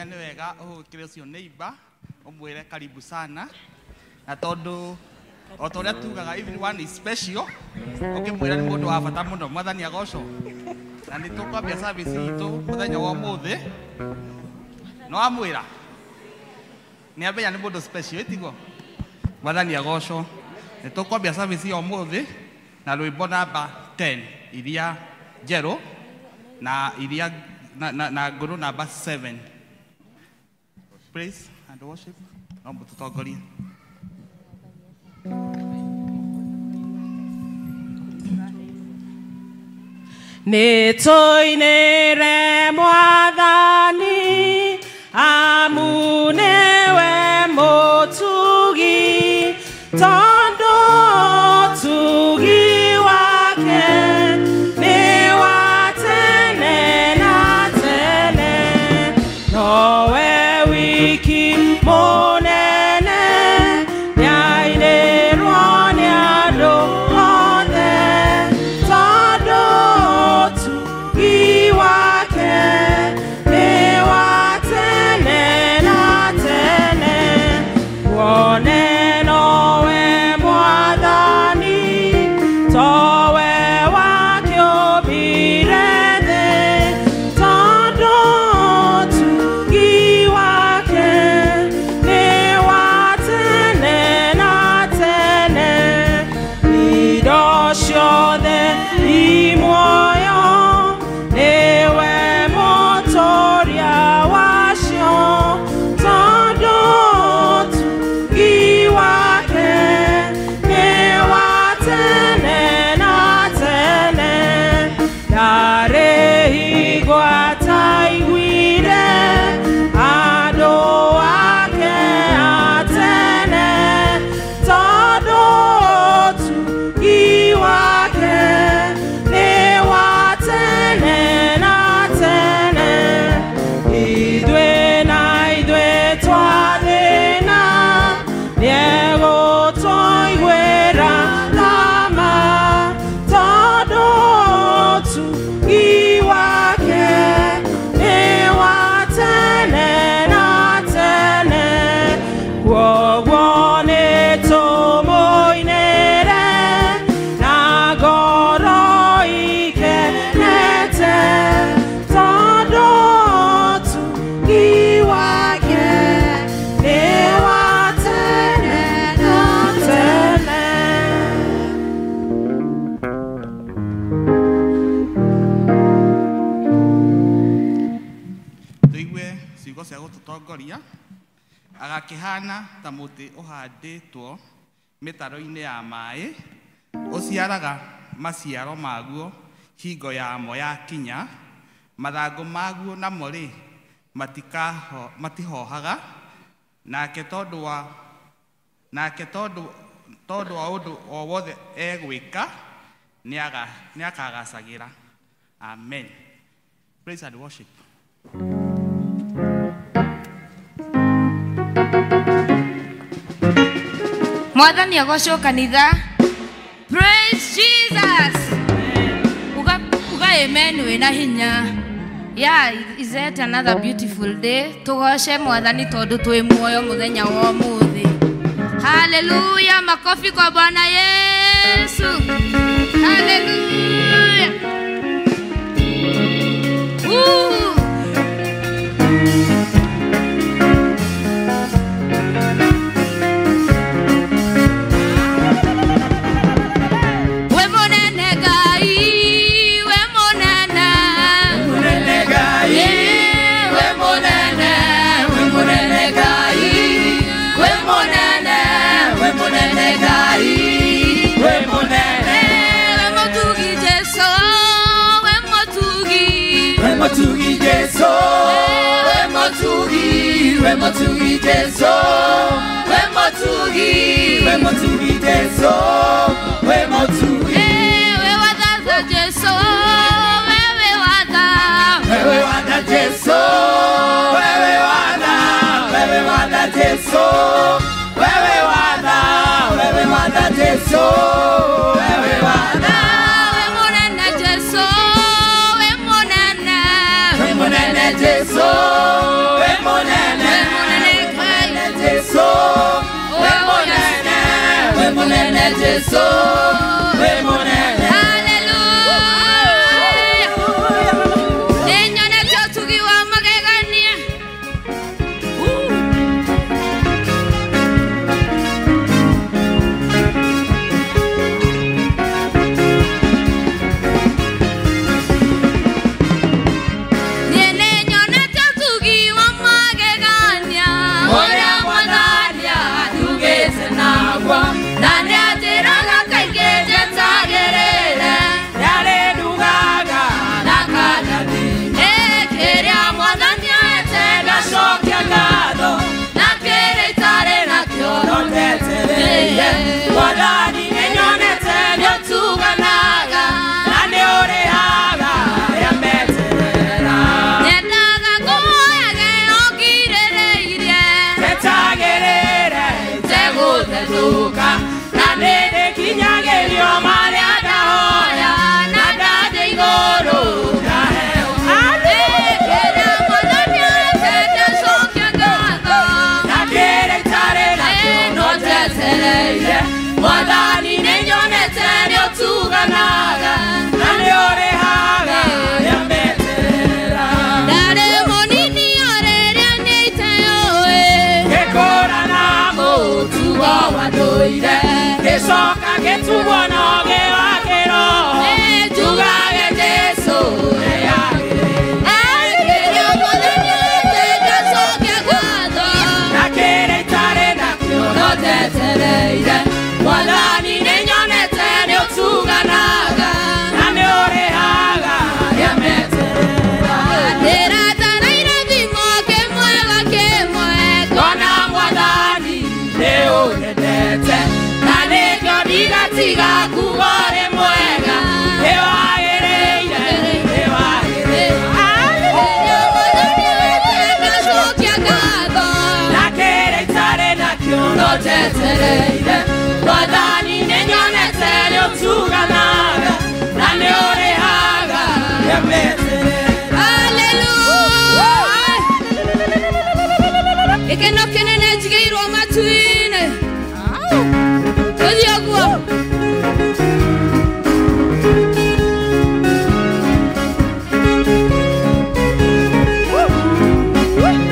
Ngwĩciria nĩ wega ũhũkĩre ũcio neighbor ũmwĩre karibu sana, na tondũ o ta ũrĩa tugaga everyone is special, ũkĩmwĩra nĩ mũndũ wa bata mũno. Mwathani agocwo. Na nĩ tũkwambia service itũ mũthenya wa ũmũthĩ. No amwĩra nĩ amenya nĩ mũndũ special, ĩtiguo? Mwathani agocwo. Nĩ tũkwambia service ya ũmũthĩ na rwĩmbo namba 10 iria njerũ na iria na ngũrũ namba 7. Praise and worship. No mũtũtongorie. Nĩtũinĩre Mwathani amu nĩwe mũtugi, tondũ ũtugi wake nĩ wa tene na tene. Nowe wiki mũnene, nĩainĩrwo nĩ andũ othe, tondũ ũtugi wake nĩ wa tene na tene. Wone nowe Mwathani, towe wakĩũmbire thĩ, tondũ ũtugi wake nĩ wa tene na tene. Indo ciothe i muoyo, nĩwe mũtũũria wacio, tondũ ũtugi wake nĩ wa tene na tene. Ndarĩ hingo ataiguire andũ ake a tene, tondũ ũtugi wake nĩ wa tene na tene. Ithuĩ na ithuĩ twathĩna, nĩegũtũiguĩra tha ma, tondũ ũtugi wake nĩ wa tene na tene. Kwoguo nĩtũmũinĩre na ngoro ikenete, tondũ ũtugi wake nĩ wa tene na tene. Tũigue ciugo cia gũtũtongoria. Agakĩhana ta mũtĩ ũhandĩtwo mĩtaro-inĩ ya maĩ, ũciaraga maciaro maguo hingo yamo yakinya, mathangũ maguo namo rĩ matihohaga, nake tondũ wa ũndũ o wothe egwĩka nĩakagacagĩra. Amen. Praise and worship. Mwathani agocwo kanitha. Praise Jesus. Uga amen wĩna hinya. Yeah, is it another beautiful day? Tugoce Mwathani tondũ twĩ muoyo mũthenya wa ũmũthĩ. Hallelujah, makofi kwa Bwana Yesu. Hallelujah. Woo. We munene Ngai, we munene. Munene Ngai, we munene, we munene Ngai, we munene, we munene Ngai, we munene. We mutugi Jesu, we mutugi. We mutugi Jesu, we mutugi, we mutugi Jesu, we mutugi, we mutugi Jesu, we mutugi. We watha Jesu, wewe watha. Wewe watha Jesu, wewe watha, wewe watha Jesu, wewe watha, wewe watha Jesu, wewe watha. We munene Jesu, we munene. We munene Jesu, we munene. Jesu wĩ mũnene. Hallelujah. Nĩnyonete ũtugi wa magegania. Nĩnyonete ũtugi wa magegania ũrĩa Mwathani atugĩte naguo, na nĩanjĩraga kaingĩ njetagĩrĩre, nĩarĩndugaga na kandathima. Kĩrĩa Mwathani ahete ngacokia ngatho, na kĩrĩa itarĩ nakĩo no ndetereire. Mwathani nĩnyonete nĩũtuganaga na nĩũrĩhaga arĩa meterera. Nyendaga ngũhoyage o ngirĩrĩirie, Njetagĩrĩre itegũthethũka, na nĩndĩkinyagĩrio marĩa ndahoya, na ndathiĩ igũrũ ngaheo. Kĩrĩa Mwathani ahete ngacokia ngatho, Na kĩrĩa itarĩ nakĩo no njetereire. Mwathani nĩnyonete nĩũtuganaga na nĩũrĩhaga arĩa meterera. Ndarĩ mũnini o rĩrĩa nĩiteũĩ, Ngĩkũra na mũtugo wa ndũire, ngĩcoka ngĩtugwo na ũũgĩ wa kĩroho, njugage Jesũ nĩagĩrĩire. Kĩrĩa Mwathani ahete ngacokia ngatho, Na kĩrĩa itarĩ nakĩo no njetereire. Mwathani nĩnyonete nĩũtuganaga na nĩũrĩhaga arĩa meterera. Ndĩrataraire thimo kĩmwe gwa kĩmwe, Ngona Mwathani nĩũnyendete, na nĩkĩo ndigatiga kuuga ũrĩ mwega, nĩwagĩrĩire, nĩwagĩrĩire. Kĩrĩa Mwathani ahete ngacokia ngatho, Na kĩrĩa itarĩ nakĩo no njetereire. Mwathani nĩnyonete nĩũtuganaga na nĩũrĩhaga arĩa meterera. Hallelujah. Gĩkeno kĩnene njigĩirwo matu-inĩ. Tũthiĩ ũguo.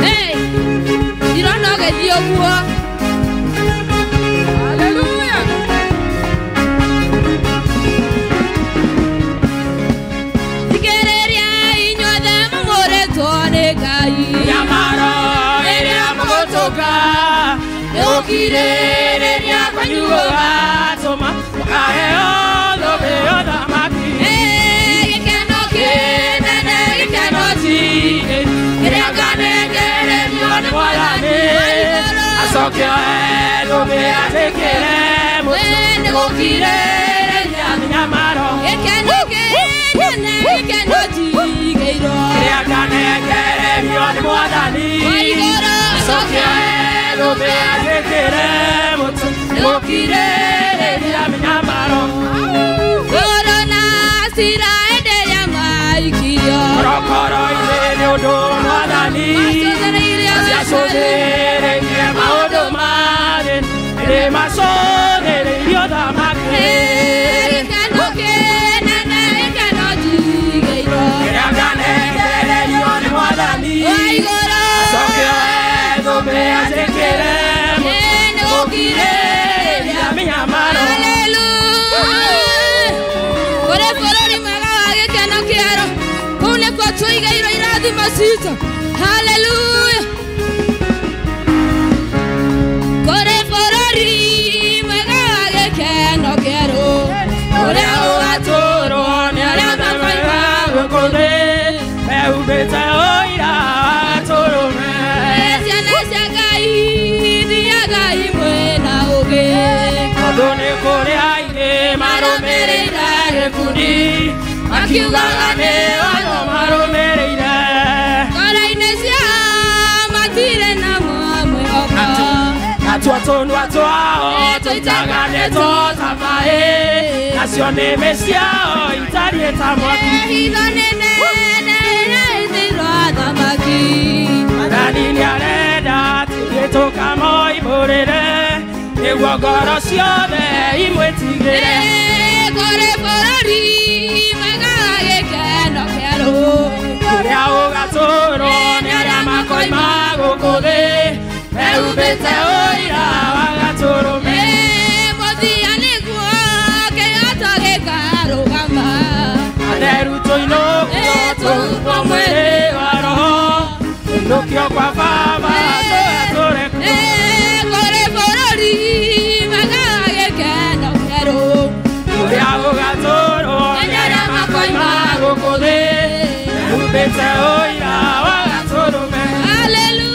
Hey, ndirona ũgĩthiĩ ũguo. Hallelujah. Thikĩrĩria inyuothe mũmũrĩtwo nĩ Ngai. Mĩnyamaro ĩrĩa mũgũtũka nĩgũkirĩrĩria kwanyu gũgatũma mũkaheo thũmbĩ ya ũthamaki. Gĩkeno kĩnene, gĩkeno Gĩkeno kĩrĩa nganengererio nĩ Mwathani, acoke oe thũmbĩ anjĩkĩre mũtwe. Nĩgũkirĩrĩria Mĩnyamaro gĩkeno kĩnene, gĩkeno njigĩirwo kĩrĩa nganengererio nĩ Mwathani, wa igũrũ, acoke oe thũmbĩ anjĩkĩre mũtwe. Nĩgũkirĩrĩria mĩnyamaro Goro na cira hĩndĩ ĩrĩa maikirio korokoro-inĩ nĩ ũndũ wa Mwathani Macũthĩrĩirio ciacũthĩrĩirie maũndũ marĩ nĩ macũthĩrĩirio ũthamaki. Gĩkeno kĩnene, gĩkeno njigĩirwo Kĩrĩa nganengererio nĩ Mwathani, wa igũrũ, acoke oe thũmbĩ anjĩkĩre mũtwe. Nĩgũkirĩrĩria mĩnyamaro Hallelujah. Kũrĩ bũrũri mwega wa gĩkeno kĩerũ, kũu nĩkuo tũigĩirwo irathimo citũ. Hallelujah. Kũrĩ bũrũri mwega wa gĩkeno kĩerũ, ũrĩa ũgatũũrwo nĩ arĩa makoima gũkũ thĩ mehumbĩte ũira wa Gatũrũme. Ciana cia Ngai thiagai mwĩna ũũgĩ, Tondũ nĩ kũrĩ aingĩ marũmĩrĩire gĩkundi makiugaga nĩ watho marũmĩrĩire. Ngoro-inĩ ciao matirĩ na mwĩhoko, Natuo tũnua twao tũitaga ndeto ta maĩ, nacio nĩmĩ ciao itariĩ ta mwaki. Hitho nene nene ĩthĩirwo athamaki. Mwathani nĩarenda tũthiĩ tũkamoimbũrĩre nĩguo Nĩguo ngoro ciothe imwĩtigĩre. Kũrĩ bũrũri mwega wa gĩkeno kĩerũ. Kũrĩa ũgatũũrwo nĩ arĩa makoima gũkũ thĩ mehumbĩte ũira wa Gatũrũme. Mũthia nĩguo kĩhoto gĩkarũgama. Atheru tũinũkio tũhumbwo mwĩrĩ wa roho tũinũkio kwa Baba tũgatũũre kuo. Kũrĩ bũrũri mwega wa gĩkeno kĩerũ. Kũrĩa ũgatũũrwo nĩ arĩa makoima gũkũ thĩ mehumbĩte ũira wa Gatũrũme. Hallelujah.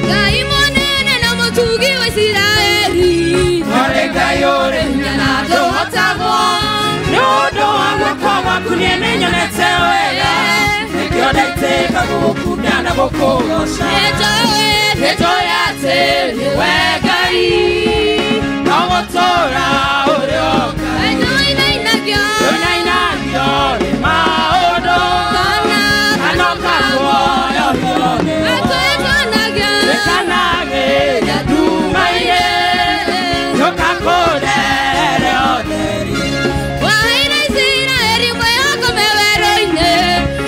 Ngai mũnene na mũtugi wa Isiraeli. Ũrĩ Ngai ũrĩ hinya na ndũhotagwo. Nĩ ũndũ wa guoko gwaku niĩ nĩnyonete wega. Nĩkĩo ndaitĩka gũgũkumia na gũkũgooca. Nĩnjũĩ, Nĩnjũĩ atĩ nĩwe Ngai, no gũtũũra ũrĩ o Ngai. Nĩnjũĩ Ndũinainagio nĩ maũndũ, kana kana ũkaguoyohio nĩmo. atwĩkanagio. Twĩkanagĩria nduma-inĩ, tũkakũrere ũtheri. Waheire Isiraeli mwĩhoko me werũ-inĩ.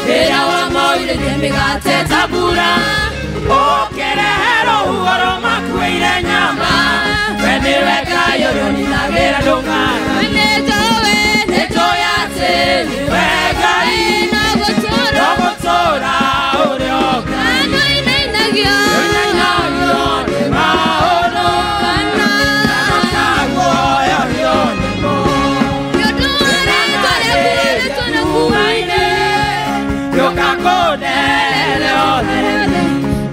Rĩrĩa wamoirĩrie mĩgate ta mbura, ũkĩrehe rũhuho rũmakuĩire nyama. We nĩwe Ngai ũrĩa ũninagĩra ndũng'ara. Nĩnjũĩ, Nĩnjũĩ atĩ nĩwe Ngai, no gũtũũra no gũtũũra ũrĩ o Ngai. Nĩnjũinainagio. Ndũinainagio nĩ maũndũ, Kana ũkaguoyohio nĩmo. nĩ ũndũ wa rĩĩtwa rĩaku rĩrĩa Nduma-inĩ, tũkakũrere ũtheri.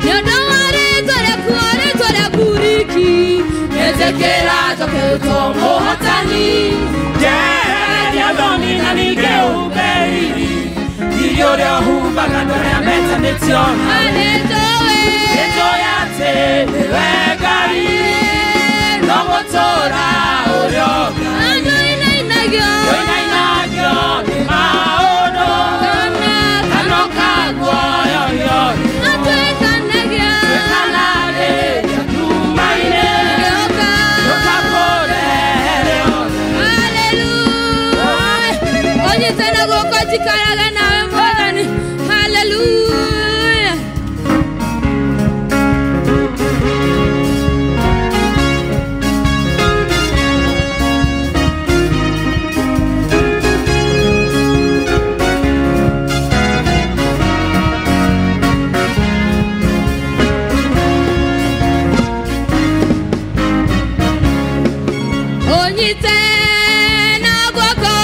Nĩ ũndũ wa rĩĩtwa rĩaku, rĩĩtwa rĩaku riki. Nĩnjĩkĩra njoketwo mũhotani, njehereria thoni na ningĩ ũhumbe riri. Riri ũrĩa ũhumbaga andũ arĩa metanĩtio nawe. Nĩnjũĩ, Nĩnjũĩ atĩ nĩwe Ngai, no gũtũũra ũrĩ o Ngai. Nĩnjũinainagio. Ndũinainagio nĩ maũndũ, Kana kana ũkaguoyohio nĩmo. atwĩkanagio. Twĩkanagĩria nduma-inĩ, Gĩũka. tũkakũrehere ũtheri. Hallelujah. Ũnyite na guoko njikaraga nawe Mwathani. Hallelujah. Ũnyite na guoko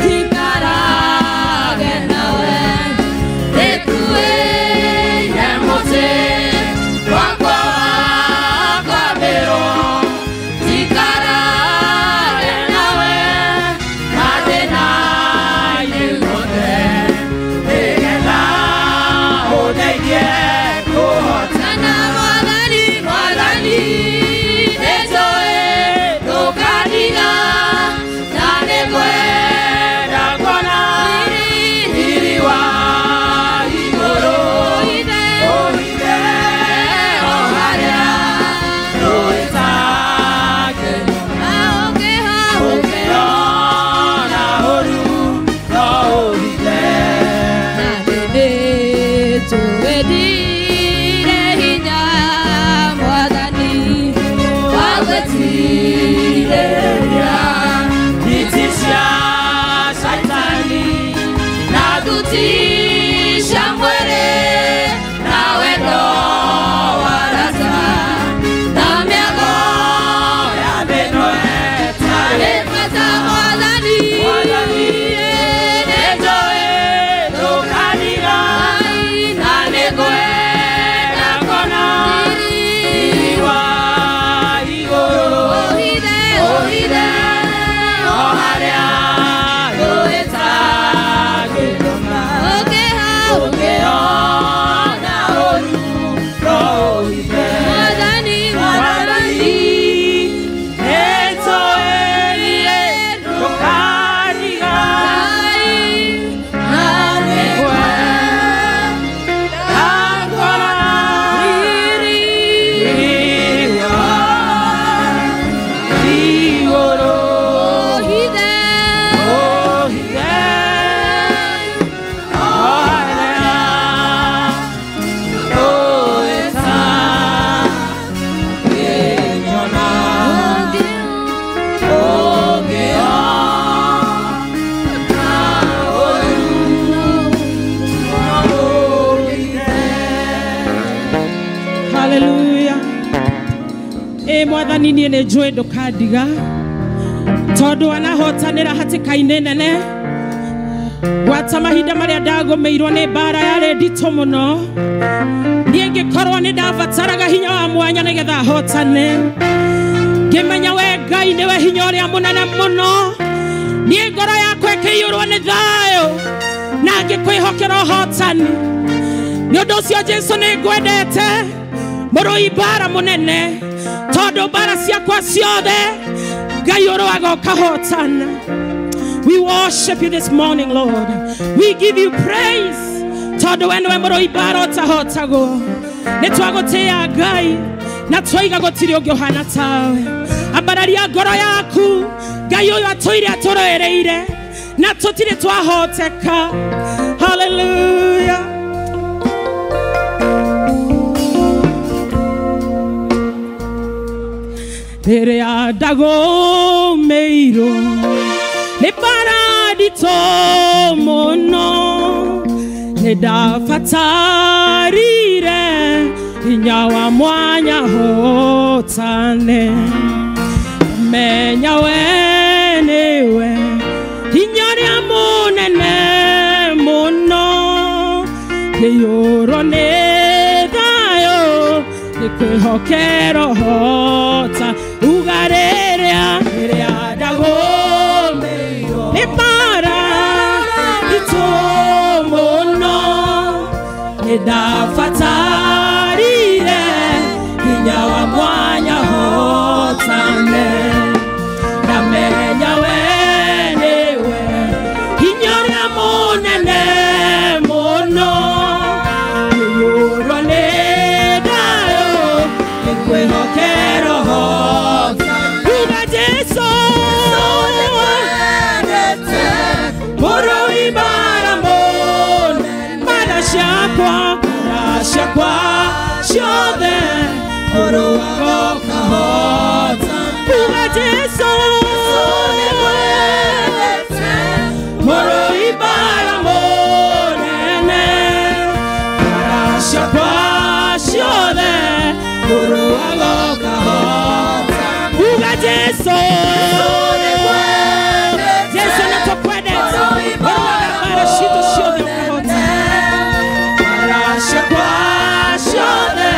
njikarage nawe. Nĩkuĩire mũtĩ wakwa wa kwambĩrwo, njikarage nawe mathĩna-inĩ mothe, nĩgetha ũndeithie kũhota. Kana Mwathani, Mwathani, Nĩnjũĩ ndũkandiga, na nĩngwenda kuona riri riri wa igũrũ. ũithe. Ũhithe o harĩa rũĩtangĩnyona. Ũngĩha, Ũngĩona ũũru no ũhithe. na nĩnjũĩ ndirĩ hinya Mwathani wa gwĩtirĩria. Hiti cia Shaitani na thuti cia mwĩrĩ na wendo wa rata na mĩago ya thĩ ĩno ĩtarĩ Bata Mwathani, Mwathani, nĩnjũĩ ndũkandiga, na nĩngwenda kuona riri wa igũrũ. ũhithe, Ũhithe o harĩa rũĩtangĩnyona. ũngĩha, Ũngĩona ũũru no ũhithe. Mwathani, Hallelujah. E mwathani niĩ nĩ njũĩ ndũkandiga tondũ anahotanĩra hatĩka-inĩ nene gwata mahinda marĩa ndagũmĩirwo nĩ mbara yarĩ nditũ mũno niĩ ngĩkorwo nĩ ndabataraga hinya wa mwanya nĩgetha hotane ngĩmenya we Ngai nĩwe hinya ũrĩa mũnene mũno niĩ ngoro yakwa ĩkĩiyũrwo nĩ thayũ na ngĩkwĩhokera ũhotani nĩ ũndũ ũcio Jesũ nĩ ngwendete mũrũi mbara mũnene tondũ mbara ciakwa ciothe Ngai ũrũaga ũkahotana. We worship you this morning, Lord. We give you praise. Tondũ we nĩwe mũrũi mbara ũtahotagwo. Nĩ twagũtĩĩa Ngai na twaiga gũtirĩ ũngĩ ũhana tawe. Ambararia ngoro yaku Ngai ũyũ atũire atũrũĩrĩire na tũtirĩ twahoteka. Hallelujah. Rĩrĩa ndagũmĩirwo nĩ mbara nditũ mũno nĩ ndabatarire hinya wa mwanya hotane menya we nĩwe hinya ũrĩa mũnene mũno kĩiyũrwo nĩ thayũ nĩ kwĩhokera ũhota uga rĩrĩa rĩrĩa ndagũmĩirwo nĩ mbara nditũ mũno nĩ ndabatarire hinya wa mwanya hotane ndamenya we nĩwe hinya ũrĩa mũnene mũno kĩiyũrwo nĩ thayũ nĩ kwĩhokera ũhota uga Jesũ mũrũi mbara mũnene mbara ciakwa ciothe ũrũaga ũkahota uga Jesũ mũrũi mbara mũnene mbara ciakwa ciothe ũrũaga ũkahota uga Jesũ Jesũ nĩtũkwendete ũrũaga mbara citũ ciothe ũkahota mbara ciakwa ciothe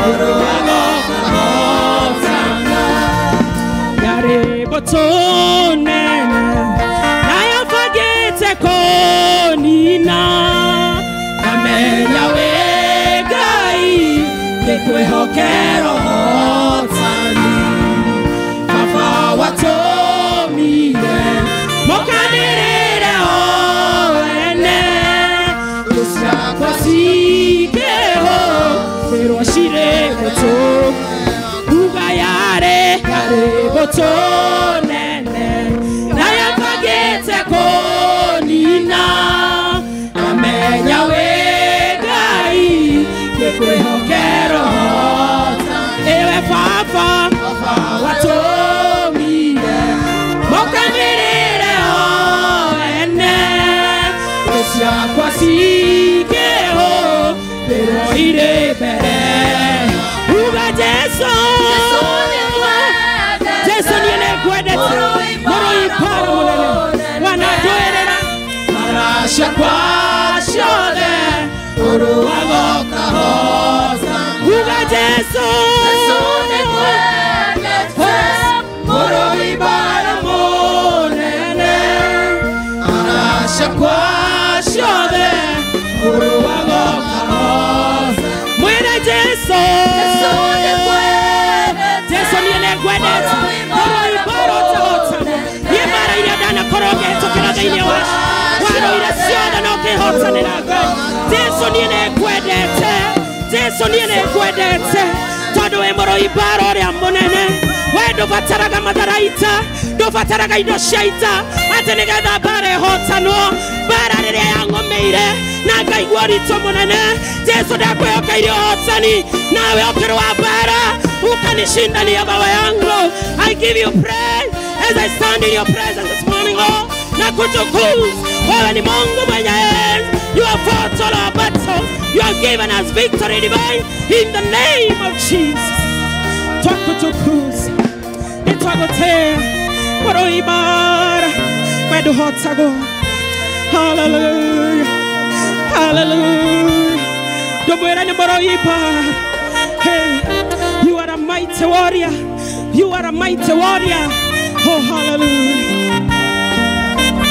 ũrũaga ũkahota yarĩ mbũtũ nene na yabangĩte kũnina ndamenya wĩ Ngai nĩ kwĩhokera ũhotani baba watũmire mũkanĩrĩre o ene thũ ciakwa cikĩhũthĩrwo cirĩ gũtũ uga yarĩ yarĩ mbũtũ nene na yabangĩte kũnina ndamenya wĩ Ngai nĩ kwĩhokera ũhota ĩwe baba watũmire mũkanĩrĩre o ene thũ ciakwa cikĩhũthĩrwo irĩ mbere uga Jesũ Jesũ niĩ nĩngwendete mũrũi mbara mũnene wanandũĩrĩra mbara ciakwa ciothe ũrũaga ũkahota uga Jesũ mũrũi mbara mũnene mbara ciakwa ciothe ũrũaga ũkahota mwĩre Jesũ Jesũ niĩ nĩngwendete mũrũi mbara ũtahotagwo niĩ mbara iria ndanakorwo ngĩhĩtũkĩra thĩinĩ wacio warũire ciothe na ũkĩhotanĩra Ngai Jesũ niĩ nĩngwendete Jesũ niĩ nĩngwendete tondũ wĩ mũrũi mbara ũrĩa mũnene we ndũbataraga matharaita ndũbataraga indo cia ita atĩ nĩgetha mbara ĩhotanwo mbara rĩrĩa yang'ũmĩire na ngaigua ũritũ mũnene Jesũ ndakwĩhokeire ũhotani nawe ũkĩrũa mbara ukanishindania baba yangu. I give you praise as I stand in your presence this morning, Lord, na kutukuza wewe ni Mungu mwenye enzi. You are fought all our battles. souls. You have given us victory divine in the name of Jesus. Twakutukuza nitwagotea waroibara weduhotago. Hallelujah, hallelujah. Ndumwira ni moroibara. Hey, you are a mighty warrior. You are a mighty warrior. Oh, hallelujah,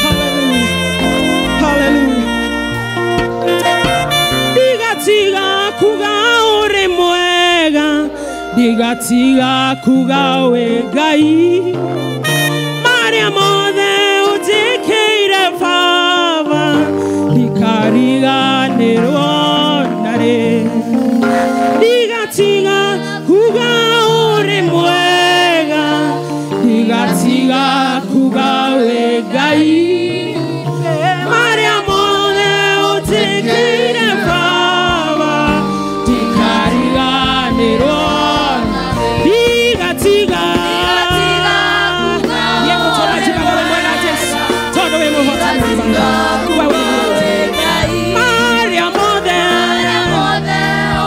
hallelujah, hallelujah. Ndigatiga kuga uri mwega, ndigatiga kuga we Ngai. Maria mothe unjĩkĩire Baba, ndikariganĩrwo narĩ. Ndigatiga kuga uri mwega, ndigatiga kuga we Ngai. Maria mothe unjĩkĩire Baba, ndikariganĩrwo ndigatiga. Maria mothe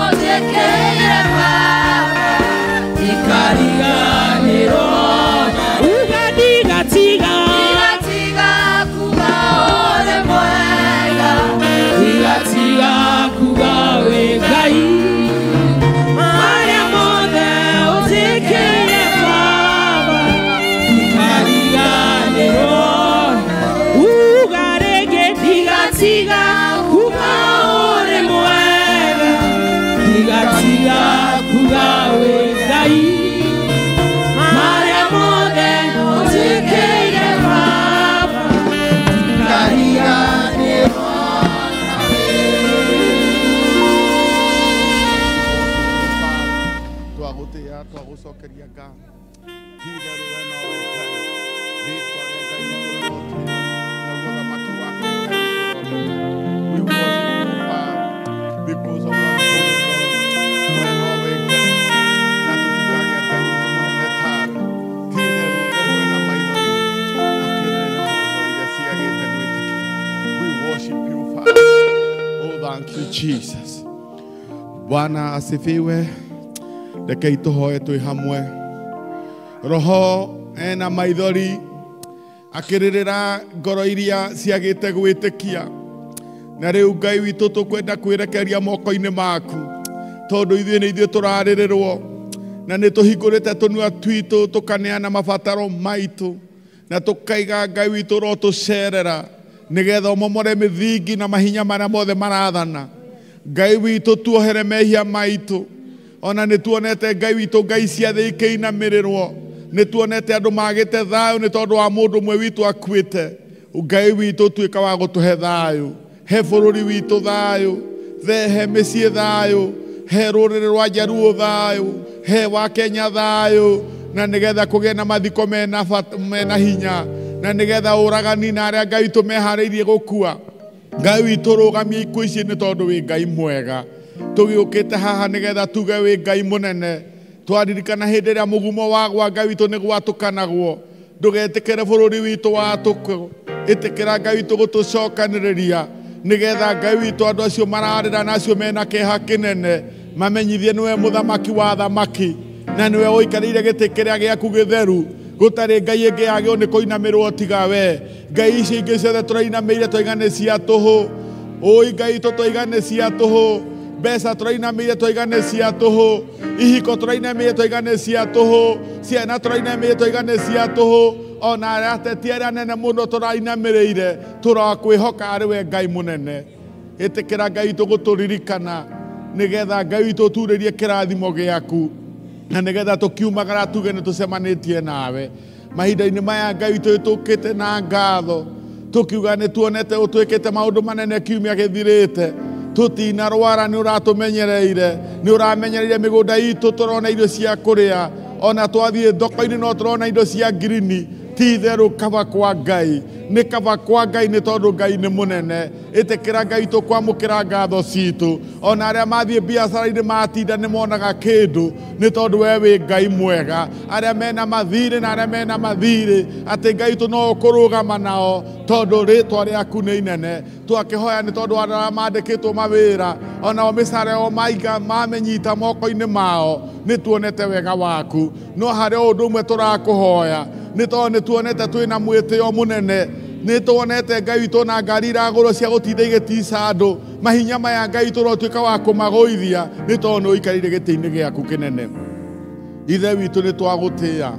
unjĩkĩire Baba, ndikariganĩrwo. Uga ndigatiga, ndigatiga kuga uri mwega, ndigatiga kuga we Ngai. Maria mothe unjĩkĩire Baba, ndikariganĩrwo. Uga rĩngĩ ndigatiga kuga uri mwega, ndigatiga kuga we Ngai. Maria mothe unjĩkĩire Baba, ndikariganĩrwo. Twagutia twagucokeria ngatho ti-itherũ we nowe Ngai rĩtwa rĩa Ngai nĩtũrĩgotio naguo thamaki wake Ngai nĩtũrĩgotio. We worship you, Father, because of our holy God. We nowe Ngai na tũtikagĩa Ngai ũngĩ mũnene tawe. Ti-itherũ Roho ena maithori akĩrĩra ngoro iria ciagĩte gwĩtĩkia. We worship you, Father. Oh, thank you, Jesus. Bwana asifiwe. Rekei tũhoe twĩ hamwe. Roho ena maithori akĩrĩrĩra ngoro iria ciagĩte gwĩtĩkia. Na rĩu Ngai witũ tũkwenda kwĩrekeria moko-inĩ maku, tondũ ithuĩ nĩ ithuĩ tũrarĩrĩrwo na nĩ tũhingũrĩte tũnua twitũ tũkaneana mabataro maitũ na tũkaiga Ngai witũ rotũcerera nĩgetha ũmomore mĩthingi na mahinya marĩa mothe marathana. Ngai witũ tuohere mehia maitũ. Ona nĩ tuonete Ngai witũ ngai cia thĩ ikĩinamĩrĩrwo, nĩ tuonete andũ magĩte thayũ nĩ tondũ wa mũndũ ũmwe witũ akuĩte. Ngai witũ tuĩka wa gũtũhe thayũ, he bũrũri witũ thayũ, he mĩciĩ thayũ, he rũrĩrĩ rwa Njaruo thayũ, he wa Kenya thayũ, na nĩgetha kũgĩe na mathiko mena hinya, na nĩgetha ũragani na arĩa Ngai witũ meharĩirie gũkua. Ngai witũ rũgamia ikuũ ici nĩ tondũ wĩ Ngai mwega. Tũgĩũkĩte haha nĩgetha tuge wĩ Ngai mũnene. Twaririkana hĩndĩ ĩrĩa mũgumo wagwa Ngai witũ nĩ gwatũkanagwo. Ndũgetĩkĩre bũrũri witũ watũkwo, ĩtĩkĩra Ngai witũ gũtũcokanĩrĩria nĩgetha Ngai witũ andũ acio mararĩra na acio mena kĩeha kĩnene mamenyithie nĩwe mũthamaki wa thamaki na nĩwe ũikarĩire gĩtĩ kĩrĩa gĩaku gĩtheru. Gũtarĩ Ngai ĩngĩ yagĩrĩirwo nĩ kũinamĩrwo tiga we. Ngai ici ingĩ ciothe tũrainamĩire twaiga nĩ cia tũhũ. Ũi Ngai witũ twaiga nĩ cia tũhũ. Mbeca tũrainamĩire twaiga nĩ cia tũhũ. Ihiko tũrainamĩire twaiga nĩ cia tũhũ. Ciana tũrainamĩire twaiga nĩ cia tũhũ. Ona arĩa ateti arĩa anene mũno tũrainamĩrĩire tũrakwĩhoka arĩ we Ngai mũnene. Ĩtĩkĩra Ngai witũ gũtũririkana nĩgetha Ngai witũ ũturĩrie kĩrathimo gĩaku na nĩgetha tũkiumagara tuge nĩ tũcemanĩtie nawe. Mahinda-inĩ maya Ngai witũ tũkĩte na ngatho tũkiuga nĩ tuonete ũtwĩkĩte maũndũ manene kiumia gĩthirĩte. Tũtinarwara nĩ ũratũmenyereire, nĩ ũramenyereire mĩgũnda itũ tũrona irio cia kũrĩa, ona twathiĩ thoko-inĩ no tũrona indo cia ngirini. Ti itherũ kaba kwa Ngai nĩ kaba kwa Ngai nĩ tondũ Ngai nĩ mũnene. Ĩtĩkĩra Ngai tũkwamũkĩra ngatho citũ. Ona arĩa mathiĩ biacara-inĩ matinda nĩ monaga kĩndũ nĩ tondũ we wĩ Ngai mwega. Arĩa mena mathirĩ na arĩa mena mathirĩ atĩ Ngai tũ no ũkũrũgama nao tondũ rĩtwa rĩaku nĩ inene. Twakĩhoya nĩ tondũ andũ arĩa mandĩkĩtwo mawĩra onao mĩcara yao maiga mamenyita moko-inĩ mao nĩ tuonete wega waku. No harĩ o ũndũ ũmwe tũrakũhoya nĩ tondũ nĩ tuonete twĩna mwĩtĩo mũnene, nĩ tuonete Ngai witũ na ngari iragũrwo cia gũtinda igĩtica andũ. Mahinya maya Ngai witũ ũrotuĩka wa kũmagũithia nĩ tondũ nĩ ũikarĩire gĩtĩ-inĩ gĩaku kĩnene. Ithe witũ nĩ twagũtĩĩa,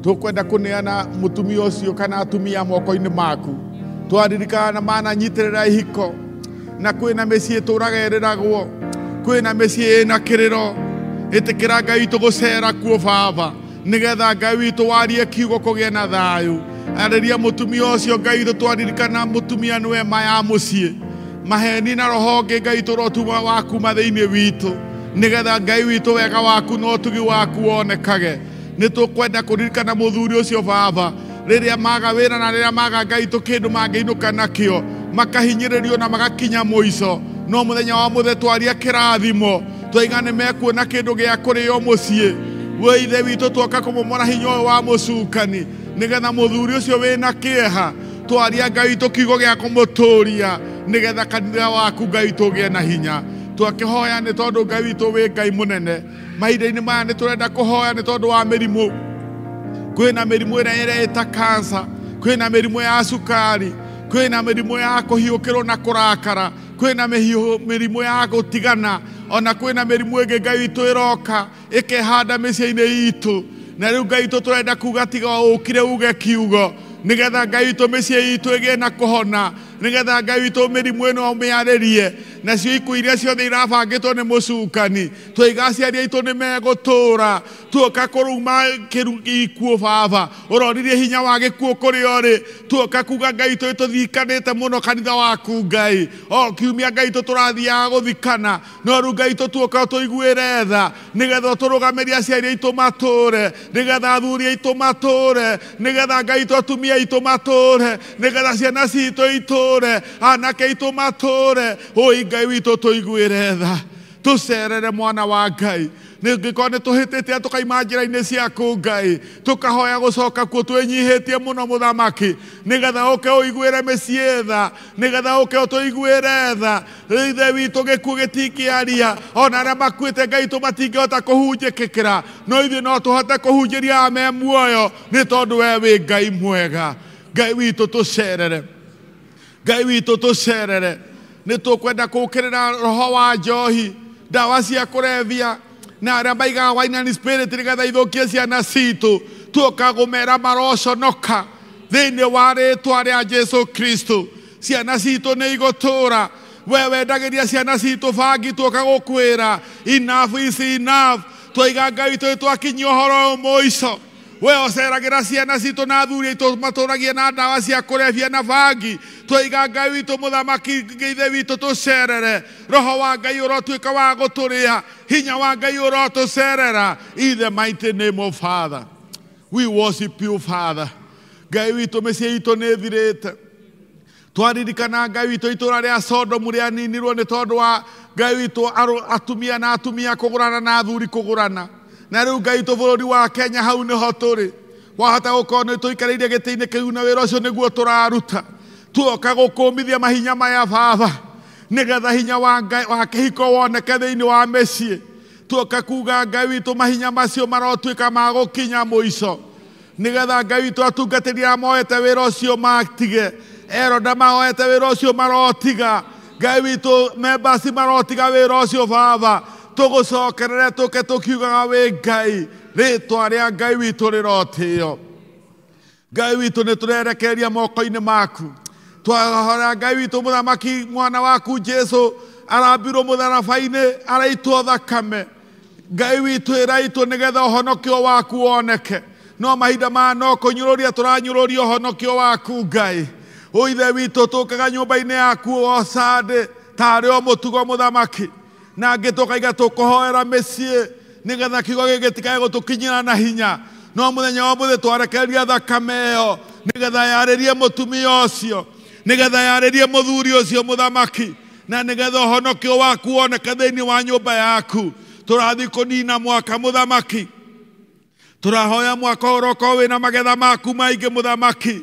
tũkwenda kũneana mũtumia ũcio kana atumia moko-inĩ maku. Twaririkana na mananyitĩrĩra ihiko na kwĩna mĩciĩ ĩtũraga ĩrĩragwo, kwĩna mĩciĩ ĩna kĩrĩro. Ĩtĩkĩra Ngai witũ gũcera kuo baba nĩgetha Ngai witũ warie kiugo kũgĩe na thayũ. Arĩria mũtumia ũcio Ngai witũ, twaririkana mũtumia nĩwe ma ya mũciĩ. Maheni na roho ũngĩ Ngai witũ ũrotuma wa kuma thĩinĩ witũ nĩgetha Ngai witũ wega waku na ũtugi waku wonekage. Nĩ tũkwenda kũririkana mũthuri ũcio baba rĩrĩa maga wĩra na rĩrĩa maga Ngai witũ kĩndũ mangĩinũka nakĩo makahinyĩrĩrio na magakinya mũico. No mũthenya wa mũthenya twaria kĩrathimo twaiga nĩ mekuona kĩndũ gĩa kũrĩo mũciĩ. We Ithe witũ twoka kũmomora hinya ũyũ wa mũcukani nĩgetha mũthuri ũcio wĩna kĩeha twaria Ngai witũ kiugo gĩa kũmũtũria nĩgetha kanitha waku Ngai witũ ũgĩe na hinya. Twakĩhoya nĩ tondũ Ngai witũ wĩ Ngai mũnene. Mahinda-inĩ maya nĩ tũrenda kũhoya nĩ tondũ wa mĩrimũ. Kwĩna mĩrimũ ĩrĩa ĩreta cancer, kwĩna mĩrimũ ya cukari, kwĩna mĩrimũ ya kũhiũkĩrwo na kũrakara, kwĩna mĩrimũ ya gũtigana, ona kwĩna mĩrimũ ĩngĩ Ngai witũ ĩroka ĩkehanda mĩciĩ-inĩ itũ. Na rĩu Ngai witũ tũrenda kuga tiga ũkire uge kiugo nĩgetha Ngai witũ mĩciĩ itũ ĩgĩe na kũhona, nĩgetha Ngai witũ mĩrimũ ĩno ũmĩarĩrie. Nacio ikuũ iria ciothe irabangĩtwo nĩ mũcukani twaiga aciari aitũ nĩ megũtũũra. Tuoka kũruma ikuũ baba ũronirie hinya wa gĩkuũ kũrĩa ũrĩ. Tuoka kuga Ngai witũ tũthikanĩte mũno kanitha waku Ngai, o kiumia Ngai witũ tũrathiaga gũthikana, no rĩu Ngai witũ tuoka ũtũiguĩre tha nĩgetha ũtũrũgamĩrie aciari aitũ matũũre, nĩgetha athuri aitũ matũũre, nĩgetha Ngai witũ atumia aitũ matũũre, nĩgetha ciana citũ itũũre, anake aitũ matũũre. Ũi Ngai witũ tũiguĩre tha, tũcerere mwana wa Ngai. Nĩngĩkorwo nĩ tũhĩtĩtie tũkaima njĩra-inĩ ciaku Ngai, tũkahoya gũcoka kuo twĩnyihĩtie mũno mũthamaki, nĩgetha ũke ũiguĩre mĩciĩ tha, nĩgetha ũke ũtũiguĩre tha. Ithe witũ gĩkuũ gĩtingĩaria, ona arĩa makuĩte Ngai witũ matingĩhota kũhunjĩkĩkĩra, no ithuĩ no tũhote kũhunjĩria aya me muoyo nĩ tondũ we wĩ Ngai mwega. Ngai witũ tũcerere, Ngai witũ tũcerere. Nĩ tũkwenda kũũkĩrĩra roho wa njohi, ndawa cia kũrebia na arĩa maigaga wine and spirit nĩgetha ithũkie ciana citũ. Tuoka kũmera maroconoka thĩinĩ wa rĩtwa rĩa Jesu Kristo. Ciana citũ nĩ igũtũũra. We wendagĩria ciana citũ bangi, tuoka gũkwĩra enough is enough. Twaiga Ngai witũ twakinyia ũhoro ũyũ mũico. We ũceragĩra ciana citũ na athuri aitũ matũragia na ndawa cia kũrebia na bangi. Twaiga Ngai witũ mũthamaki Ithe witũ tũcerere. Roho wa Ngai ũrotuĩka wa gũtũrĩa, hinya wa Ngai ũrotũcerera. In the mighty name of Father, we worship you Father. Ngai witũ mĩciĩ itũ nĩ ĩthirĩte. Twaririkana Ngai witũ itũra rĩa Sodomu rĩaninirwo nĩ tondũ wa Ngai witũ atumia na atumia kũgũrana na athuri kũgũrana. Na rĩu Ngai witũ bũrũri wa Kenya hau nĩho tũrĩ. Wahota gũkorwo nĩ tũikarĩire gĩtĩ-inĩ kĩu na wĩra ũcio nĩguo tũraruta. Tuoka gũkũmithia mahinya maya baba nĩgetha hinya wa Ngai wa kĩhiko woneke thĩinĩ wa mĩciĩ. Tuoka kuga Ngai witũ mahinya macio marotuĩka ma gũkinya mũico nĩgetha Ngai witũ atungatĩri arĩa moete wĩra ũcio matige, eroda maoete wĩra ũcio marotiga, Ngai witũ members marotiga wĩra ũcio baba. Tũgũcokerere tũke tũkiugaga wĩ Ngai, rĩtwa rĩa Ngai witũ rĩrotĩo. Ngai witũ nĩ tũrerekeria moko-inĩ maku. Twahora Ngai witũ mũthamaki mwana waku Jesu arambirwo mũtharaba-inĩ araitwo thakame. Ngai witũ ĩraitwo nĩgetha ũhonokio waku woneke. No mahinda maya no kũnyũrũria tũranyũrũria ũhonokio waku Ngai. Ithe witũ tũkaga nyũmba-inĩ yaku o Sunday tarĩ o mũtugo mũthamaki, na angĩ tũkaiga tũkũhoera mĩciĩ nĩgetha kiugo gĩkĩ gĩtikae gũtũkinyĩra na hinya. No muthenya wa muthi twarekereria thakame ĩyo nĩgetha yarĩrie mũtumia ũcio, nĩgetha yarĩrie mũthuri ũcio mũthamaki, na nĩgetha ũhonokio waku woneke thĩinĩ wa nyũmba yaku. Tũrathiĩ kũnina mwaka mũthamaki, tũrahoya mwaka ũroka wĩna magetha maku maingĩ mũthamaki,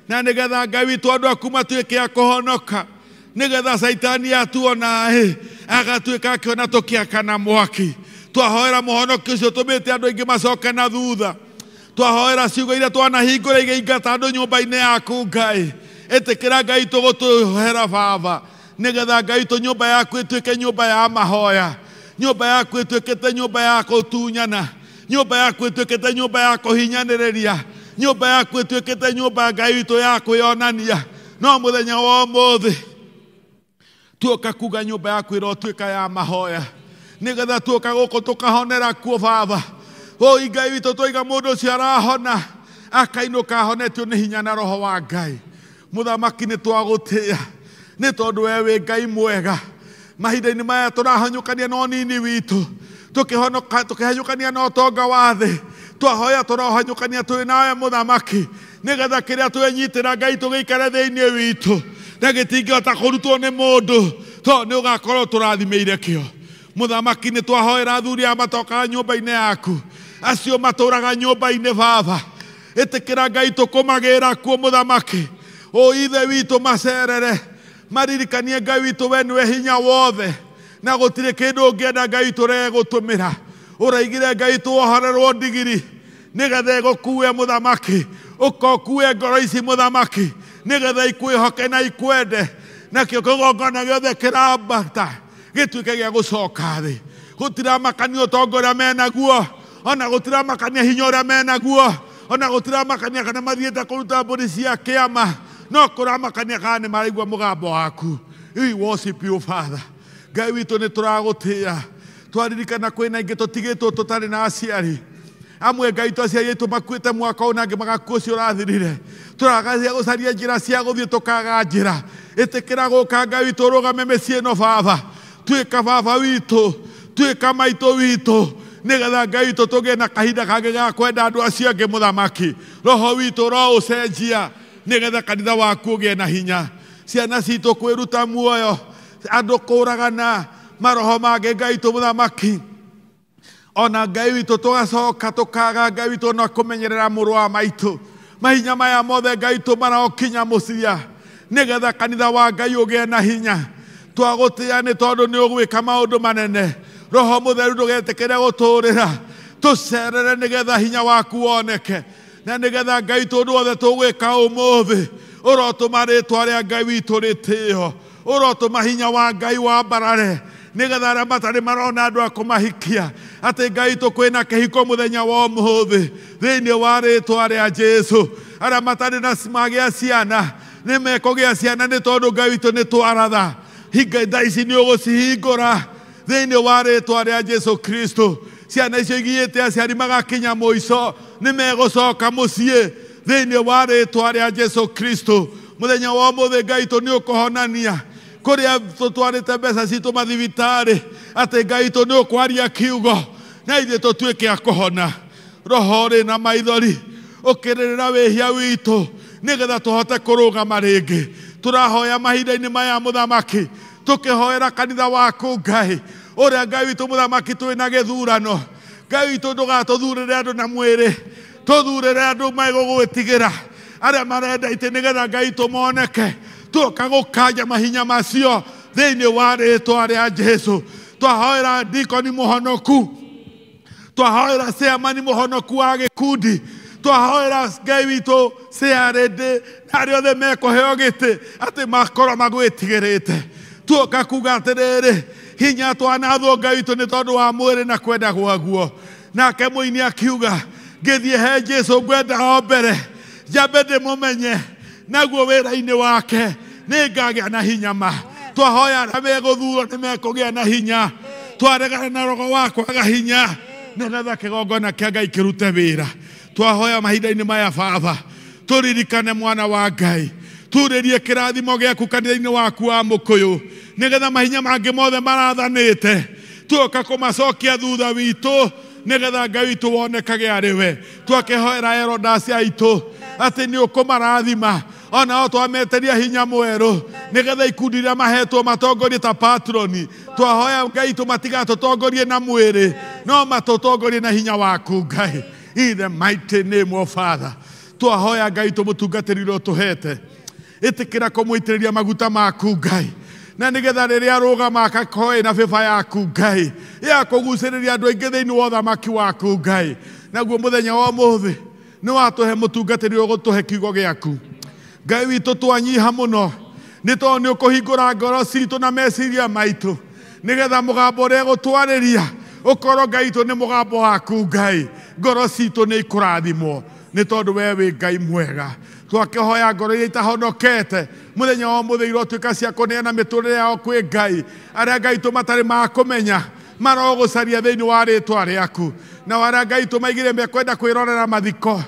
na nĩgetha Ngai witũ andũ aku matuĩke a kũhonoka, nĩgetha Caitani atuona agatuĩka akĩona tũkĩakana mwaki. Twahoera mũhonokio ũcio tũmĩte andũ aingĩ macoke na thutha. Twahoera ciugo iria twanahingũra igaingata andũ nyũmba-inĩ yaku Ngai. Ĩtĩkĩra Ngai tũgũtũhera baba, nĩgetha Ngai tũ nyũmba yaku ĩtuĩke nyũmba ya mahoya, nyũmba yaku ĩtuĩkĩte nyũmba ya kũtunyana, nyũmba yaku ĩtuĩkĩte nyũmba ya kũhinyanĩrĩria, nyũmba yaku ĩtuĩkĩte nyũmba Ngai witũ ya kwĩyonania. No mũthenya wa ũmũthĩ tuoka kuga nyũmba yaku ĩrotuĩka ya mahoya, nĩgetha tuoka gũkũ tũkahonera kuo baba. Oi Ngai witũ twaiga mũndũ ũcio arahona akainũka ahonetio nĩ hinya na roho wa Ngai. Mũthamaki nĩ twagũtĩĩa nĩ tondũ we wĩ Ngai mwega. Mahinda-inĩ maya tũrahanyũkania na ũnini witũ, tũkĩhanyũkania na ũtonga wa thĩ, twahoya tũrohanyũkania twĩ nawe mũthamaki, nĩgetha kĩrĩa twenyitĩra Ngai tũgĩikare thĩinĩ witũ na gĩtingĩhota kũrutwo nĩ mũndũ, tondũ nĩ ũgakorwo tũrathimĩire kĩo. Mũthamaki nĩ twahoera athuri aya matokaga nyũmba-inĩ yaku, acio matũraga nyũmba-inĩ baba, ĩtĩkĩra Ngai tũkũmagĩra kuo mũthamaki. O ithe witũ macerere, maririkanie Ngai witũ we nĩwe hinya wothe, na gũtirĩ kĩndũ ũngĩenda Ngai witũ ũrege gũtũmĩra. Ũraigire Ngai witũ wohorerwo ndigiri nĩgetha ĩgũkue mũthamaki, ũkokue ngoro ici mũthamaki, nĩgetha ikwĩhoke na ikwende, nakĩo kĩgongona gĩothe kĩrambata gĩtuĩke gĩa gũcoka thĩ. Gũtiramakania ũtonga ũrĩa menaguo, ona gũtiramakania hinya ũrĩa menaguo, ona gũtiramakania kana mathiĩte kũruta mbũri cia kĩama, no kũramakania kana nĩ maraigua mũgambo waku. We worship you Father. Ngai witũ nĩ tũragũtĩĩa. Twaririkana kwĩna ingĩ tũtigĩtwo tũtarĩ na aciari amwe Ngai tũ aciari aitũ makuĩte mwaka ũyũ na angĩ magakua ũcio ũrathirire. Tũragaria gũcaria njĩra cia gũthiĩ tũkaga njĩra. Ĩtĩkĩra gũka Ngai witũ ũrũgame mĩciĩ ĩno baba, tuĩka baba witũ, tuĩka maitũ witũ, nĩgetha Ngai witũ tũgĩe na kahinda kangĩ ga kwenda andũ acio angĩ mũthamaki. Roho witũ ro ũcenjia nĩgetha kanitha waku ũgĩe na hinya. Ciana citũ kwĩruta muoyo, andũ kũragana maroho mangĩ Ngai witũ mũthamaki, ona Ngai witũ tũgacoka tũkaga Ngai witũ ona kũmenyerera mũrũ wa maitũ. Mahinya maya mothe Ngai witũ marokinya mũcia, nĩgetha kanitha wa Ngai ũgĩe na hinya. Twagũtĩĩa nĩ tondũ nĩ ũgwĩka maũndũ manene. Roho mũtheru ndũgetĩkĩre gũtũũrĩra, tũcerere nĩgetha hinya waku woneke, na nĩgetha Ngai witũ ũndũ wothe tũgwĩka ũmũthĩ ũrotũma rĩtwa rĩa Ngai witũ rĩtĩo, ũrotũma hinya wa Ngai wambarare, nĩgetha arĩa matarĩ marona andũ a kũmahikia atĩ Ngai witũ kwĩna kĩhiko mũthenya wa ũmũthĩ thĩinĩ wa rĩtwa rĩa Jesũ. Arĩa matarĩ na magĩa ciana nĩ mekũgĩa ciana nĩ tondũ Ngai witũ nĩ twaratha hinga thaa ici nĩ ũgũcihingũra thĩinĩ wa rĩtwa rĩa Jesũ Kristo. Ciana icio igiĩte aciari magakinya mũico nĩ megũcoka mũciĩ thĩinĩ wa rĩtwa rĩa Jesũ Kristo. Mũthenya wa ũmũthĩ Ngai witũ nĩ ũkũhonania kũrĩa tũtwarĩte mbeca citũ mathibitarĩ, atĩ Ngai witũ nĩ ũkwaria kiugo na ithuĩ tũtuĩke a kũhona. Roho ũrĩ na maithori ũkĩrĩrĩra wĩhia witũ nĩgetha tũhote kũrũgama rĩngĩ. Tũrahoya mahinda-inĩ maya mũthamaki, tũkĩhoera kanitha waku Ngai, ũrĩa Ngai witũ mũthamaki twĩna gĩthurano. Ngai witũ ndũgatũthurĩre andũ na mwĩrĩ, tũthurĩre andũ megũgwĩtigĩra, arĩa marenda itĩ nĩgetha Ngai witũ moneke. Tuoka gũkanja mahinya macio thĩinĩ wa rĩtwa rĩa Jesũ. Twahoera dikoni mũhonoku, twahoera ceamani mũhonoku wa gĩkundi, twahoera Ngai witũ CRD na arĩa othe mekũheo gĩtĩ atĩ makorwo magwĩtigĩrĩte. Tuoka kuga atĩrĩrĩ, hinya twanathwo Ngai witũ nĩ tondũ wa mwĩrĩ na kwenda gwaguo. Nake mũini akiuga, ngĩthiĩ he Jesũ ngwenda o mbere njambe ndĩmũmenye, naguo wĩra-inĩ wake nĩ ngagĩa na hinya ma. Twahoya arĩa megũthurwo nĩ mekũgĩa na hinya, twaregana na roho wa kwaga hinya nĩgetha kĩgongona kĩa Ngai kĩrute wĩra. Twahoya mahinda-inĩ maya baba, tũririkane mwana wa Ngai, turĩrie kĩrathimo gĩaku kanitha-inĩ waku wa Mũkũyũ, nĩgetha mahinya mangĩ mothe marathanĩte tuoka kũmacokia thutha witũ, Nĩgetha Ngai witũ wonekage arĩ we. Twakĩhoera erodasi aitũ atĩ nĩ ũkũmarathima onao twameteria hinya mwerũ nĩgetha ikundi iria mahetwo matongorie ta patroni. Twahoya Ngai witũ matigatũtongorie na mwĩrĩ no matũtongorie na hinya waku Ngai. In the mighty name of Father, twahoya Ngai witũ mũtungatĩri ũrĩa ũtũhete, ĩtĩkĩra kũmũitĩrĩria maguta maku Ngai, na nĩgetha rĩrĩa arũgama akakoe na bĩba yaku Ngai ya kũgucĩrĩria andũ aingĩ thĩinĩ wa ũthamaki waku Ngai. Naguo mũthenya wa ũmũthĩ nĩ watũhe mũtungatĩri ũgũtũhe kiugo gĩaku Ngai witũ. Twanyiha mũno nĩ tondũ nĩ ũkũhingũra ngoro citũ na meciria maitũ nĩgetha mũgambo ũrĩa gũtwarĩria ũkorwo Ngai witũ nĩ mũgambo waku Ngai. Ngoro citũ nĩ ikũrathimwo nĩ tondũ we wĩ Ngai mwega. Twakĩhoya ngoro iria itahonokete mũthenya wa ũmũthĩ irotuĩka cia kũneana mĩtũrĩre yao kwĩ Ngai. Arĩa Ngai witũ matarĩ makũmenya marogũcaria thĩinĩ wa rĩtwa rĩaku, na arĩa Ngai witũ maigire mekwenda kwĩrorera mathiko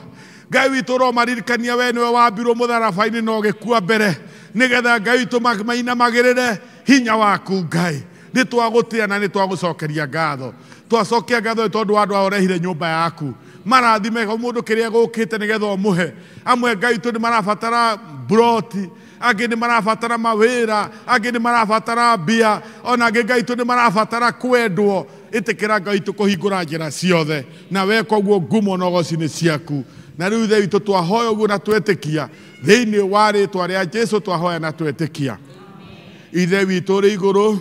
Ngai witũ ũromaririkania we nĩwe wambirwo mũtharaba-inĩ na ũgĩkua mbere nĩgetha Ngai witũ mainamagĩrĩre hinya waku Ngai. Nĩ twagũtĩa na nĩ twagũcokeria ngatho. Twacokia ngatho nĩ tondũ wa andũ aya ũrehire nyũmba yaku. Marathime o mũndũ kĩrĩa gũkĩte nĩgetha ũmũhe. Amwe Ngai witũ nĩ marabatara broti, angĩ nĩ marabatara mawĩra, angĩ nĩ marabatara mbia, ona angĩ Ngai witũ nĩ marabatara kwendwo. Ĩtĩkĩra Ngai witũ kũhingũra njĩra ciothe, na we koguo ngumo na ũgoci nĩ ciaku. Na rĩu Ithe witũ twahoya ũguo na twetĩkia thĩinĩ wa rĩtwa rĩa Jesũ, twahoya na twetĩkia. Ithe witũ ũrĩ igũrũ,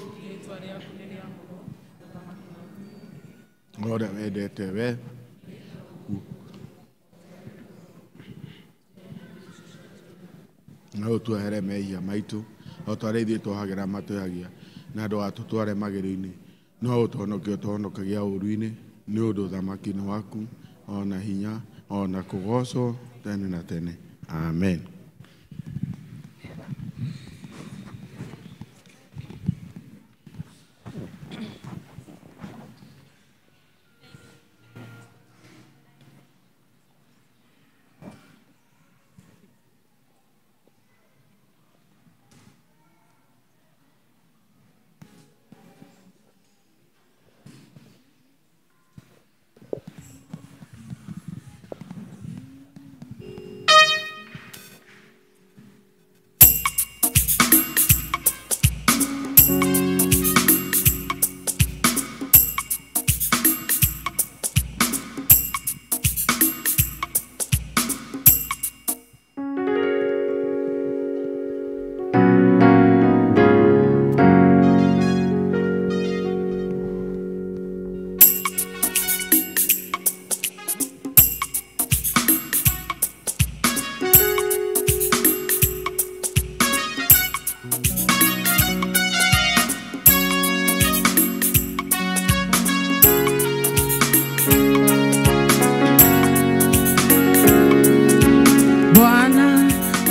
ũrĩa wendete we na ũtuohere mehia maitũ o ta ũrĩa ithuĩ twohagĩra matwĩhagia, na ndũgatũtware magerio-inĩ no ũtũhonokie ũtũhonokagia ũũru-inĩ, nĩ ũndũ ũthamaki nĩ waku ona hinya ona kũgocwo tene na tene. Amen.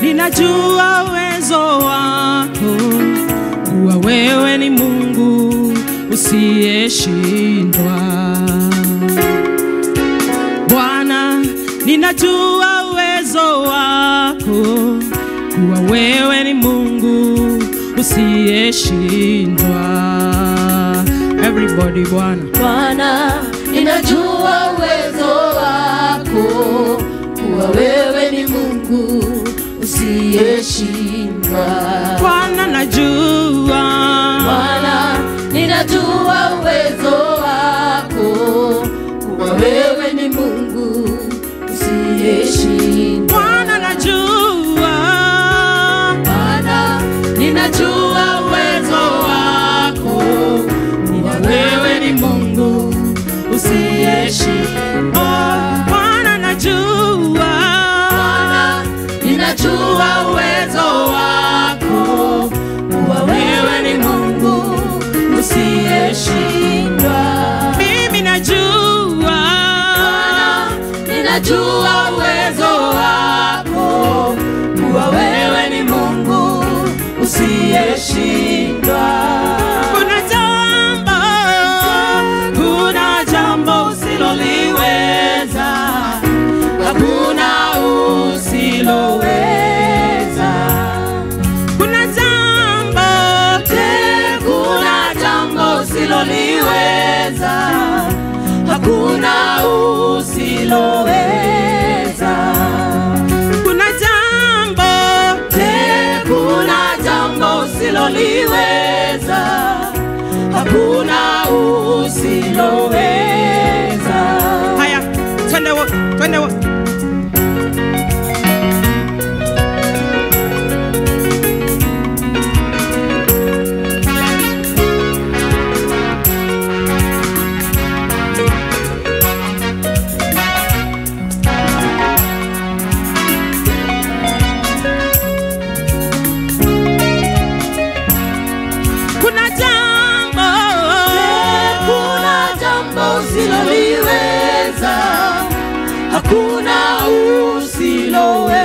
Ninajua uwezo wako, kuwa wewe ni Mungu usiyeshindwa. Bwana, ninajua uwezo wako, kuwa wewe ni Mungu usiyeshindwa. Everybody, Bwana. Bwana, ninajua uwezo wako, kuwa wewe ni Mungu usiyeshindwa. Bwana, najua. Bwana, ninajua uwezo wako, kuwa wewe ni Mungu usiyeshindwa. Bwana, najua. Bwana, ninajua uwezo wako, kuwa wewe ni Mungu usiyeshindwa. Bwana, najua. Bwana, ninajua uwezo wako, kuwa wewe ni Mungu usiyeshindwa. Mimi najua. Bwana, ninajua uwezo wako, kuwa wewe ni Mungu usiyeshindwa. Kuna jambo usiloliweza, hakuna usiloweza. Kuna jambo, kuna jambo usiloliweza, hakuna usiloweza. Haya, twende wote, twende wote. Kuna jambo, Kuna jambo usiloliweza, hakuna usiloweza.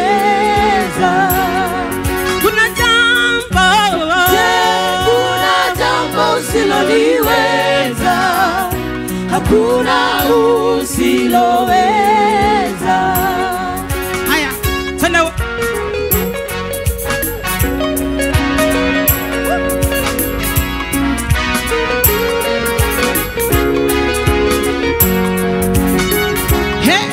Kuna jambo, Je, kuna jambo usiloliweza, hakuna usiloweza. Haya, twende wote. Hey!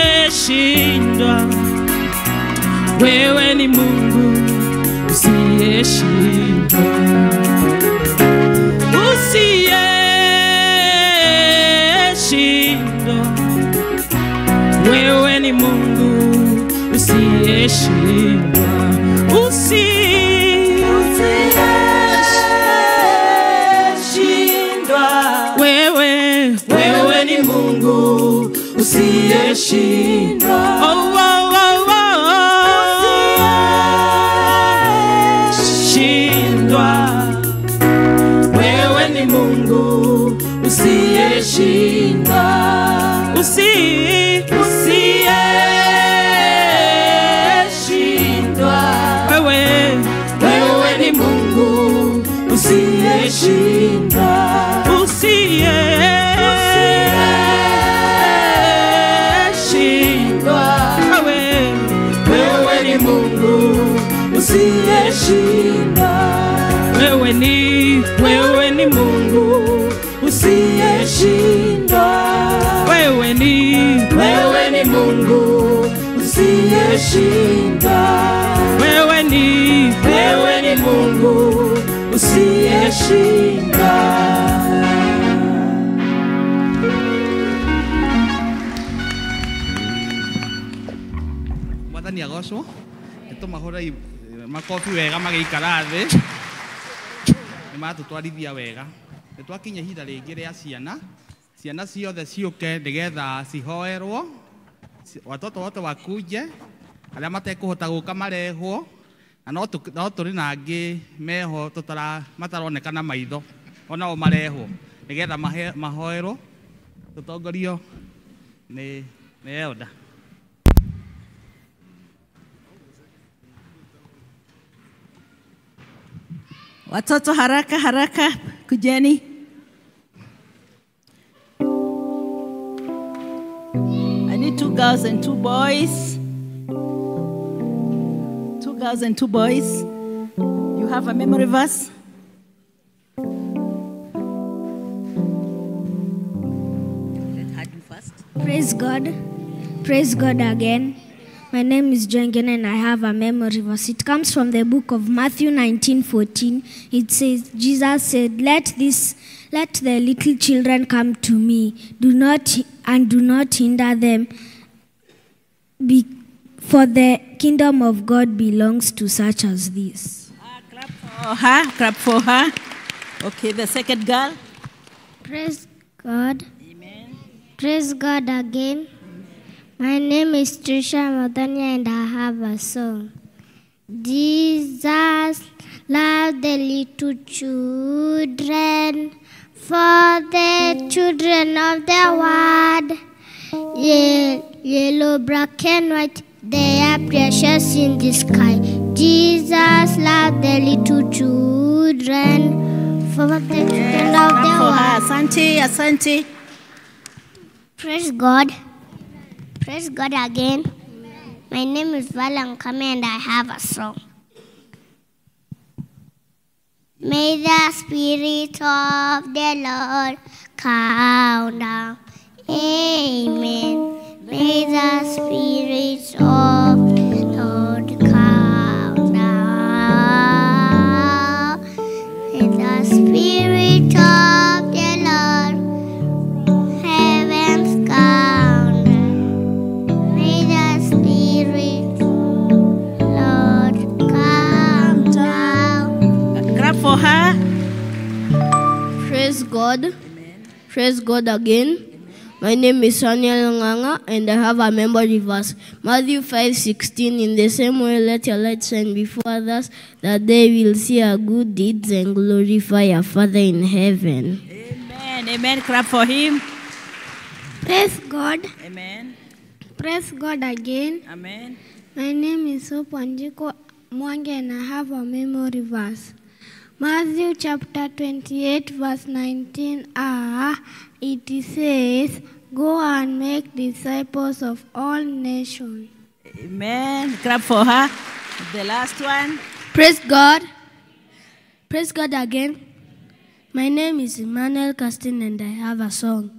Usiyeshindwa, wewe ni Mungu usiyeshindwa, usiyeshindwa, wewe ni Mungu usiyeshindwa, Usiyeshindwa, wewe, wewe ni Mungu usiyeshindwa. Oh, oh, oh, oh. Shindwa, wewe ni Mungu usiyeshindwa. Usiyeshindwa, Wewe, wewe ni Mungu usiyeshindwa. Usiyeshindwa, wewe, Wewe ni Mungu usiyeshindwa. Wewe ni Mungu Usiyeshindwa. Wewe ni, Wewe ni Mungu usiyeshindwa. Wewe ni, Wewe ni Mungu usiyeshindwa. Mwathani agocwo, nĩ tũmahũrei makobi wega magĩikara thĩ, nĩ matũtwarithia wega. Nĩ twakinya ihinda rĩngĩ rĩa ciana, ciana ciothe ciũke nĩgetha cihoerwo, watoto wote wakuje, arĩa matekũhota gũka marehwo, na no tũrĩ na angĩ meho mataroneka na maitho, onao marehwo nĩgetha mahoerwo, tũtongorio nĩ elder. Watoto haraka haraka, kujeni. I need 2 girls and 2 boys. 2 girls and 2 boys. You have a memory verse? Let her do first. Praise God. Praise God again. My name is Jengen and I have a memory verse. It comes from the book of Matthew 19:14. It says, Jesus said, let the little children come to me. Do not hinder them, for the kingdom of God belongs to such as this. Clap for her. Clap for her. Okay, the second girl. Praise God. Amen. Praise God again. My name is Trisha Modania and I have a song. Jesus loved the little children, for the children of the world. Yellow, black and white, they are precious in the sky. Jesus loved the little children, for the children of the world. Asante, asante. Praise God. Praise God again. Amen. My name is Val Nkame and I have a song. May the Spirit of the Lord come down. Amen. May the Spirit of the Lord come down. May the Spirit of the Lord heavens come down. May the Spirit Lord come down. Clap for her. Praise God. Amen. Praise God again. Amen. My name is Daniel Nganga and I have a memory verse. Matthew 5:16. In the same way, let your light shine before others, that they will see our good deeds and glorify our Father in heaven. Amen. Amen. Clap for him. Praise God. Amen. Praise God again. Amen. My name is Hope Wanjiku Mwangi and I have a memory verse. Matthew chapter 28 verse 19a, it says, go and make disciples of all nations. Amen. Clap for her. The last one. Praise God. Praise God again. My name is Emmanuel Castin and I have a song.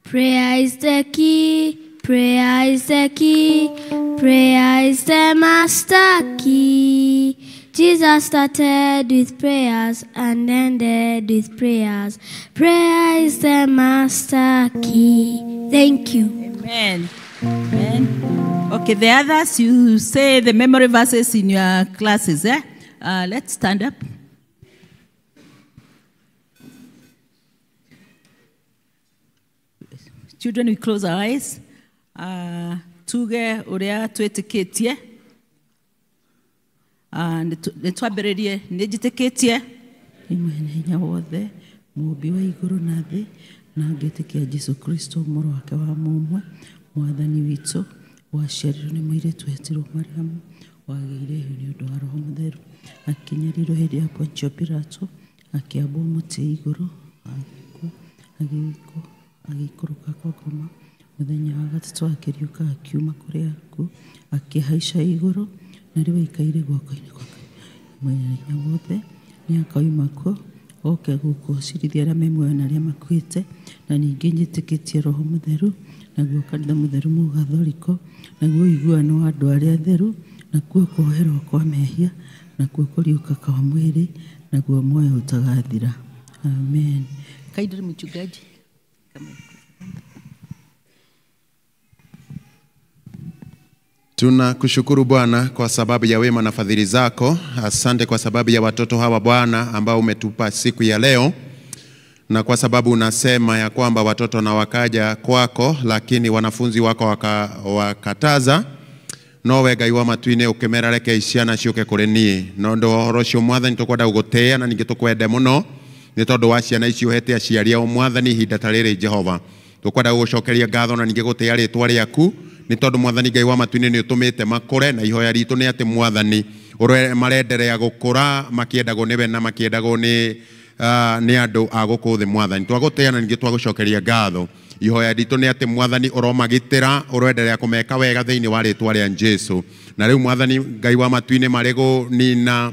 Prayer is the key. Prayer is the key. Prayer is the master key. Jesus started with prayers and ended with prayers. Prayer is the master key. Thank you. Amen. Amen. Okay, the others, you say the memory verses in your classes. Eh? Let's stand up. Children, we close our eyes. Tuge uria twetikitie. Nĩ twambĩrĩrie nĩ njĩtĩkĩtie nĩ mwene hinya wothe mũũmbi wa igũrũ na thĩ na ngĩtĩkia Jesũ Kristo mũrũ wake wa mũmwe mwathani witũ waciarirwo nĩ mũirĩtu wetirwo Mariamu wagĩire ihu nĩ ũndũ wa Roho Mũtheru akĩnyarirwo hĩndĩ ya Pontio Pilato akĩambwo mũtĩ igũrũ agĩkua agĩthikwo agĩikũrũka kwa ngoma mũthenya wa gatatũ akĩriũka akiuma kũrĩ akuũ akĩhaica igũrũ na rĩu aikaire guoko-inĩ kwa Ngai mwene hinya wothe nĩ akauma kuo oke gũkũ acirithia arĩa me muoyo na arĩa makuĩte na ningĩ njĩtĩkĩtie Roho Mũtheru naguo kanitha mũtheru mũgathoriko naguo ũiguano wa andũ arĩa atheru nakuo kuoherwo kwa mehia nakuo kũriũka kwa mwĩrĩ naguo muoyo ũtagathira. Amen. Kaidri mchungaji. Tunakushukuru Bwana kwa sababu ya wema na fadhili zako. Asante kwa sababu ya watoto hawa Bwana ambao umetupa siku ya leo. Na kwa sababu unasema ya kwamba watoto na wakaja kwako, lakini wanafunzi wako wakataza. Nowe Ngai wa matu-inĩ ũkĩmera reke ciana ciũke kũrĩ niĩ. Na ũndũ wa ũhoro ũcio Mwathani tũkwenda gũgũtĩĩa na ningĩ tũkwende mũno nĩ tondũ wa ciana ici ũhete aciari ao Mwathani ihinda ta rĩrĩ Jehova. Tũkwenda gũgũcokeria ngatho na ningĩ gũtĩĩa rĩtwa rĩaku nĩ tondũ Mwathani Ngai wa matu-inĩ nĩ ũtũmĩte makũre na ihoya ritũ nĩ atĩ Mwathani marenderea gũkũra makĩendagwo nĩwe na makĩendagwo nĩ andũ a gũkũ thĩ Mwathani. Twagũtĩĩa na ningĩ twagũcokeria ngatho. Ihoya ritũ nĩ atĩ Mwathani ũromagitĩra ũroenderea kũmeka wega thĩinĩ wa rĩtwa rĩa Jesũ. Na rĩu Mwathani Ngai wa matu-inĩ marĩ kũnina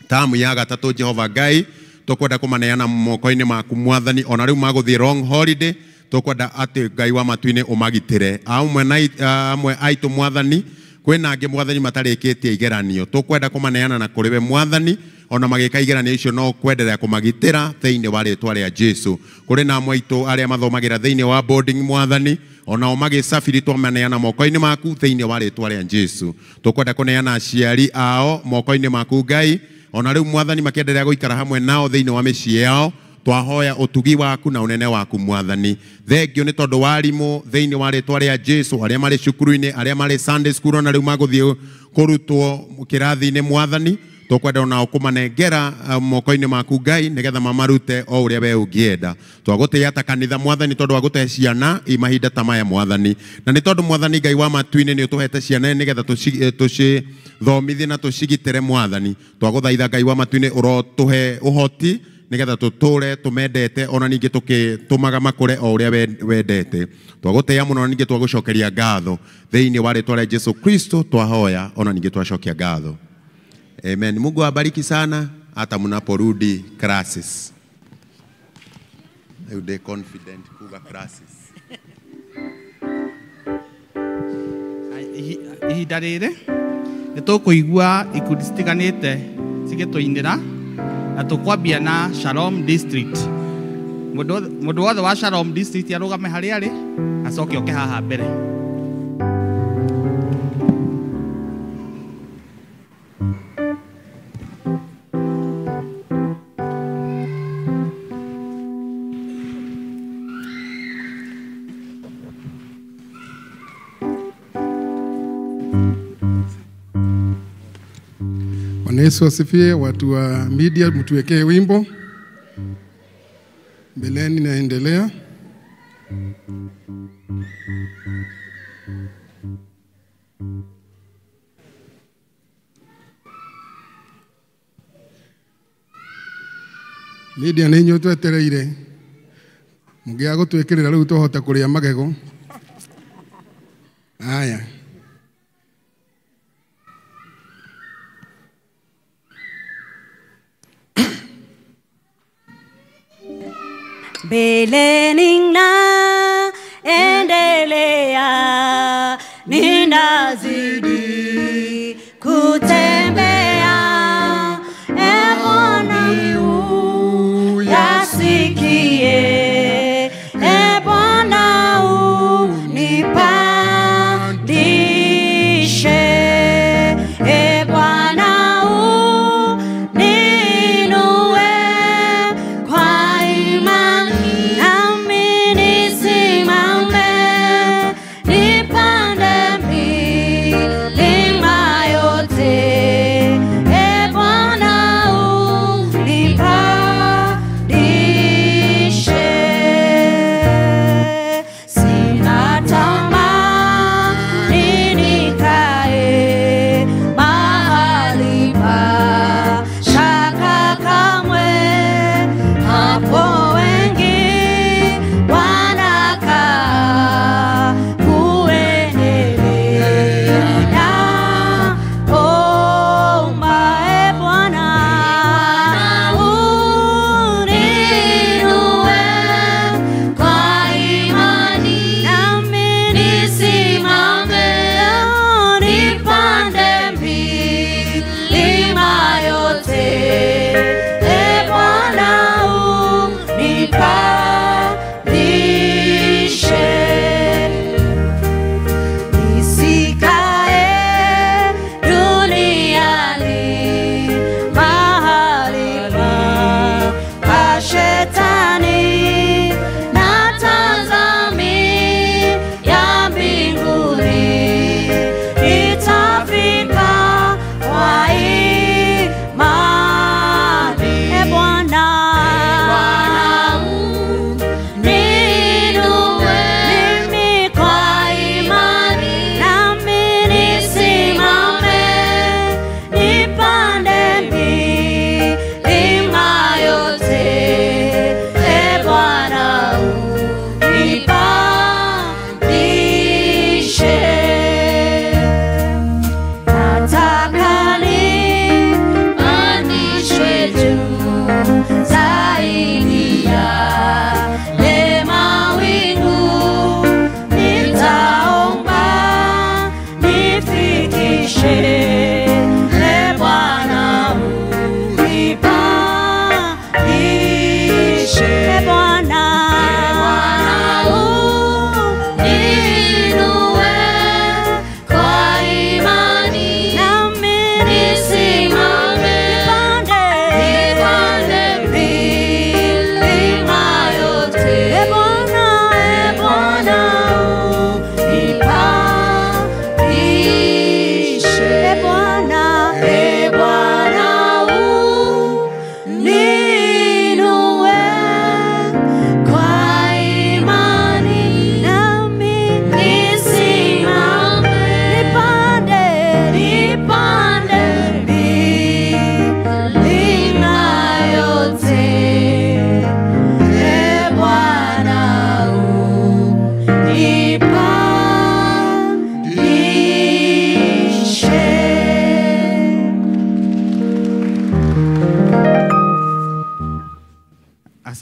tamu ya gatatũ Jehova Ngai tũkwenda kũmaneana moko-inĩ maku Mwathani ona rĩu magũthiĩ long holiday tũkwenda atĩ Ngai wa matu-inĩ ũmagitĩre. Amwe aitũ Mwathani kwĩna angĩ Mwathani matarĩkĩtie igeranio tũkwenda kũmaneana na kũrĩ we Mwathani ona magĩka igeranio icio no kwenderea kũmagitĩra thĩinĩ wa rĩtwa rĩa Jesũ. Kũrĩ na amwe aitũ arĩa mathomagĩra thĩinĩ wa boarding Mwathani ona o magĩcabiri twamaneana moko-inĩ maku thĩinĩ wa rĩtwa rĩa Jesũ. Tũkwenda kũneana aciari ao moko-inĩ maku Ngai ona rĩu Mwathani makĩenderea gũikara hamwe nao thĩinĩ wa mĩciĩ yao twahoya ũtugi waku na ũnene waku Mwathani. Thengio nĩ tondũ wa arimũ thĩinĩ wa rĩtwa rĩa Jesũ arĩa marĩ cukuru-inĩ arĩa marĩ Sunday school ona rĩu magũthiĩ kũrutwo kĩrathi-inĩ Mwathani tũkwenda onao kũmanengera moko-inĩ maku Ngai nĩgetha mamarute o ũrĩa we ũngĩenda. Twagũtĩĩa ta kanitha Mwathani tondũ wa gũtũhe ciana i mahinda ta maya Mwathani na nĩ tondũ Mwathani Ngai wa matu-inĩ nĩ ũtũhete ciana nĩgetha tũcithomithie na tũcigitĩre Mwathani. Twagũthaitha Ngai wa matu-inĩ ũrotũhe ũhoti nĩgetha tũtũre tũmendete ona ningĩ tũgĩtũmaga makũre o ũrĩa wendete. Twagũtĩĩa mũno na ningĩ twagũcokeria ngatho thĩinĩ wa rĩtwa rĩa Jesũ Kristo twahoya ona ningĩ twacokia ngatho. Amen. Mungu awabariki sana hata mnaporudi classes. Rĩu ndĩ confident kuga classes. Ihinda rĩrĩ nĩ tũkũigua ikundi citiganĩte cigĩtũinĩra na tũkwambia na Shalom District. Mũndũ wothe wa Shalom District arũgame harĩa arĩ acoke oke haha mbere. Bwana Yesu asifiwe. Watu wa media mtuwekee wimbo mbeleni, naendelea. Media nĩ inyuĩ twetereire, mũngĩaga gũtwĩkĩrĩra rĩu tũhota kũrĩa magego. Aya. Mbeleni na endelea, ninazidi kutembea. E Bwana uyasikie, E Bwana unipandishe, E Bwana uninue kwa imani, nami nisimame.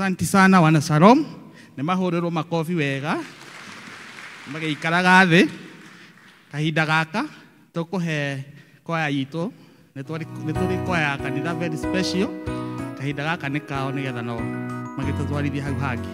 Asante sana wana Shalom. Nĩ mahũrĩrwo makobi wega magĩikaraga thĩ. Kahinda gaka tũkũhe kwaya itũ, nĩ tũrĩ kwaya ya kanitha very special. Kahinda gaka nĩ kao nĩgetha no magĩtũtwarithie hau hangĩ.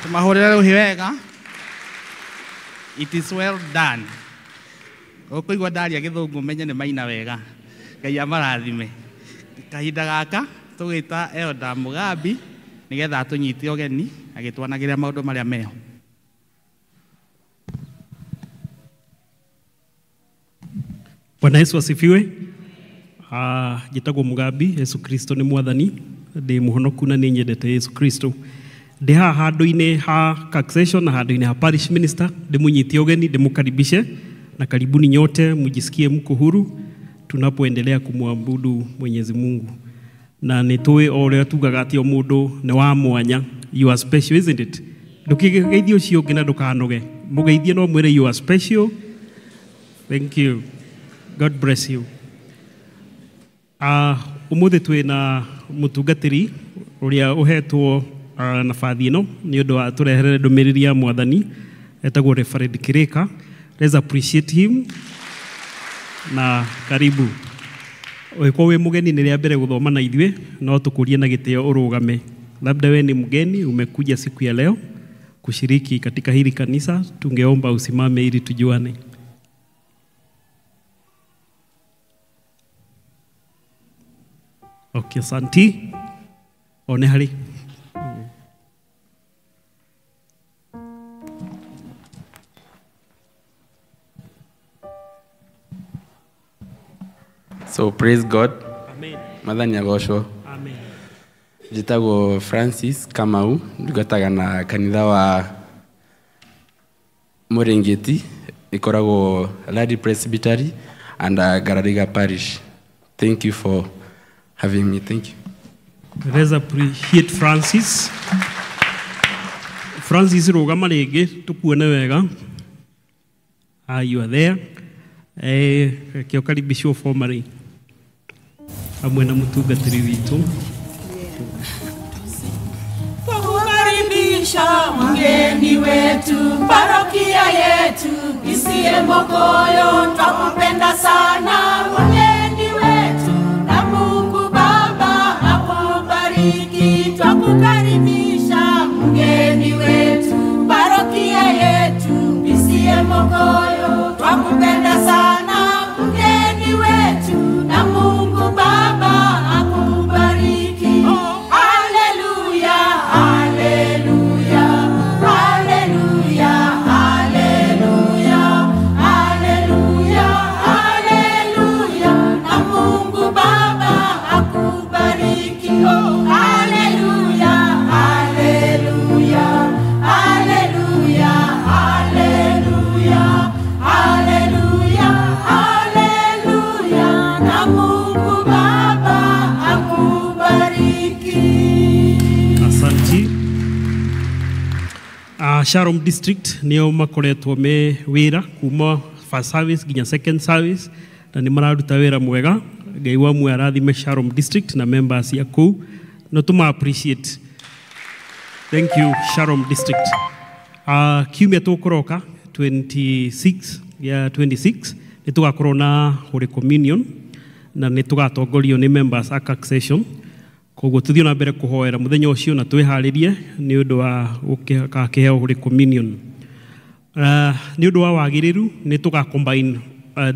Tũmahũrĩre rũhĩ wega. It is well done. Ũkũigua ndaria gĩthũngũ menye nĩ maina wega. Ngai amarathime. Kahinda gaka tũgĩta Elder Mugambi nĩgetha atũnyite ũgeni agĩtwanagĩrĩra maũndũ marĩa meho. Bwana Yesu asifiwe. Njĩtagwo Mugambi, Yesu Kristo nĩ mwathani, ndĩ mũhonoku na nĩ nyendete Yesu Kristo. Ndĩ haha handũ-inĩ ha taxation na handũ-inĩ ha parish minister, ndĩmũnyitie ũgeni, ndĩmũkaribishe na karibuni nyote, mjisikie mko huru tunapoendelea kumwabudu Mwenyezi Mungu. Na nĩ tũĩ o ũrĩa tugaga atĩ o mũndũ nĩ wa mwanya. You are special, isn't it? Ndũkĩgeithie ũcio ũngĩ na ndũkanoge. Mũgeithie no mwĩre you are special. Thank you. God bless you. Umuthi twĩ na mũtungatĩri ũrĩa ũhetwo nabathi ĩno nĩ ũndũ wa tũreherere ndũmĩrĩri ya mwathani, etagwo Reverend Kirika. Let's appreciate him na karibu. Ũngĩkorwo wĩ mũgeni nĩ rĩa mbere gũthoma na ithuĩ, no tũkũrie na gĩtĩo ũrũgame. Labda we ni mgeni umekuja siku ya leo kushiriki katika hili kanisa, tungeomba usimame ili tujuane. Okay, asanti. One hari. So praise God. Amen. Mwathani agocwo. Amen. Njĩtagwo Francis Kamau, ndungataga na kanitha wa Mũrĩngĩti, ĩkoragwo Ladi Presbytery and Garariga Parish. Thank you for having me. Thank you. Let's appreciate Francis. Francis rũgama rĩngĩ tukuone wega. You are there. Reke ũkaribishwo formally hamwe na mũtungatĩri witũ. Twakukaribisha mgeni wetu, parokia yetu isiye Mokoyo, twakupenda sana mgeni wetu, na Mungu Baba akubariki. Twakukaribisha mgeni wetu, parokia yetu isiye Mokoyo, twakupenda sana mgeni wetu, na Mungu Baba akubariki. Haleluya, haleluya, haleluya, haleluya, haleluya, haleluya, na Mungu Baba akubariki. Haleluya, haleluya, haleluya, haleluya, haleluya, haleluya, na Mungu Baba akubariki. Asanti. Sharon District nĩo makoretwo me wĩra kuma first service nginya second service, na nĩ mararuta wĩra mwega. Ngai wa muoyo arathime Sharon District na members ya kũu, no tũma appreciate. Thank you Sharon District. Kiumia tũkũroka 26 ya 26 nĩ tũgakorwo na Holy Communion na nĩ tũgatongorio nĩ members a taxation. Koguo tũthiĩ na mbere kũhoera mũthenya ũcio na twĩharĩrie nĩ ũndũ wa gũkĩheo Holy Communion. Nĩ ũndũ wa wagĩrĩru nĩ tũga combine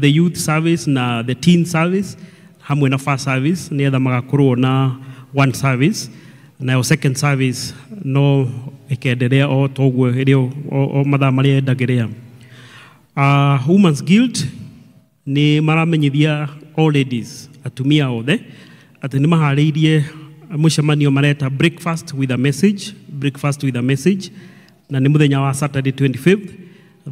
the youth service na the teen service hamwe na first service nĩgetha magakorwo na one service, nayo second service no ĩkenderea o toguo ĩrĩ o mathaa marĩa endagĩrĩa. Women's Guild nĩ maramenyithia all ladies, atumia othe, atĩ nĩ maharĩirie mũcemanio mareta breakfast with a message, breakfast with a message, na nĩ mũthenya wa Saturday 25th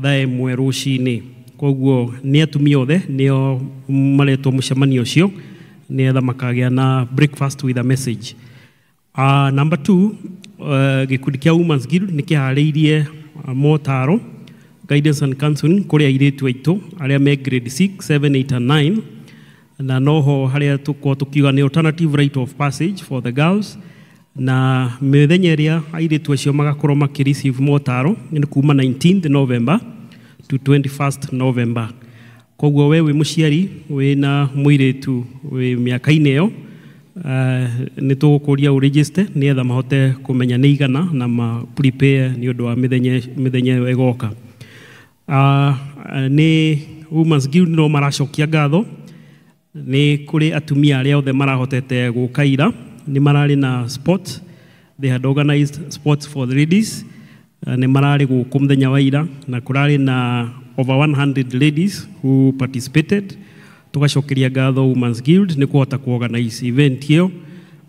thaa 1 rũcinĩ. Koguo nĩ atumia othe nĩo maretwo mũcemanio ũcio nĩgetha makagĩa na breakfast with a message. Number 2, gĩkundi kĩa Women's Guild nĩ kĩharĩirie motaro guidance and counseling kũrĩ airĩtu aitũ arĩa me grade 6, 7, 8 and 9, na noho harĩa tũkorwo tũkiuga nĩ alternative rite of passage for the girls, na mĩthenya ĩrĩa airĩtu acio magakorwo makĩreceive motaro nĩ kuma 19th November to 21st November. Koguo we wĩ mũciari wĩna mũirĩtu wĩ mĩaka-inĩ ĩyo Nĩ tũgũkũria ũregister nĩgetha mahote kũmenya nĩ igana na ma prepare nĩ ũndũ wa mĩthenya ĩyo ĩgoka. Nĩ Women's Guild no maracokia ngatho nĩ kũrĩ atumia arĩa othe marahotete gũka ira. Nĩ mararĩ na sports, they had organized sports for the ladies. Nĩ mararĩ gũkũ mũthenya wa ira na kũrarĩ na over 100 ladies who participated. Tugacokeria ngatho Women's Guild nĩ kũhota kuorganize event ĩyo,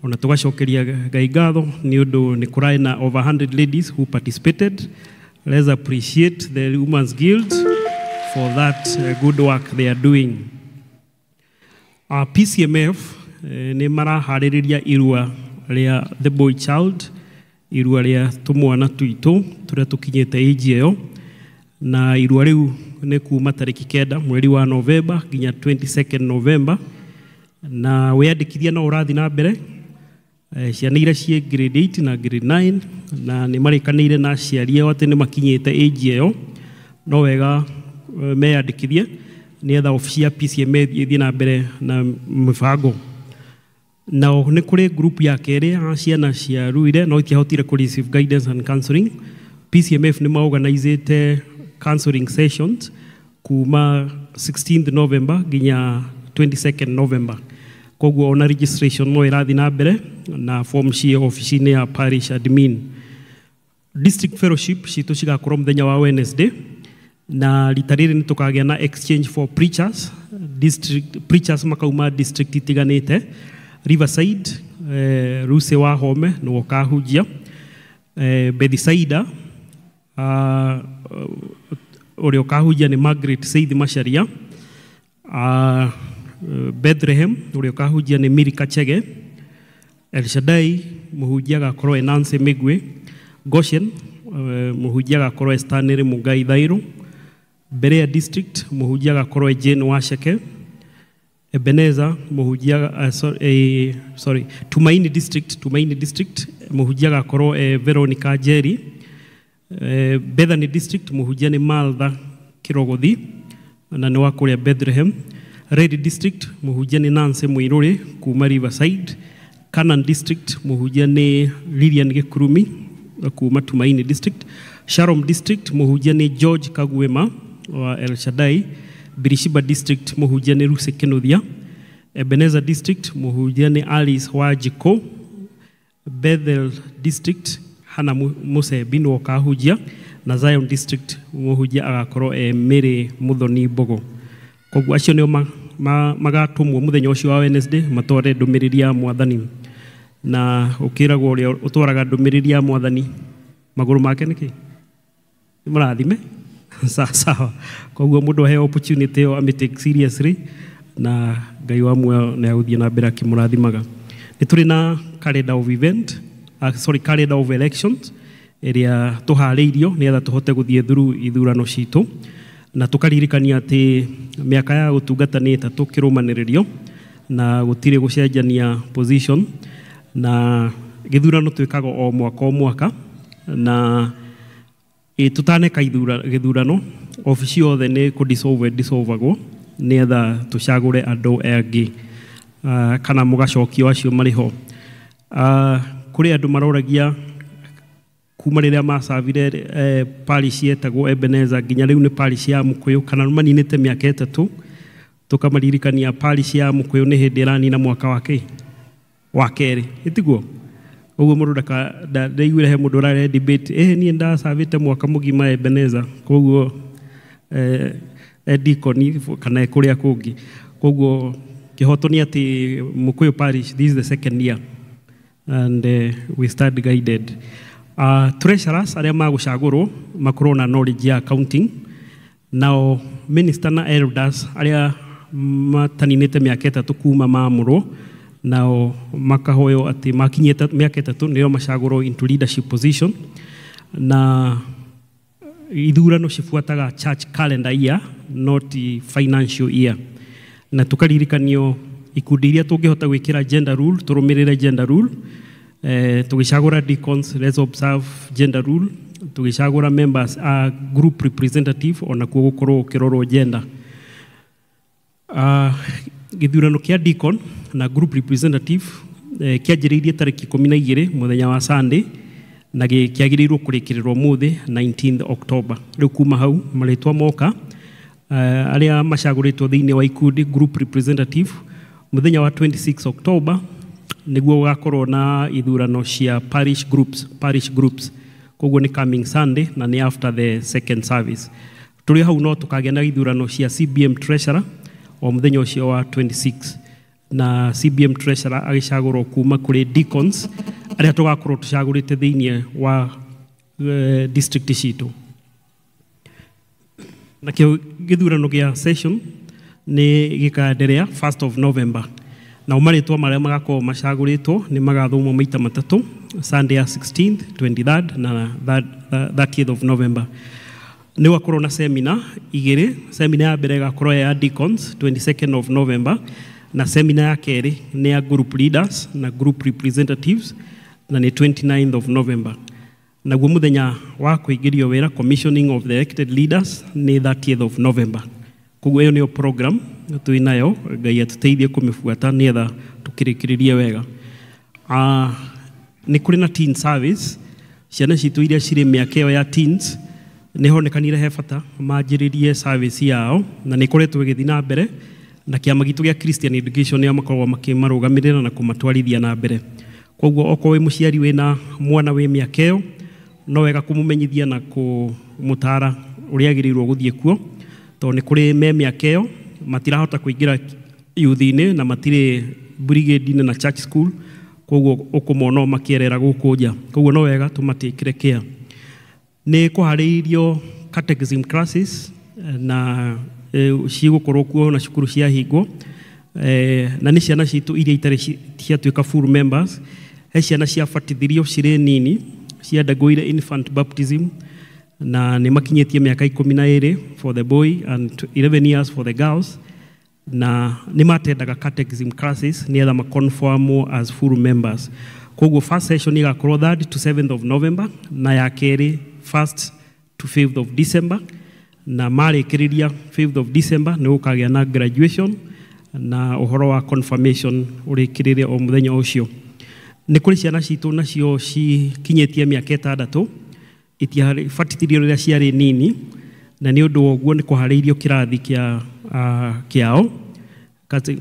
ona tugacokeria Ngai ngatho nĩ ũndũ nĩ kũrarĩ na over 100 ladies who participated. Let's appreciate the Women's Guild for that good work they are doing. PCMF nĩ maraharĩrĩria irua rĩa the boy child, irua rĩa tũmwana twitũ tũrĩa tũkinyĩte age ĩyo, na irua rĩu nĩ kuma tarĩki 9 mweri wa November nginya 22nd November, na wĩyandĩkithia no ũrathiĩ na mbere. Ciana iria ciĩ grade 8 na grade 9 na nĩ marĩkanĩire na aciari ao atĩ nĩ makinyĩte age ĩyo, no wega meyandĩkithie nĩgetha obici ya PCMA ĩthiĩ na mbere na mĩbango. Nao nĩ kũrĩ group ya kerĩ ya ciana ciaruire no itiahotire kũ receive guidance and counseling. PCMF nĩ maorganizĩte counseling sessions kuma 16th November nginya 22nd November. Koguo ona registration no ĩrathiĩ na mbere na form ciĩ obici-inĩ ya parish admin. District fellowship citũ cigakorwo mũthenya wa Wednesday, na rita rĩrĩ nĩ tũkagĩa na exchange for preachers. District preachers makauma district itiganĩte. Riverside, Ruse wa Home nĩwe ũkahunjia. Bethisaida, ũrĩa ũkahunjia nĩ Margaret Seithi Macharia. Bethlehem ũrĩa ũkahunjia nĩ Miri Kachege. El Shaddai mũhunjia agakorwo e Nancy Migwe. Goshen mũhunjia agakorwo e Stanley Mugai Thairu. Berea District mũhunjia agakorwo e Jane Wacheke. Ebenezer mũhunjia sorry, Tumaini District mũhunjia agakorwo e Veronica Njeri. Bethany District mũhunjia nĩ Martha Kirogothi na nĩ wa kũrĩa Bethlehem. Red District mũhunjia nĩ Nancy Muiruri kuma Riverside. Canaan District mũhunjia nĩ Lilian Gĩkurumi kuma Tumaini District. Sharom District mũhunjia nĩ George Kaguema wa El Shaddai. Birishiba District mũhunjia nĩ Ruse Kinuthia. Ebenezer District mũhunjia nĩ Alice Wajiko. Bethel District Hana Musebi nĩwe ũkahunjia, na Zion District mũhunjia agakorwo e Mary Muthoni Mbogo. Koguo acio nĩo magatũmwo mũthenya ũcio wa Wednesday matware ndũmĩrĩri ya mwathani. Na ũkĩragwo ũrĩa ũtwaraga ndũmĩrĩri ya mwathani magũrũ make nĩkĩ? Nĩ mũrathime? Sawa sawa. Koguo mũndũ aheo opportunity ĩyo amĩ take seriously, na Ngai wa muoyo nĩ agũthiĩ na mbere akĩmũrathimaga. Nĩ tũrĩ na calendar of event, sorry, calendar of elections ĩrĩa tũharĩirio nĩgetha tũhote gũthiĩ through ithurano citũ, na tũkaririkania atĩ mĩaka ya gũtungata nĩ ĩtatũ kĩrũmanĩrĩrio na gũtirĩ gũcenjania position, na gĩthurano twĩkaga o mwaka o mwaka, na tũtaneka gĩthurano obici yothe nĩ kũ dissolve nĩgetha tũcagũre andũ angĩ, kana mũgacokio acio marĩ ho. Kũrĩ andũ maroragia kuma rĩrĩa macabire parish yetagwo Ebenezer nginya rĩu nĩ parish ya Mũkũyũ, kana maninĩte mĩaka 3, tũkamaririkania parish ya Mũkũyũ nĩ hĩndĩ ĩranina mwaka wake wa kerĩ, ĩtiguo? Ũguo mũndũ ndaiguire he mũndũ ũrare debate, niĩ ndacabĩte mwaka mũgima Ebenezer, koguo deacon kana kũrĩa kũngĩ. Koguo kĩhoto nĩ atĩ Mũkũyũ parish, this is the second year and we start guided. Treasurers arĩa magũcagũrwo makorwo na knowledge ya accounting, nao minister na elders arĩa mataninĩte mĩaka 3 kuma maamũrwo nao makahoywo atĩ makinyĩte mĩaka 3 nĩo macagũrwo into leadership position. Na ithurano cibuataga church calendar year, not financial year. Na tukaririkanio ikundi iria tũngĩhota gwĩkĩra gender rule, tũrũmĩrĩre gender rule. Tũgĩcagũra deacons, let's observe gender rule. Tũgĩcagũra members a group representative, onakuo gũkorwo ũkĩrorwo gender. Gĩthurano kĩa deacon na group representative Kĩanjĩrĩirie tarĩki 12 mũthenya wa Sunday na kĩagĩrĩirwo kũrĩkĩrĩrwo mũthĩ 19th October. Rĩu kuma hau marĩtwa moka arĩa macagũrĩtwo thĩinĩ wa ikundi group representative mũthenya wa 26 October nĩguo gũgakorwo na ithurano cia parish groups. Koguo nĩ coming Sunday na nĩ after the second service. Tũrĩ hau no tũkagĩa na ithurano cia CBM treasurer o mũthenya ũcio wa 26, na CBM treasurer agĩcagũrwo kuma kũrĩ deacons arĩa tũgakorwo tũcagũrĩte thĩinĩ wa district citũ. Nakĩo gĩthurano gĩa session nĩ gĩkaenderea 1st of November, nao marĩtwa marĩa magakorwo macagũrĩtwo nĩ magathomwo maita matatũ, Sunday ya 16th, 23rd na 30th of November. Nĩ gwakorwo na seminar igĩrĩ. Seminar ya mbere ĩgakorwo ya deacons 22nd of November, na seminar ya kerĩ nĩ ya group leaders na group representatives, na nĩ 29th of November. Naguo mũthenya wa kũingĩrio wĩra, commissioning of the elected leaders, nĩ 30th of November. Koguo ĩyo nĩyo program twĩ nayo. Ngai atũteithie kũmĩbuata nĩgetha tũkĩrĩkĩrĩrie wega. Nĩ kũrĩ na teen service. Ciana citũ iria cirĩ mĩaka ĩyo ya teens, nĩ honekanire he bata manjĩrĩrie service yao, na nĩ ĩkoretwo ĩgĩthiĩ na mbere, na kĩama gitũ gĩa Christian Education nĩo makoragwo makĩmarũgamĩrĩra na kũmatwarithia na mbere. Koguo okorwo wĩ mũciari wĩna mwana wĩ mĩaka ĩyo, no wega kũmũmenyithia na kũmũtara ũrĩa agĩrĩirwo gũthiĩ kuo, tondũ nĩ kũrĩ me mĩaka ĩyo matirahota kũingĩra youth-inĩ na matirĩ brigade-inĩ na church school, koguo ũkũmona o makĩerera gũkũ nja. Koguo no wega tũmatĩkĩre care. Nĩ kũharĩirio catechism classes na cigũkorwo kuo na cukuru ciahingwo, na nĩ ciana citũ iria itarĩ ciatuĩka full members. He ciana ciabatithirio cirĩ nini, ciandagũire infant baptism, na nĩ makinyĩtie mĩaka 12 for the boy and 11 years for the girls, na nĩ matendaga catechism classes nĩgetha maconfirmwo as full members. Koguo first session ĩgakorwo 3rd to 7th of November, na ya kerĩ 1st to 5th of December, na marĩkĩrĩria 5th of December nĩ gũkagĩa na graduation na ũhoro wa confirmation ũrĩkĩrĩre o mũthenya ũcio. Nĩ kũrĩ ciana citũ nacio cikinyĩtie mĩaka 6, itiabatithirio rĩrĩa ciarĩ nini, na nĩ ũndũ wa ũguo nĩ kũharĩirio kĩrathi kĩa kĩao,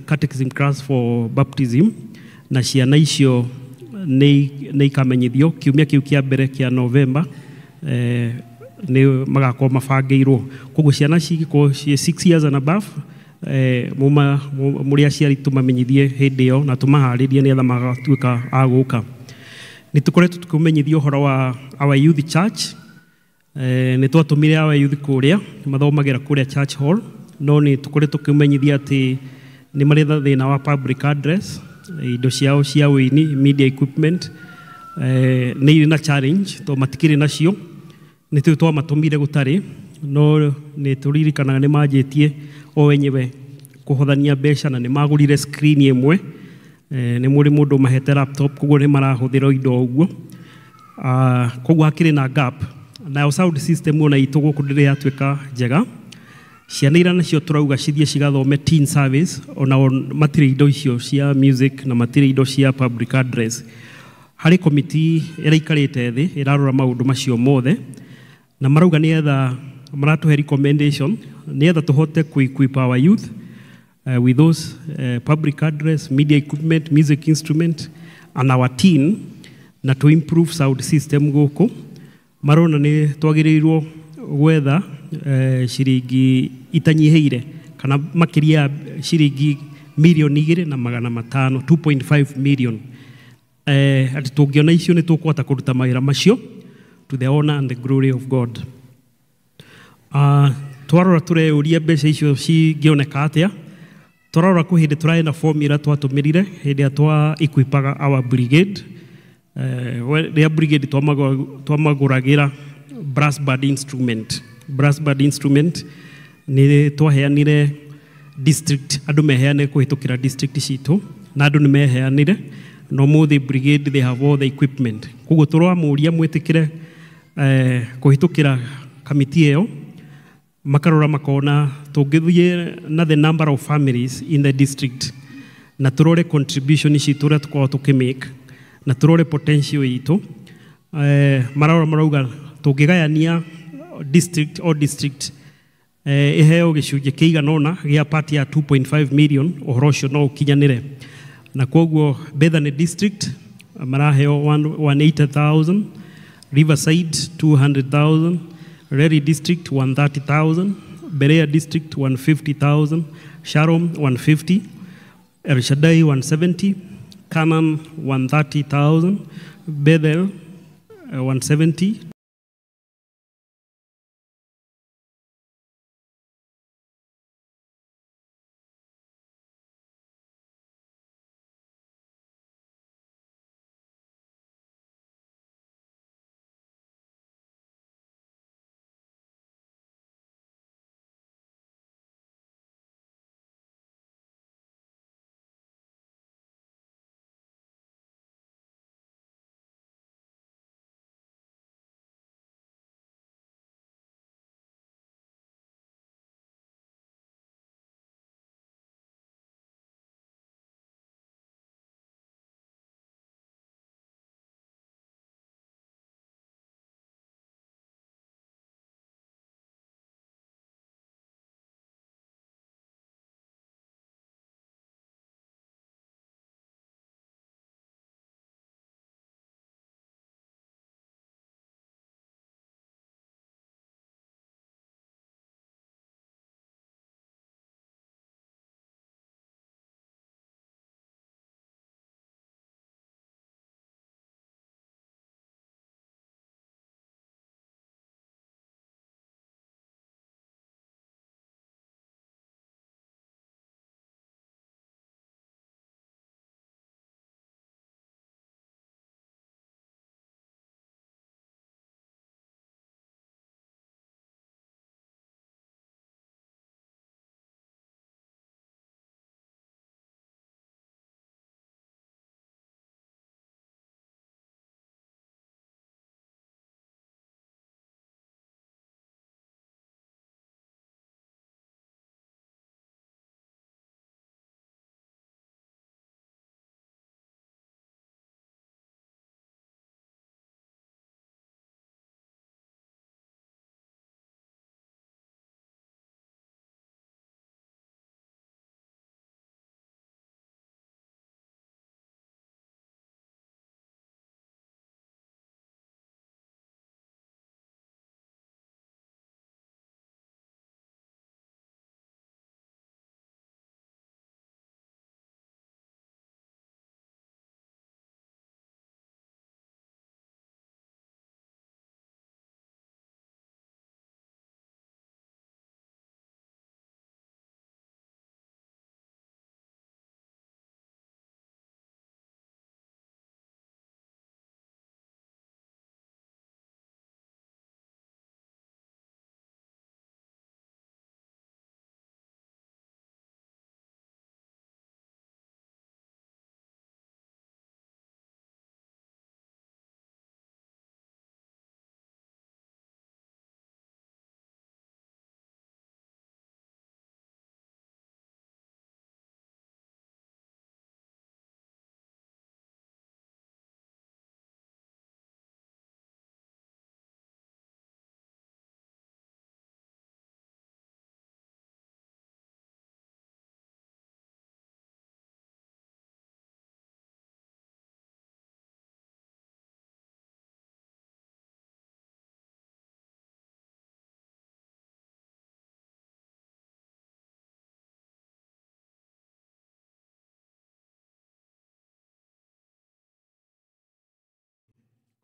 catechism class for baptism, na ciana icio nĩ ikamenyithio kiumia kĩu kĩa mbere kĩa November, nĩ magakorwo mabangĩirwo. Koguo ciana cigĩkorwo ciĩ 6 years and above, muma mũrĩ aciari tũmamenyithie hĩndĩ ĩyo na tũmaharĩrie nĩgetha magatuĩka a gũka. Nĩ tũkoretwo tũkĩmenyithio ũhoro wa our youth church. Nĩ twatũmire our youth kũrĩa mathomagĩra kũrĩa church hall, no nĩ tũkoretwo tũkĩmenyithia atĩ nĩ marĩ na thĩna wa public address, indo ciao cia ũini, media equipment, nĩ irĩ na challenge tondũ matikĩrĩ nacio. Nĩ tũĩ twamatũmire gũtarĩ, no nĩ tũririkanaga nĩ manjĩtie o wenyewe kũhothania mbeca na nĩ magũrire screen ĩmwe. Nĩ mũrĩ mũndũ mahete laptop, koguo nĩ marahũthĩra indo ũguo. Koguo hakĩrĩ na gap. Nayo sound system ona itũ gũkũ ndĩrĩ yatuĩka njega. Ciana iria nacio tũrauga cithiĩ cigathome teen service, ona matirĩ indo icio cia music na matirĩ indo cia public address. Harĩ komiti ĩraikarĩte thĩ ĩrarora maũndũ macio mothe, na marauga nĩgetha maratũhe recommendation nĩgetha tũhote ku-equip our youth with those public address, media equipment, music instrument and our teen, na to improve sound system gũkũ. Marona nĩ twagĩrĩirwo gwetha ciringi itanyihĩire kana makĩria ya ciringi 2,500,000, 2.5 million, atĩ tũngĩona icio nĩ tũkũhota kũruta mawĩra macio to the honor and the glory of God. Twarora tũreyũria mbeca icio cingĩoneka atĩa. Twarora kwĩ hĩndĩ tũrarĩ na formula twatũmĩrire hĩndĩ ĩrĩa twa equipaga our brigade, rĩrĩa brigade twamagũragĩra brass band instrument. Brass band instrument nĩ twaheanire district, andũ meheane kũhĩtũkĩra district citũ, na andũ nĩ meheanire, na ũmũthĩ brigade they have all the equipment. Koguo tũramũria mwĩtĩkĩre kũhĩtũkĩra kamiti ĩyo, makarora makona tũngĩthiĩ na the number of families in the district. Na tũrore contribution citũ ũrĩa tũkoragwo tũkĩmake na tũrore potential itũ. Marora marauga tũngĩgayania district o district iheo gĩcunjĩ kĩigana ũna gĩa part ya 2.5 million, ũhoro ũcio no ũkinyanĩre. Na koguo Bethany district maraheo 180,000, Riverside 200,000, Reri district 130,000, Berea district 150,000, Sharon 150, El Shaddai 170, Canaan 130,000, Bethel 170,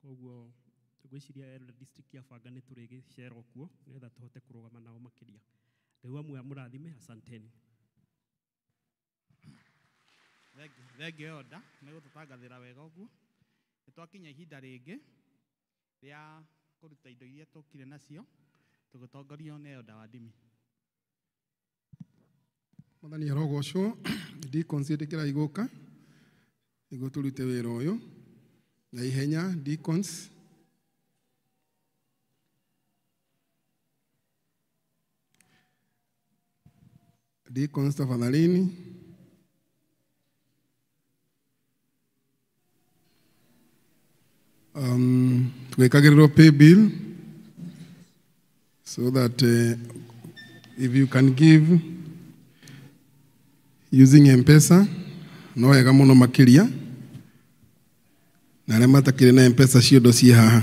Koguo ngwĩciria Eldoret district ya banga nĩ tũrĩgĩcera kuo nĩgetha tũhote kũrũgama nao makĩria. Ngai wa muoyo amũrathime, asanteni. Thengio Oda nĩ gũtũtangathĩra wega ũguo. Nĩ twakinya ihinda rĩngĩ rĩa kũruta indo iria tũkire nacio tũgĩtongorio nĩ Oda wa Ndimi. Mwathani arogocwo. Deacons ĩtĩkĩra igũka nĩguo tũrute wĩra ũyũ na ihenya. Deacons, deacons tafadhalini. Tugekagĩrĩrwo pay bill so that if you can give using M-Pesa no wega mũno makĩria, na arĩa matakĩrĩ na M-Pesa ciondo ciĩ haha.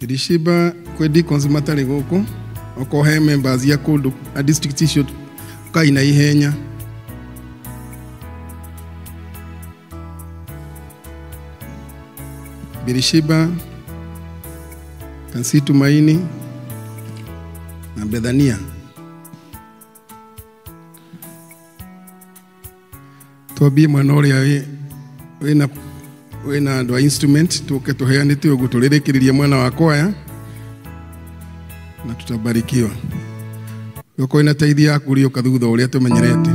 Birishiba kwĩ deacons matarĩ gũkũ, okorwo he members ya kũndũ a district icio ũkai na ihenya. Birishiba, Kansi Tumaini na Bethania. Twambie mwena ũrĩa wĩna wĩna andũ a instrument tũke tũheanĩte ũguo tũrĩrĩkĩrĩrie mwena wa kwaya na tutabarikiwa. Okorwo wĩna teithia yaku rĩũka thutha ũrĩa tũmenyerete.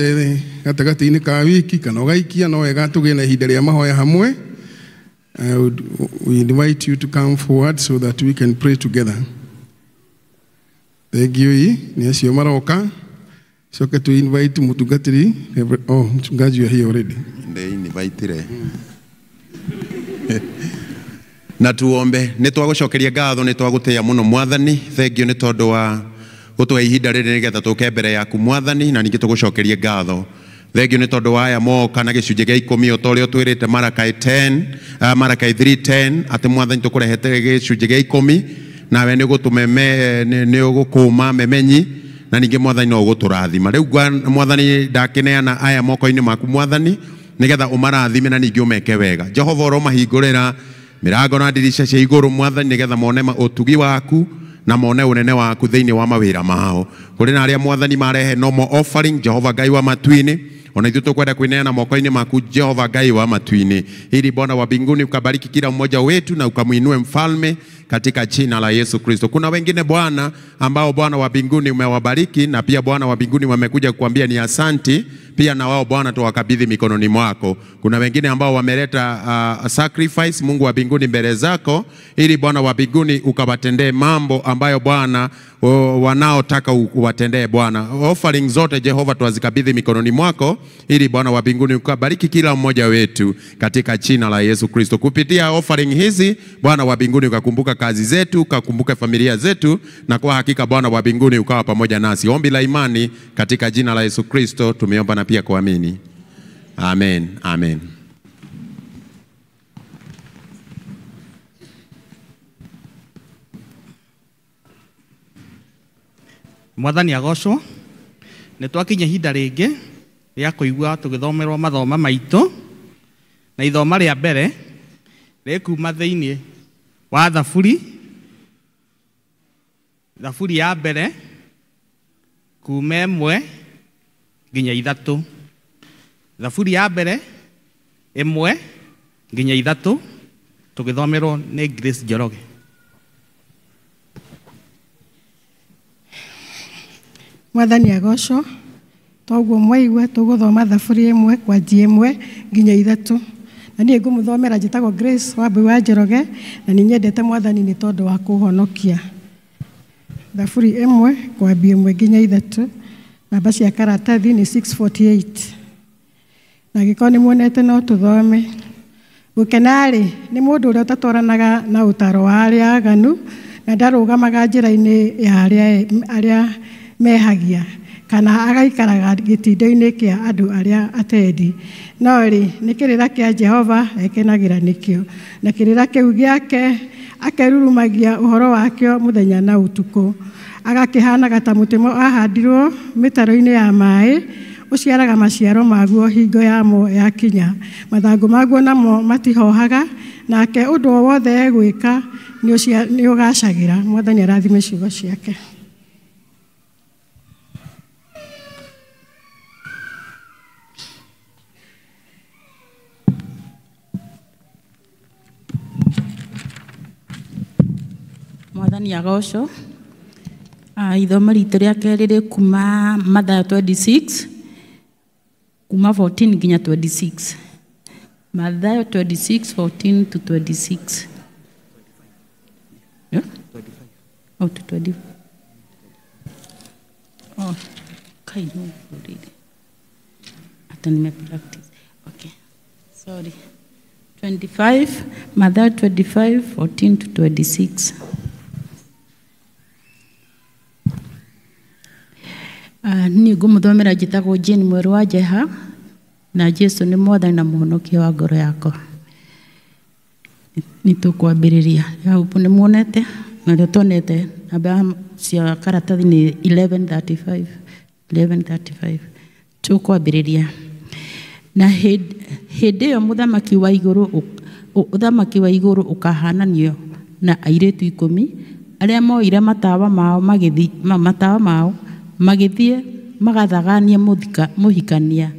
Nĩ gatagatĩ-inĩ ka wiki kana ũgaikia no wega tũgĩe na ihinda rĩa mahoya hamwe. We invite you to come forward so that we can pray together. Thank you. Nĩ acio maroka. Coke tu invite mũtungatĩri. Oh, mchungaji, you are here already. Ndeinvitire. Na tuombe. Nĩ twagũcokeria ngatho, nĩ twagũtĩĩa mũno Mwathani. Thank you nĩ tondũ wa gũtũhe ihinda rĩrĩ nĩgetha tũke mbere yaku Mwathani, na ningĩ tũgũcokerie ngatho Thengio nĩ tondũ wa aya moka na gĩcunjĩ gĩa 10 o ta ũrĩa ũtwĩrĩte Marakai 10, Marakai 3:10 atĩ mwathani tũkũrehete gĩcunjĩ gĩa 10 nawe nĩ ũgũtũmeme nĩ ũgũkũma memenyi na ningĩ mwathani no ũgũtũrathima. Rĩu mwathani ndakĩneana aya moko-inĩ maku mwathani nĩgetha ũmarathime na ningĩ ũmeke wega. Jehova ũromahingũrĩra mĩrango na ndirica cia igũrũ mwathani nĩgetha mone ũtugi waku na mone unene waku thĩinĩ wa mawĩra mao. Kũrĩ na arĩa mwathani marehe no more offering Jehova Ngai wa matu-inĩ, ona ithuĩ tũkwenda kwĩneana moko-inĩ maku Jehova Ngai wa matu-inĩ, ili Bwana wa mbinguni ukabariki kila mmoja wetu na ukamuinue mfalme katika jina la Yesu Kristo. Kuna wengine Bwana ambao Bwana wa mbinguni umewabariki na pia Bwana wa mbinguni wamekuja kukuambia ni asanti, pia na wao Bwana tuwakabidhi mikononi mwako. Kuna wengine ambao wameleta sacrifice Mungu wa mbinguni mbele zako, ili Bwana wa mbinguni ukawatendee mambo ambayo Bwana wanaotaka uwatendee Bwana. Offering zote Jehova tuwazikabidhi mikononi mwako, ili Bwana wa mbinguni ukabariki kila mmoja wetu katika jina la Yesu Kristo. Kupitia offering hizi Bwana wa mbinguni ukakumbuka kazi zetu, ukakumbuka familia zetu, na kwa hakika Bwana wa mbinguni ukawa pamoja nasi. Ombi la imani katika jina la Yesu Kristo tumeomba na pia kuamini. Amen. Amen. Mwathani agocwo. Nĩ twakinya ihinda rĩngĩ rĩa kũigua tũgĩthomerwo mathoma maitũ, na ithoma rĩa mbere rĩkuma thĩinĩ wa Thaburi, Thaburi ya mbere kuma 1 nginya 3. Thaburi ya mbere 1 nginya 3 tũgĩthomerwo nĩ Grace Njoroge. Mwathani agocwo. Toguo mwaigua tũgũthoma Thaburi 1 kwanjia 1 nginya 3. Na niĩ ngũmũthomera njĩtagwo Grace Wambui wa Njoroge na nĩ nyendete mwathani nĩ tondũ wa kũhonokia. Thaburi 1 kwambia 1 nginya 3, namba cia karatathi nĩ 648. Na gĩkorwo nĩ muonete no tũthome. Gũkena-rĩ nĩ mũndũ ũrĩa ũtatwaranaga na ũtaro wa arĩa aganu na ndarũgamaga njĩra-inĩ ya arĩa mehagia kana agaikaraga gĩtindo-inĩ kĩa andũ arĩa atendi. No rĩ, nĩ kĩrĩra kĩa Jehova ekenagĩra nĩkĩo, na kĩrĩra kĩu gĩake akerurumagia ũhoro wakĩo mũthenya na ũtukũ. Agakĩhanaga ta mũtĩ ahandirwo mĩtaro-inĩ ya maĩ, ũciaraga maciaro maguo hingo yamo yakinya. Mathangũ maguo namo matihohaga, nake ũndũ o wothe egwĩka nĩ ũgacagĩra. Mwathani arathime ciugo ciake. Mwathani agocwo. Ithoma ritũ rĩa kerĩ rĩ kuma Mathayo 26 kuma 14 nginya 26. Mathayo 26 14 to 26. Yeah? 25. Oh, to 20. Oh, kai no already. Hata nime practice. Okay. Sorry. 25, Mathayo 25 14 to 26. Niĩ ngũmũthomera njĩtagwo Jane Mwerũ wa Njeha na Jesu nĩ mwathani na mũhonokia wa ngoro yakwa. Nĩ tũkwambĩrĩria. Hau nĩ muonete na rĩo tuonete namba cia karatathi nĩ 1135 1135. Tũkwambĩrĩria. Na hĩndĩ ĩyo mũthamaki wa igũrũ ũkahananio na airĩtu 10 arĩa moire matawa mao magĩthiĩ magathaganie mũhikania,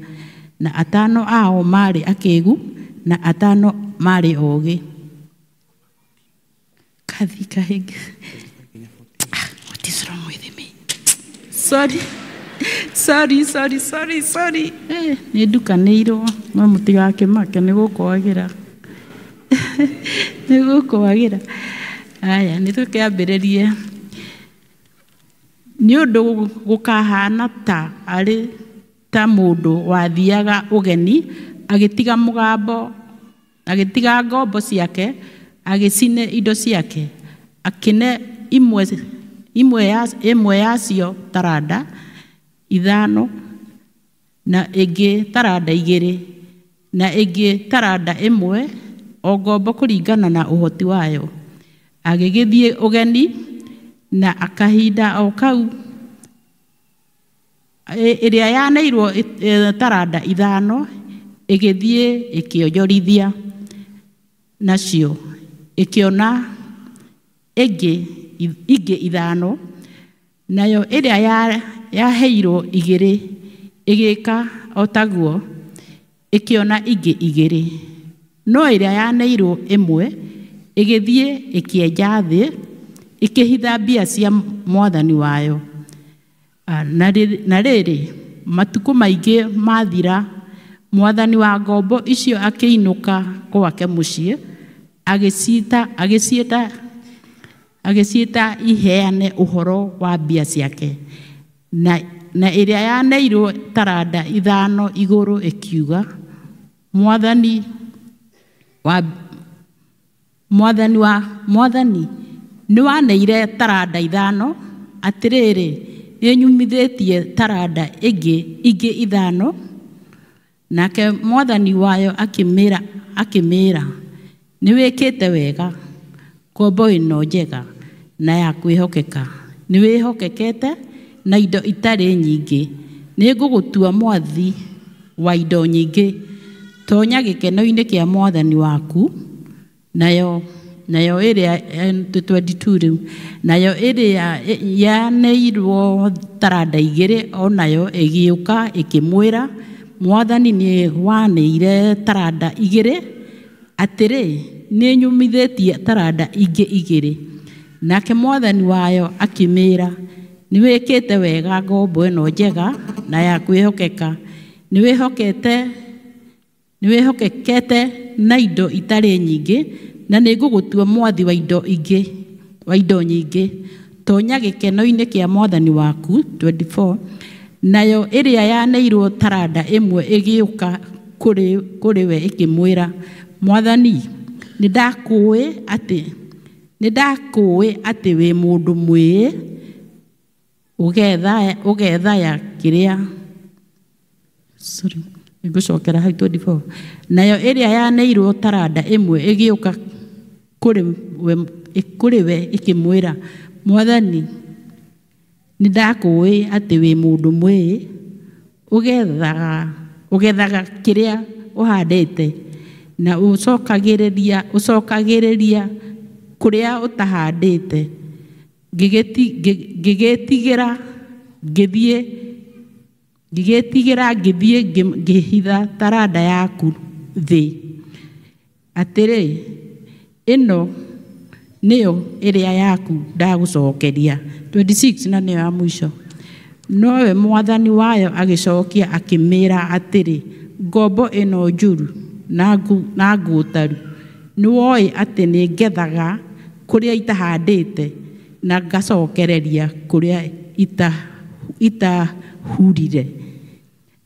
na 5 ao marĩ akĩgu na 5 marĩ ogĩ. Kathi kahĩngĩ. What is wrong with me? Sorry. Sorry, sorry, sorry, sorry. Nĩ ndukanĩirwo no mũtigakĩmake nĩ gũkwagĩra. Nĩ gũkwagĩra. Aya, nĩ tũkĩambĩrĩrie. Nĩ ũndũ gũkahana ta arĩ ta mũndũ wathiaga ũgeni agĩtiga mũgambo, agĩtiga ngombo ciake, agĩcine indo ciake, akĩne imwe yacio taranda 5 na ĩngĩ taranda 2, na ĩngĩ taranda 1, o ngombo kũringana na ũhoti wayo. Agĩgĩthiĩ ũgeni, na akahinda o kau ĩrĩa yaneirwo taranda 5 ĩgĩthiĩ ĩkĩonjorithia nacio, ĩkĩona ĩngĩ 5, nayo ĩrĩa yaheirwo 2 ĩgĩka o taguo, ĩkĩona ingĩ 2. No ĩrĩa yaneirwo 1 ĩgĩthiĩ ĩkĩenja thĩ, ĩkĩhitha mbia cia mwathani wayo. Na rĩrĩ, matukũ maingĩ mathira, mwathani wa ngombo icio akĩinũka gwake mũciĩ, agĩciĩta iheane ũhoro wa mbia ciake. Na ĩrĩa yaneirwo taranda 5 igũrũ ĩkiuga, mwathani nĩwaneire taranda 5, atĩrĩrĩ, nĩnyumithĩtie taranda ingĩ 5. Nake mwathani wayo akĩmĩra, nĩwĩkĩte wega, ngombo ĩno njega na ya kwĩhokeka, nĩwĩhokekete na indo itarĩ nyingĩ, nĩngũgũtua mwathi wa indo nyingĩ, tonya gĩkeno-inĩ kĩa mwathani waku. Nayo ĩrĩa 22 rĩu, nayo ĩrĩa yaneirwo taranda 2 o nayo ĩgĩũka ĩkĩmwĩra, mwathani nĩwaneire taranda 2, atĩrĩ, nĩnyumithĩtie taranda ingĩ 2. Nake mwathani wayo akĩmĩra, nĩwĩkĩte wega, ngombo ĩno njega na ya kwĩhokeka, nĩwĩhokekete na indo itarĩ nyingĩ, na nĩngũgũtua mwathi wa indo nyingĩ, tonya gĩkeno-inĩ kĩa mwathani waku. 24. Nayo ĩrĩa yaneirwo taranda 1 ĩgĩũka kũrĩ we ĩkĩmwĩra, mwathani, nĩndakũĩ atĩ wĩ mũndũ mwĩĩ, ũgethaya kĩrĩa. Sorry, ngũcokera hau 24. Nayo ĩrĩa yaneirwo taranda 1 ĩgĩũka kũrĩ we ĩkĩmwĩra, mwathani, nĩndakũĩ atĩ wĩ mũndũ mwĩĩ, ũgethaga kĩrĩa ũhandĩte, na ũcokagĩrĩria kũrĩa ũtahandĩte. Ngĩgĩtigĩra ngĩthiĩ ngĩhitha taranda yaku thĩ. Atĩrĩ, ĩno nĩyo ĩrĩa yaku ndagũcokeria. 26 na nĩyo ya mũico. Nowe mwathani wayo agĩcokia akĩmĩra atĩrĩ, ngombo ĩno njũru na ngũtaru, nĩwoĩ atĩ nĩngethaga kũrĩa itahandĩte na ngacokereria kũrĩa itahurire.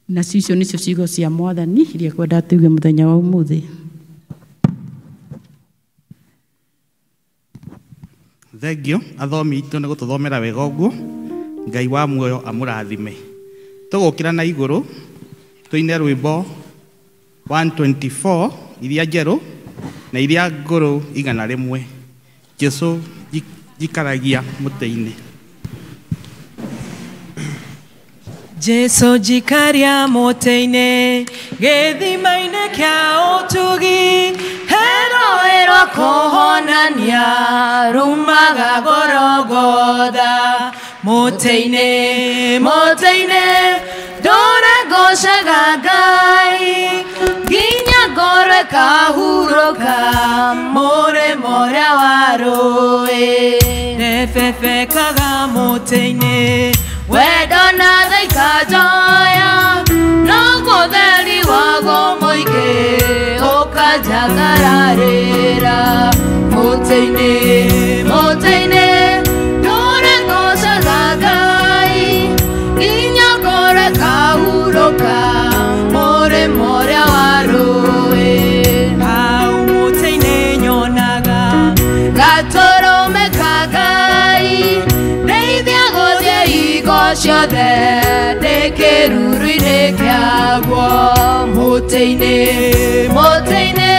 Na icio nĩcio ciugo cia mwathani iria kwenda tuge mũthenya wa ũmũthĩ. Thengio athomi itũ nĩ gũtũthomera wega ũguo, Ngai wa muoyo amũrathime. Tũgũkĩra na igũrũ tũine rwĩmbo 124 iria njerũ na iria ngũrũ 100. Jesũ njikaragia mũtĩ-inĩ. Jesu njikaria mũtĩ-inĩ, gĩthima-inĩ kĩa ũtugi, he rũĩ rwa kũhonania rumaga Golgotha. Mũtĩ-inĩ, mũtĩ-inĩ, ndũre ngocaga Ngai, nginya ngoro ĩkahurũka mũrĩmo ũrĩa wa rũĩ. Rebebekaga mũtĩ-inĩ, wendo na tha ikanjoya, noguo ũtheri waguo mũingĩ ũkanjagararĩra. Mũtĩ-inĩ, mũtĩ-inĩ, ndũre ngocaga Ngai, nginya ngoro ĩkahurũka mũrĩmo ũrĩa wa rũĩ. Hau mũtĩ-inĩ nyonaga gatũrũme ka Ngai, ndeithia gũthiĩ ciothe ndĩ kĩruru-inĩ kĩaguo mũtĩ-inĩ mũtĩ-inĩ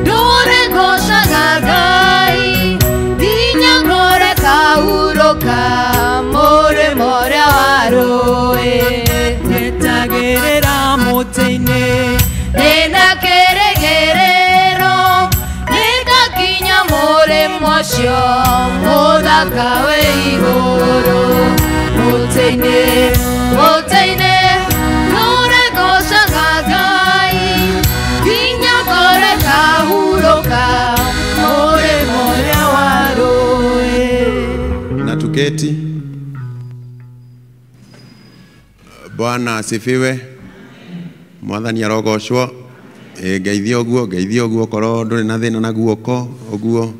ndũre ngocaga Ngai nginya ngore kahurũka mũrĩmo ũrĩa wa rũĩ Njetagĩrĩra mũtĩ-inĩ ndĩna kĩrĩgĩrĩro nĩngakinya mũrĩmo ũcio mũthaka wĩ igũrũ mũtĩ-inĩ mũtĩ-inĩ ndũre ngocaga Ngai nginya ngore kahurũka mũrĩmo ũrĩa wa rũĩ. Na tuketi. Bwana asifiwe. Mwathani arogocwo. Ngeithia ũguo, ngeithia ũguo, korwo ndũrĩ na thĩna na guoko ũguo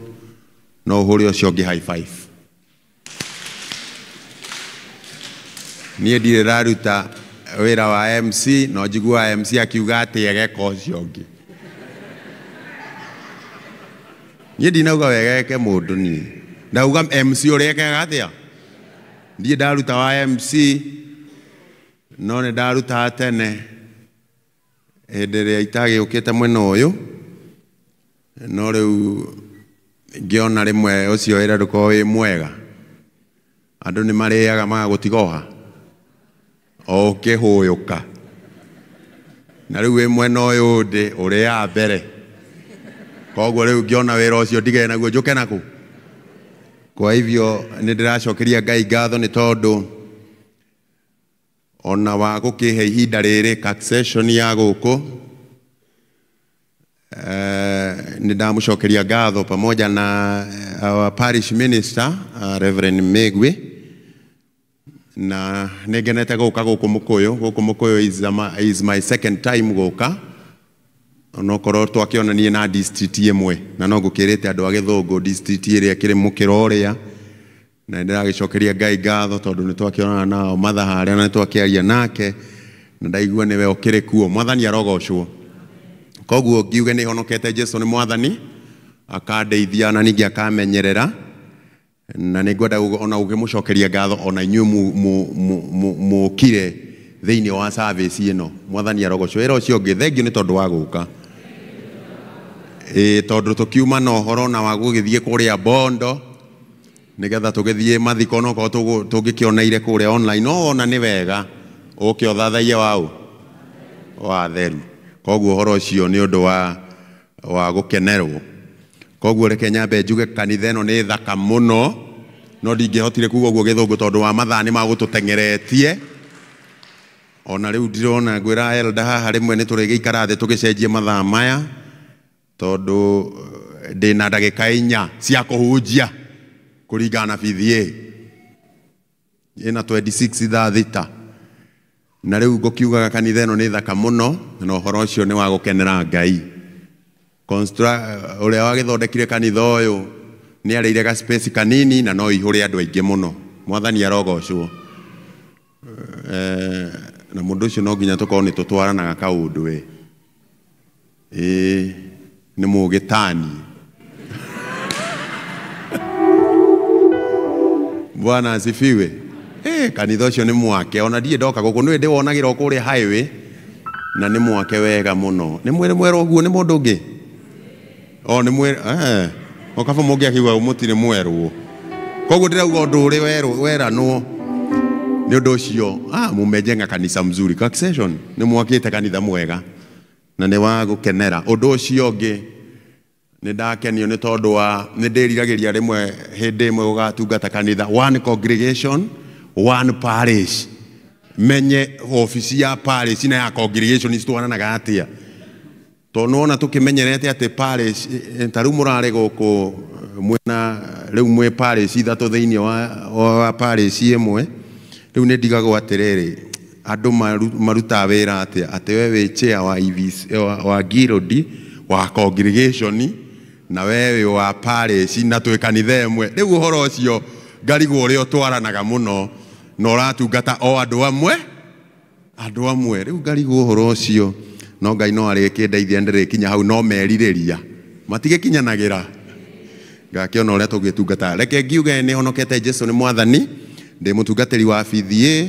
no ũhũre ũcio ũngĩ high five. Niĩ ndirĩ ndaruta wĩra wa MC no njiguaga MC akiuga atĩ egeka ũcio ũngĩ. Niĩ ndinauga wegeke mũndũ niĩ. Ndauga MC ũrĩa ekaga atĩa? Ndirĩ ndaruta wa MC no nĩ ndaruta tene hĩndĩ ĩrĩa itagĩũkĩte mwena ũyũ no rĩu ngĩona rĩmwe ũcio wĩra ndũkoragwo wĩ mwega. Andũ nĩ marĩaga magagũtigoha o ũkĩhũyũka na rĩu wĩ mwena ũyũ ndĩ ũrĩaga mbere koguo rĩu ngĩona wĩra ũcio ndigane naguo njũke nakũ. Kwa hivyo nĩ ndĩracokeria Ngai ngatho nĩ tondũ ona wa gũkĩhe ihinda rĩrĩ session ya gũkũ nĩ ndamũcokeria ngatho pamoja na our parish minister Reverend Megwe na nĩ ngenete gũka gũkũ Mũkũyũ. Gũkũ Mũkũyũ is my second time gũka onokorwo twakĩonanie na district ĩmwe na no ngũkĩrĩte andũ a Gĩthũngũ district ĩrĩa ĩkĩrĩ mũkĩra ũrĩa na ndĩragĩcokeria Ngai ngatho tondũ nĩ twakĩonana nao matha harĩa na nĩ twakĩaria nake na ndaigua nĩwe ũkĩrĩ kuo. Mwathani arogocwo. Koguo ngiuge nĩ honokete Jesu nĩ Mwathani akandeithia na ningĩ akamenyerera na nĩ ngwenda ona gũkĩmũcokeria ngatho ona inyuĩ mũkire thĩinĩ wa service ĩno. Mwathani arogocwo. Wĩra ũcio ũngĩ thengiũ nĩ tondũ wa gũka tondũ tũkiuma na ũhoro na wa gũgĩthiĩ kũrĩa Bondo nĩgetha tũgĩthiĩ mathiko no korwo tũngĩkĩoneire kũrĩa online no ona nĩ wega ũke ũthathaiye waũ wa theru. Koguo ũhoro ũcio nĩ ũndũ wa gũkenerwo. Koguo reke nyambe njuge kanitha ĩno nĩ thaka mũno no ndingĩhotire kuga ũguo Gĩthũngũ tondũ wa mathaa nĩ magũtũteng'eretie. Ona rĩu ndirona ngwĩra elder haha rĩmwe nĩ tũrĩgĩikara thĩ tũgĩcenjie mathaa maya tondũ ndĩna ndagĩka 4 cia kũhunjia kũringana na BVA ĩna 26 thaa 6 na rĩu ngũkiugaga kanitha ĩno nĩ thaka mũno na ũhoro ũcio nĩ wa gũkenera Ngai. Ũrĩa wagĩthondekire kanitha ũyũ nĩ arĩire ga space kanini na no ihũre andũ aingĩ mũno. Mwathani arogocwo. Na mũndũ ũcio no nginya tũkorwo nĩ tũtwaranaga kaũndũ we nĩ mũgĩtani. Bwana asifiwe. Kanitha ũcio nĩ mwake ona ndiĩ ndoka gũkũ nĩ ndĩwonagĩra o kũrĩa highway na nĩ mwake wega mũno. Nĩ mwĩrĩ mwerũ ũguo nĩ mũndũ ũngĩ o nĩ mwĩrĩ o kaba mũngĩ akiuga mũtirĩ mwerũ koguo ndĩrauga ũndũ ũrĩ weranwo nĩ ũndũ ũcio mumejenga kanitha mzuri session nĩ mwakĩte kanitha mwega na nĩ wa gũkenera. Ũndũ ũcio ũngĩ nĩ ndakenio nĩ tondũ wa nĩ ndĩriragĩria rĩmwe hĩndĩ ĩmwe gũgatungata kanitha one congregation one parish menye ofici ya parish na ya congregation citwaranaga atĩa tondũ nĩwona tũkĩmenyerete atĩ parish ta rĩu mũrarĩ gũkũ mwĩna rĩu mwĩ parish 3 thĩinĩ wa parish ĩmwe rĩu nĩ ndigagwo atĩrĩrĩ andũ marutaga wĩra atĩa atĩ we wĩ chair wa EVC wa guild wa congregation na we wĩ wa parish na twĩ kanitha ĩmwe rĩu ũhoro ũcio ngarigwo ũrĩa ũtwaranaga mũno na ũratungata o andũ amwe rĩu ngarigwo ũhoro ũcio no Ngai no arĩkĩndeithia ndĩrĩkinya hau no merirĩria matigĩkinyanagĩra ngakĩona ũrĩa tũgĩtungata. Reke ngiuge nĩ honokete Jesu nĩ Mwathani Ndĩ mũtungatĩri wa PDA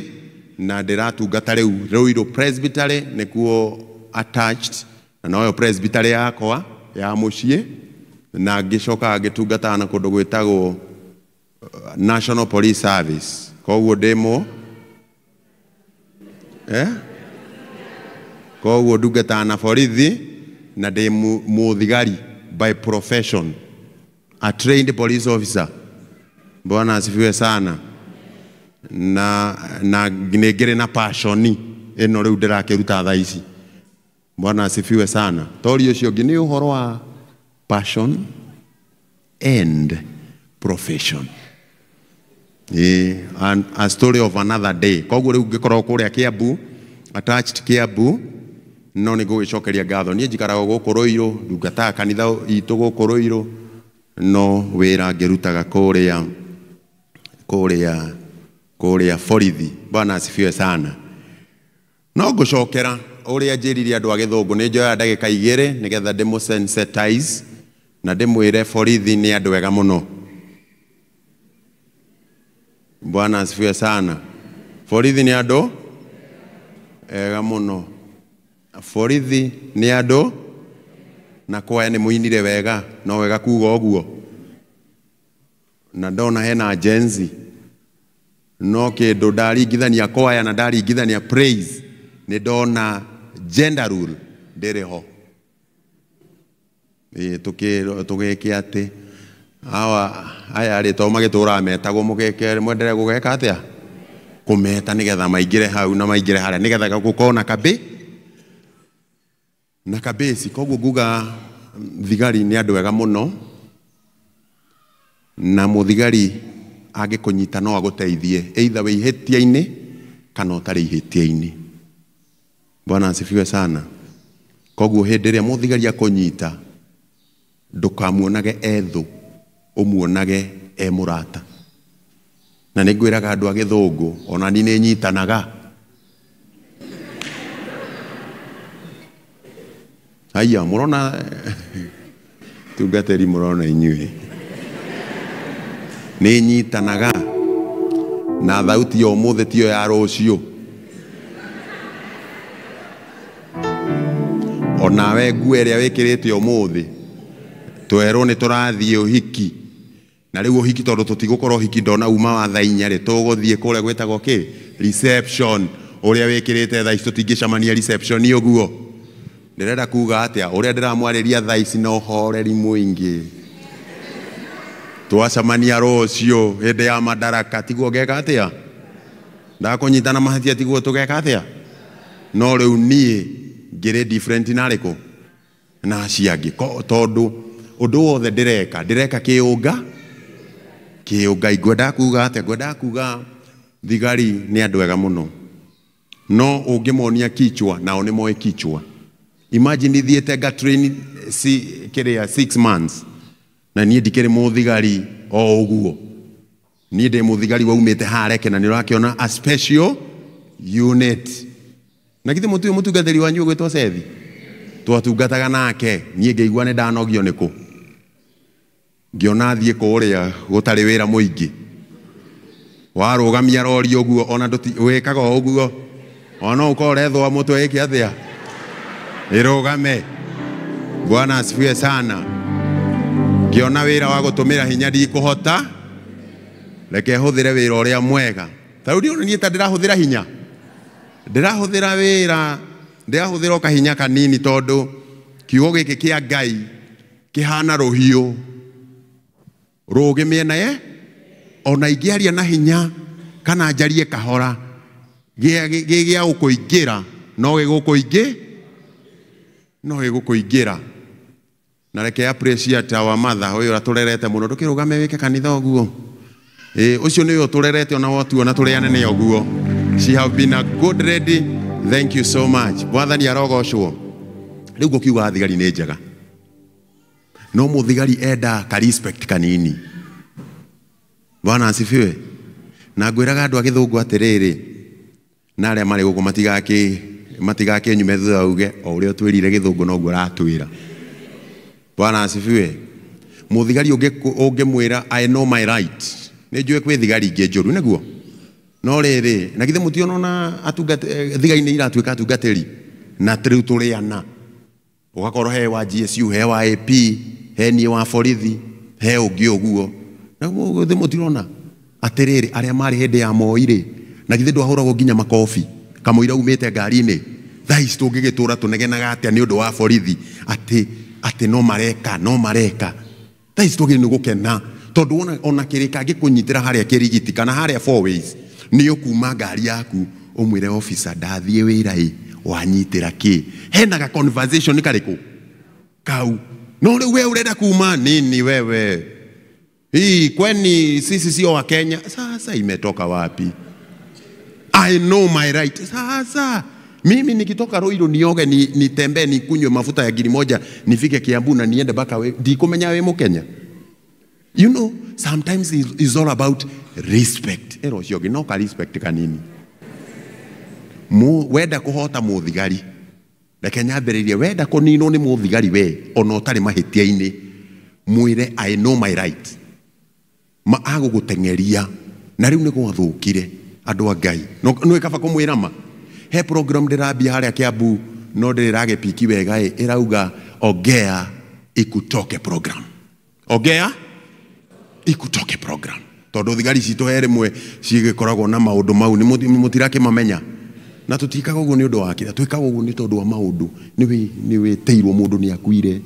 na ndĩratungata rĩu Ruiru Presbytery nĩkuo attached na noyo presbytery yakwa ya mũciĩ na ngĩcoka ngĩtungataga na kũndũ gwĩtagwo National Police Service. Koguo ndĩ koguo ndungataga na borithi na ndĩ mũthigari by profession, a trained police officer. Bwana asifiwe sana. Na nĩ ngĩrĩ na passion ĩno rĩu ndĩrakĩruta thaa ici. Bwana asifiwe sana. Tori ũcio ũngĩ nĩ ũhoro wa passion and profession. And a story of another day. Koguo rĩu ngĩkorwo kũrĩa Kiambu, attached Kiambu, no nĩ ngũgĩcokeria ngatho. Niĩ njikaraga gũkũ Ruiru, ndungataga kanitha itũ gũkũ Ruiru, no wĩra ngĩrutaga kũrĩa borithi. Bwana asifiwe sana. No ngũcokera ũrĩa njĩrire andũ a Gĩthũngũ, nĩ njoyaga ndagĩka igĩrĩ nĩgetha ndĩmũ sensitize na ndĩmwĩre borithi nĩ andũ ega mũno. Bwana asifiwe sana. Borithi nĩ andũ ega mũno. Borithi nĩ andũ na kwaya nĩ mũinire wega, no wega kuga ũguo. Na ndona hena Gen Z no kĩndũ ndaringithania kwaya na ndaringithania praise, nĩ ndona gender rule ndĩrĩ ho. Tũgĩke atĩ awa aya rĩ to magĩtũraga metagwo mũgeke mwendelee gũgeka atĩa kũmeta nĩgetha maingĩre hau na maingĩre harĩa nĩgetha gũkorwo na kabĩ na kabĩci. Koguo nguga thigari nĩ andũ ega mũno, na mũthigari angĩkũnyita no agũteithie either wĩ ihĩtia-inĩ kana ũtarĩ ihĩtia-inĩ. Bwana asifiwe sana. Koguo hĩndĩ ĩrĩa mũthigari akũnyita ndũkamuonage ethũ, ũmuonage e mũrata. Na nĩ ngwĩraga andũ a Gĩthũngũ ona niĩ nĩ nyitanaga. Haiya mũrona tungatĩri, mũrona inyuĩ nĩ nyitanaga na thauti ya ũmũthĩ tiyo ya rũciũ. Onawe nguo ĩrĩa wĩkĩrĩte ũmũthĩ twerwo nĩ tũrathiĩ ũhiki, na rĩu ũhiki tondũ tũtigũkorwo ũhiki ndona uma wa thaa inya rĩ, tũgũthiĩ kũrĩa gwĩtagwo kĩ reception. Ũrĩa wĩkĩrĩte thaa ici tũtingĩcemania reception ũguo. Ndĩrenda kuga atĩa, ũrĩa ndĩramwarĩria thaa ici na ũhoreri mũingĩ, twacemania rũciũ hĩndĩ ya madaraka tiguo ngeka atĩa, ndakũnyita na mahĩtia tiguo tũgeka atĩa. No rĩu niĩ ngĩrĩ different na arĩkũ na acio angĩ, tondũ ũndũ wothe ndĩreka kĩũnga kĩũngai. Ngwendaga kuga atĩa, ngwendaga kuga thigari nĩ andũ ega mũno, no ũngĩmonia kichwa nao nĩ moĩ kichwa. Imagine thiĩte nga train kĩrĩa 6 months na niĩ ndikĩrĩ mũthigari o ũguo. Niĩ ndĩ mũthigari waumĩte hareke na nĩ ũrakĩona a special unit. Na githĩ mũtiũĩ mũtungatĩri wanyu ũgwĩtwo Sethi, twatungataga nake, niĩ ngĩigua nĩ ndanogio nĩkũ, ngĩona thiĩ kũrĩa gũtarĩ wĩra mũingĩ, warũgamia rori ũguo ona wĩkaga o ũguo, ona ũkorwo ũrethũa mũtwe ĩke atĩa, ĩrũgame. Bwana asifiwe sana. Ngĩona wĩra wa gũtũmĩra hinya ndikũhota, reke hũthĩre wĩra ũrĩa mwega. Ta rĩu ndiona niĩ ta ndĩrahũthĩra hinya, ndĩrahũthĩra wĩra, ndĩrahũthĩra o kahinya kanini, tondũ kiugo gĩkĩ kĩa Ngai kĩhana rũhiũ rũgĩ mĩena ye, ona ingĩaria na hinya kana njarie kahora, gĩ gĩa gũkũingĩra no gĩgũkũingĩ, no gĩgũkũingĩra. Na reke appreciate our mother ũyũ ũratũrerete mũno, ndũkĩrũgame wĩke kanitha ũguo. Ũcio nĩwe ũtũrerete ona wotuona tũrĩ anene ũguo. She have been a good lady. Thank you so much. Mwathani arogocwo. Rĩu ngũkiuga thigari nĩ njega, no mũthigari enda ka respect kanini. Bwana asifiwe. Na ngwĩraga andũ a Gĩthũngũ atĩrĩrĩ, na arĩa marĩ gũkũ matigakĩnyume thutha uge o ũrĩa ũtwĩrire Gĩthũngũ noguo ũratwĩra. Bwana asifiwe. Mũthigari ũngĩmwĩra I know my right, nĩ njũĩ kwĩ thigari ingĩ njũru nĩguo, No rĩrĩ na githĩ mũtionona atungati thigari-inĩ iratuĩka atungatĩri na rĩu tũrĩ ana. Ũgakorwo he wa GSU, he wa AP, he niĩ wa borithi, he ũngĩ ũguo. Na githĩ mũtirona atĩrĩrĩ arĩa marĩ hĩndĩ ya Moi rĩ, na githĩ ndwahũragwo nginya makobi kamũira umĩte ngari-inĩ. Thaa ici tũngĩgĩtũra tũnegenaga atĩa nĩ ũndũ wa borithi atĩ no mareka no mareka. Thaa ici twagĩrĩirwo nĩ gũkena tondũ ona kĩrĩka angĩkũnyitĩra harĩa kĩrigiti kana harĩa four ways nĩ ũkuma ngari yaku ũmwĩre officer ndathiĩ wĩra ĩ wanyitĩra kĩ. Hena ga conversation karĩkũ kau. No rĩu we ũrenda kuma nini wewe? Hii kweni sisi sio wa Kenya. Sasa imetoka wapi? I know my right. Sasa mimi nikitoka Ruiru nioge nitembee nikunywe mafuta ya 1,000 nifike Kiambu na niende baka we ndikumenya we Mkenya. You know, sometimes it's all about respect. Ero cio no ka respect kanini. Mu wenda kuhota muthigari. Reke nyambĩrĩrie wenda kũninwo nĩ muthigari we ona ũtarĩ mahĩtia-inĩ mwĩre I know my right. Ma agũgũteng'eria na rĩu nĩ gwathũkire andũ a Ngai. No nĩ kaba kũmwĩra ma. He program ndĩrambia harĩa Kiambu no ndĩragĩpiki wega ĩ ĩrauga ongea ikutoke program. Ongea ikutoke program. Tondũ thigari citũ he rĩmwe cigĩkoragwo na maũndũ mau nĩ mũtirakĩmamenya. Na tũtikaga ũguo nĩ ũndũ wa kĩrĩa, twĩkaga ũguo nĩ tondũ wa maũndũ. Nĩ wĩtĩirwo mũndũ nĩ akuire,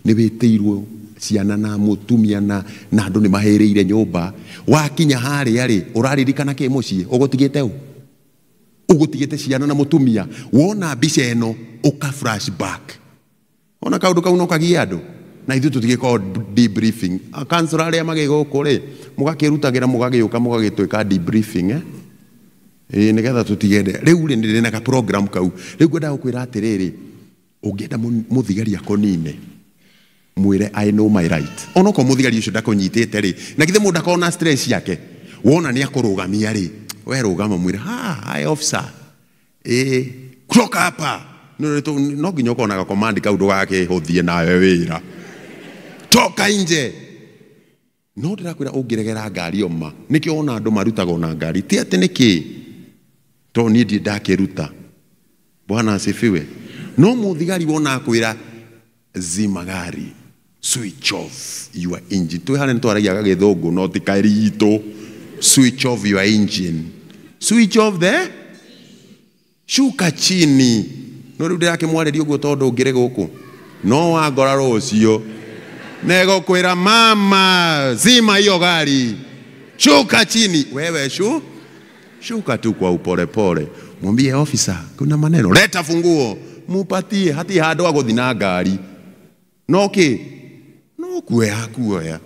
nĩ wĩtĩirwo ciana na mũtumia na andũ nĩ mahĩrĩire nyũmba. Wakinya harĩa rĩ, ũraririkana kĩ mũciĩ ũgũtigĩte ũ? Ũgũtigĩte ciana na mũtumia. Wona mbica ĩno ũka flashback. Ona kaũndũ kau no kagie andũ. Na ithuĩ tũtigĩkorwo debriefing. Councillor arĩa magĩ gũkũ rĩ, mũgakĩrutagĩra mũgagĩũka mũgagĩtwĩka debriefing eh? Ĩĩ nĩgetha tũtigende. Rĩu rĩ ndĩrĩ na ka program kau. Rĩu ngwendaga gũkwĩra atĩrĩrĩ, ũngĩenda mũthigari akũnine mwĩre I know my right. Onokorwo mũthigari ũcio ndakũnyitĩte rĩ, na githĩ mũndũ akorwo na stress yake, wona nĩ akũrũgamia rĩ, we rũgama mwĩre ha hi officer, ĩĩ kutoka hapa. No nginya ũkorwo na ga command kau ndũgakĩhũthie nawe wĩra. Toka nje. No ndĩrakwĩra ũngĩregera ngari oma, nĩkĩo ona andũ marutagwo na ngari. Ti atĩ nĩkĩ? Tondũ niĩ ndirĩ ndakĩruta. Bwana asifiwe. No mũthigari wona akwĩra zima gari, switch off your engine. Twĩ harĩa nĩtwaragia gagĩthũngũ no ti kairi itũ. Switch off your engine. Switch off the shuka chini. No rĩu ndĩrakĩmwarĩria ũguo tondũ ũngĩrĩ gũkũ no wangora rũciũ negũkwĩra mama zima hiyo gari, shuka chini. Wewe shuka tu kwa upole pole, mwambie officer kuna maneno, leta funguo mupatie, hati handũ agũthiĩ na ngari. No kĩ? No kuoya kuoya.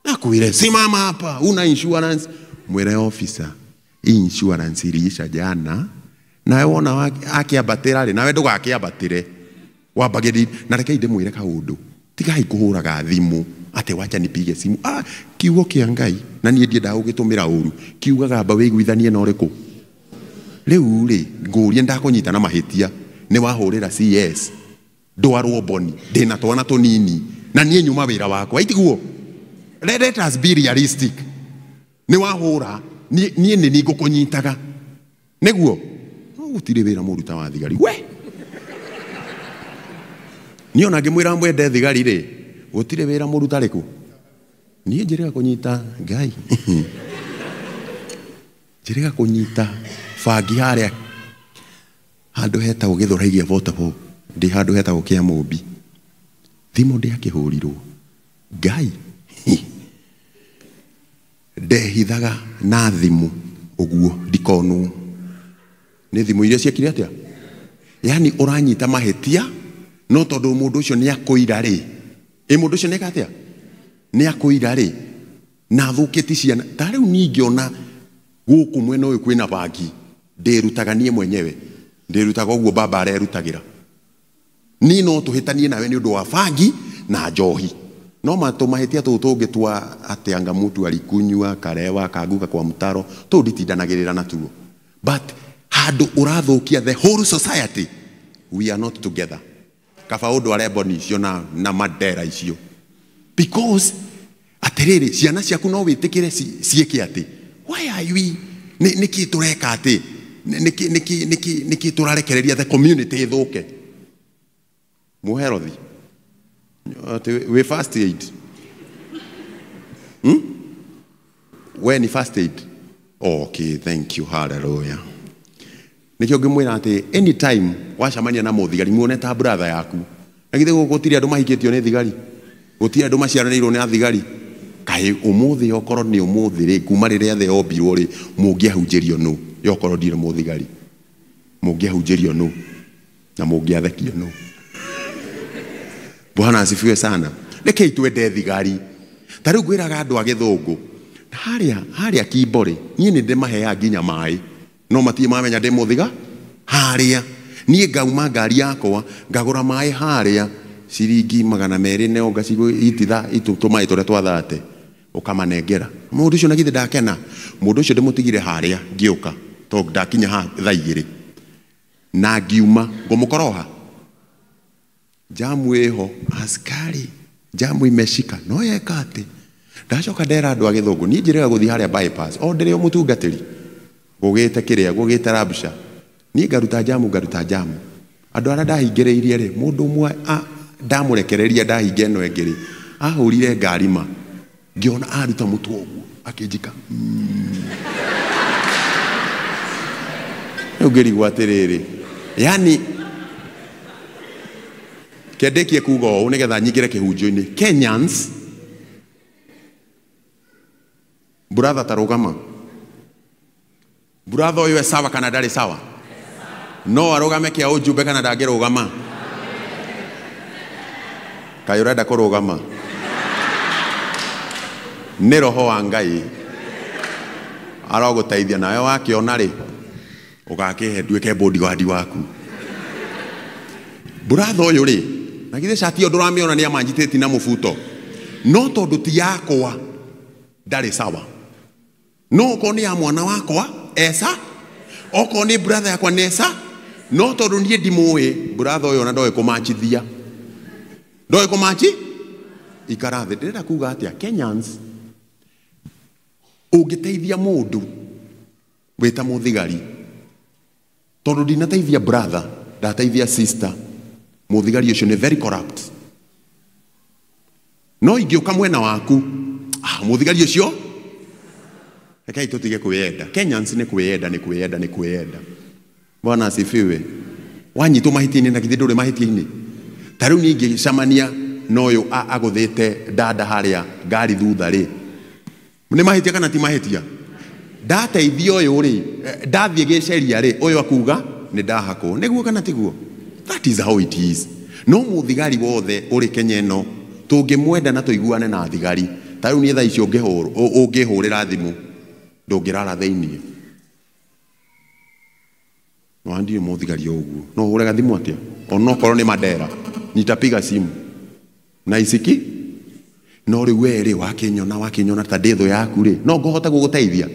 Nakwĩre simama hapa, una insurance. Mwĩre officer insurance iliisha jana, nawe wona akĩambatĩra rĩ, nawe ndũgakĩambatĩre. Wambagĩri na reke ndĩmwĩre kaũndũ, tigai kũhũraga thimũ atĩ wacha nipige simu. Ah, kiugo kĩa Ngai na niĩ ndiendaga gũgĩtũmĩra ũru, kiugaga amba wĩiguithanie na ũrĩkũ. Rĩu rĩ ngũrie ndakũnyita na mahĩtia, nĩ wahũrĩra CS ndwarwo Boni, ndĩna twana tũnini na niĩ nyuma wĩra wakwa, itiguo? Let us be realistic. Nĩ wahũra niĩ nĩ niĩ ngũkũnyitaga nĩguo. No gũtirĩ wĩra mũru ta wa thigari we. Niĩ ona ngĩmwĩra mwende thigari rĩ, gũtirĩ wĩra mũru tarĩkũ. Niĩ njĩrĩga kũnyita Ngai. Njĩrĩga kũnyita bangi harĩa handũ hetagwo Gĩthũrai gĩa Portable, ndĩ handũ hetagwo Kĩamũmbi. Thimũ ndĩakĩhũrirwo Ngai. Ndehithaga na thimũ ũguo ndikonwo. Nĩ thimũ iria ciekire atĩa? Yaani ũranyita mahĩtia no tondũ mũndũ ũcio nĩ akũira rĩ, ĩ mũndũ ũcio nĩeka atĩa? Nĩ akũira rĩ, na athũkĩtie ciana. Ta rĩu niĩ ingĩona gũkũ mwena ũyũ kwĩna bangi, ndĩrutaga niĩ mwenyewe, ndĩrutaga ũguo baba arerutagĩra. Niĩ no tũhĩtanie nawe nĩ ũndũ wa bangi na njohi. No matũ mahĩtia tũu tũngĩtua atĩ anga mũtu alikunywa karewa kaanguka kwa mtaro, tũu nditindanagĩrĩra natuo. But handũ ũrathũkia the whole society, we are not together. Kaba ũndũ aremboni icio na mandera icio. Because atĩrĩrĩ, ciana ciaku no wĩtĩkĩre ciĩke atĩ. Why are we Nĩkĩ tũreka atĩ? Nĩkĩ tũrarekereria the community ĩthũke? Muherothi. Atĩ wĩ first aid. We ni first aid. Okay, thank you. Hallelujah. Nĩkĩo ngĩmwĩra atĩ anytime wacemania na mũthigari muone ta brother yaku. Na githĩ gũkũ gũtirĩ andũ mahikĩtio nĩ thigari? Gũtirĩ andũ maciaranĩirwo nĩ athigari? Kaĩ ũmũthĩ okorwo nĩ ũmũthĩ rĩ, kuma rĩrĩa thĩ yombirwo rĩ, mũngĩahunjĩrio nũ? Yokorwo ndirĩ mũthigari. Mũngĩahunjĩrio nũ? Na mũngĩathekio nũ? Bwana asifiwe sana. Rekei twende thigari. Ta rĩu ngwĩraga andũ a gĩthũngũ, harĩa Kimbo rĩ, niĩ nĩ ndĩmaheaga nginya maĩ. No matirĩ mamenya ndĩ mũthiga harĩa. Niĩ ngauma ngari yakwa, ngagũra maĩ harĩa ciringi 200 na ngacigũ ititha tũmaĩ tũrĩa twathate ũkamanengera. Mũndũ ũcio na githĩ ndakena? Mũndũ ũcio ndĩmũtigire harĩa ngĩũka tondũ ndakinya haha thaa 2 na ngiuma ngũmũkoroha. Jamu ĩho askari, jamu imeshika no yeka atĩ. Ndacoka ndera andũ a gĩthũngũ, niĩ njĩrĩga gũthiĩ harĩa bypass o ndĩrĩ o mũtungatĩri gũgĩte kĩrĩa gũgĩte rabsha, niĩ ngaruta jamu. Andũ arĩa ndahingĩrĩirie rĩ, mũndũ ũmwe ndamũrekereria ndahinga ĩno ĩngĩ rĩ, ahũrire ngari ma ngĩona aruta mũtwe ũguo akĩnjika. Rĩu ngĩrigwo atĩrĩrĩ, yani kĩandĩkie kuga ũũ nĩgetha nyingĩre kĩhunjio-inĩ. Kenyans, brother tarũgama. Brother ũyũ e sawa kana ndarĩ sawa? No arũgame kĩa ũjumbe kana ndangĩrũgama? Kaĩ ũrenda kũrũgama? Nĩ roho wa Ngai arogũteithia, nawe wakĩona rĩ ũgakĩhe nduĩke bodyguard waku. Brother ũyũ rĩ, na githĩ cati ĩyo ndũramĩona nĩ amanjitĩti na mũbuto, no tondũ ti yakwa ndarĩ sawa. No okorwo nĩ ya mwana wakwa esa, okorwo nĩ brother yakwa nĩ esa, no tondũ niĩ ndimũĩ brother ũyũ ona ndoĩ kũmachithia. Ndoĩ kũmachi? Ikara thĩ. Ndĩrenda kuga atĩa? Kenyans, ũngĩteithia mũndũ wĩ ta mũthigari, tondũ ndinateithia brother, ndateithia sister, mũthigari ũcio nĩ very corrupt. No ingĩũka mwena waku, mũthigari ũcio rekei tũtige kwĩyenda. Kenyans nĩ kwĩyenda, nĩ kwĩyenda, nĩ kwĩyenda. Bwana asifiwe. Wanyitwo mahĩtia-inĩ na githĩ ndũrĩ mahĩtia-inĩ? Ta rĩu niĩ ingĩcemania na ũyũ agũthĩte dada harĩa ngari thutha rĩ, nĩ mahĩtia kana ti mahĩtia? Ndateithia ũyũ rĩ, ndathiĩ gĩceria rĩ, ũyũ akuga nĩ ndahakwo. Nĩguo kana tiguo? That is how it is. No mũthigari wothe ũrĩ Kenya ĩno tũngĩmwenda na tũiguane na thigari, ta rĩu niĩ thaa ici ũngĩhũrĩra thimũ ndũngĩrara thĩiniĩ. No ndirĩ mũthigari o ũguo. No ũhũre gathimũ atĩa? Onokorwo nĩ Mandera, nitapiga simu na isiki. No rĩu we rĩ, wakĩnyona ta ndĩ thũ yaku rĩ, no ngũhota gũgũteithia.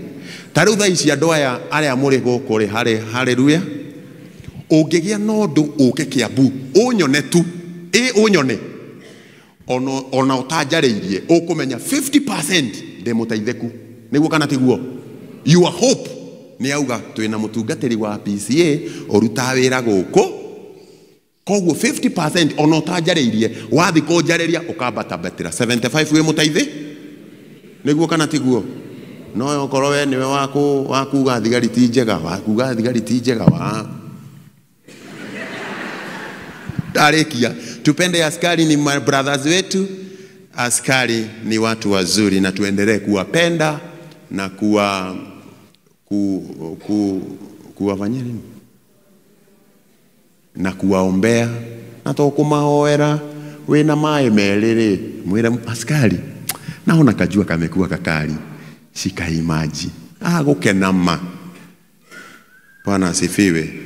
Ta rĩu thaa ici andũ aya arĩa mũrĩ gũkũ rĩ, haleluya, ũngĩgĩa na ũndũ ũke Kiambu ũnyone tu, ĩ ũnyone ona ũtanjarĩirie, ũkũmenya 50% ndĩ mũteithĩku. Nĩguo kana tiguo? Your hope nĩ auga twĩna mũtungatĩri wa PCA ũrutaga wĩra gũkũ, koguo 50% ona ũtanjarĩirie, wathiĩ kũnjarĩria ũkambatambatĩra 75 wĩ mũteithĩ. Nĩguo kana tiguo? No okorwo we nĩwe wakuga thigari ti njega, wakuga thigari ti njega, wa Tarikia. Tupende askari, ni brothers wetu. Askari ni watu wazuri na tuendelee kuwapenda na kuwafanyia nini? Na kuwaombea na to kumahoera wina maĩ merĩ rĩ, mwĩre askari naona kajua kamekuwa kakali, shika hii maji. Gũkena ma. Bwana asifiwe.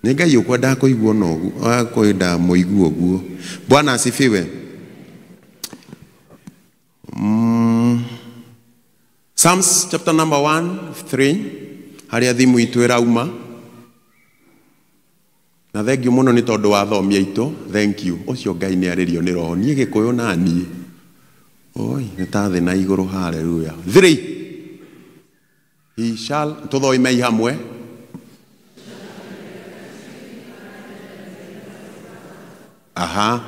Nĩ Ngai ũkwendaga kũiguo na ũguo, akwenda mũigue ũguo. Bwana asifiwe. Psalms chapter number 1, 3, harĩa thimu itũ ĩrauma. Na thank you muno ni tondu wa athomi aitũ. Thank you. Ũcio Ngai nĩ arĩrio nĩ roho. Niĩ Gĩkũyũ na niĩ. Oi, nĩ ta thĩ na igũrũ. Hallelujah. 3. He shall tũthoimei hamwe. Aha.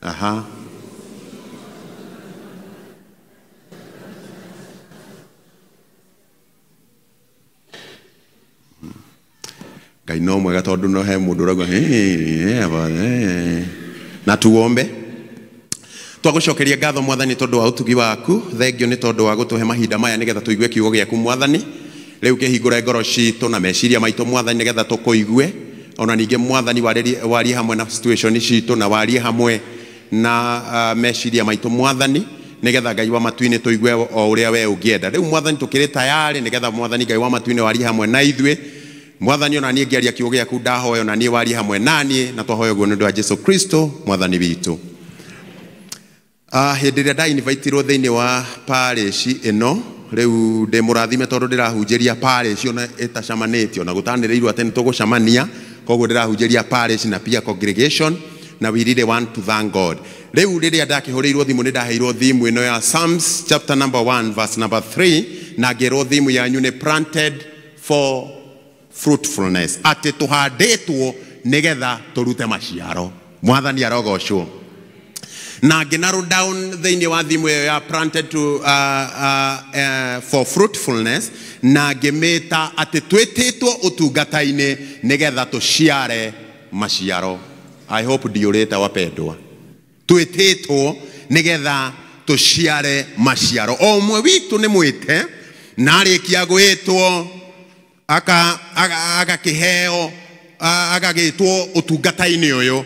Aha. Ngai no mwega tondu no he mundu urauga na tuombe. Twagucokeria ngatho Mwathani tondu wa utugi waku. Thengio ni tondu wa gutuhe mahinda maya nigetha tuigue kiugo giaku Mwathani. Riu kihingure ngoro citu na meciria maitu Mwathani nigetha tukuigue. Ona ninge Mwathani warie hamwe na situation citu na warie hamwe na meciria maitu Mwathani nigetha Ngai wa matu-inĩ tuigue o uria we ungienda. Riu Mwathani tukiri tayari nigetha Mwathani Ngai wa matu-inĩ warie hamwe na ithuĩ. Mwathani ona niĩ ngĩaria kiugo gĩaku ndahoya ona niĩ warie hamwe naniĩ na twahoya ũguo nĩ ũndũ wa Jesu Kristo Mwathani witũ. Hĩndĩ ĩrĩa ndainvitirwo thĩinĩ wa parish ĩno rĩu ndĩ mũrathime tondũ ndĩrahunjĩria parish ona ĩtacamanĩtio na gũtanĩrĩirwo atĩ nĩtũgũcamania, koguo ndĩrahunjĩria parish na pia congregation na we really want to thank God. Rĩu rĩrĩa ndakĩhũrĩirwo thimũ nĩ ndaheirwo thimũ ĩno ya Psalms chapter number 1 verse number 3 na ngĩrwo thimũ yanyu nĩ planted for fruitfulness, atĩ tũhandĩtwo nĩgetha tũrute maciaro. Mwathani arogocwo. Na ngĩ-narrow down thĩinĩ wa thimũ ĩyo ya planted to, for fruitfulness na ngĩmĩta atĩ twĩtĩtwo ũtungata-inĩ nĩgetha tũciare maciaro. I hope ndiũrĩte wapendwa. Twĩtĩtwo nĩgetha tũciare maciaro. O ũmwe witũ nĩ mwĩte na arĩkia gwĩtwo agakĩheo agagĩtwo ũtungata-inĩ ũyũ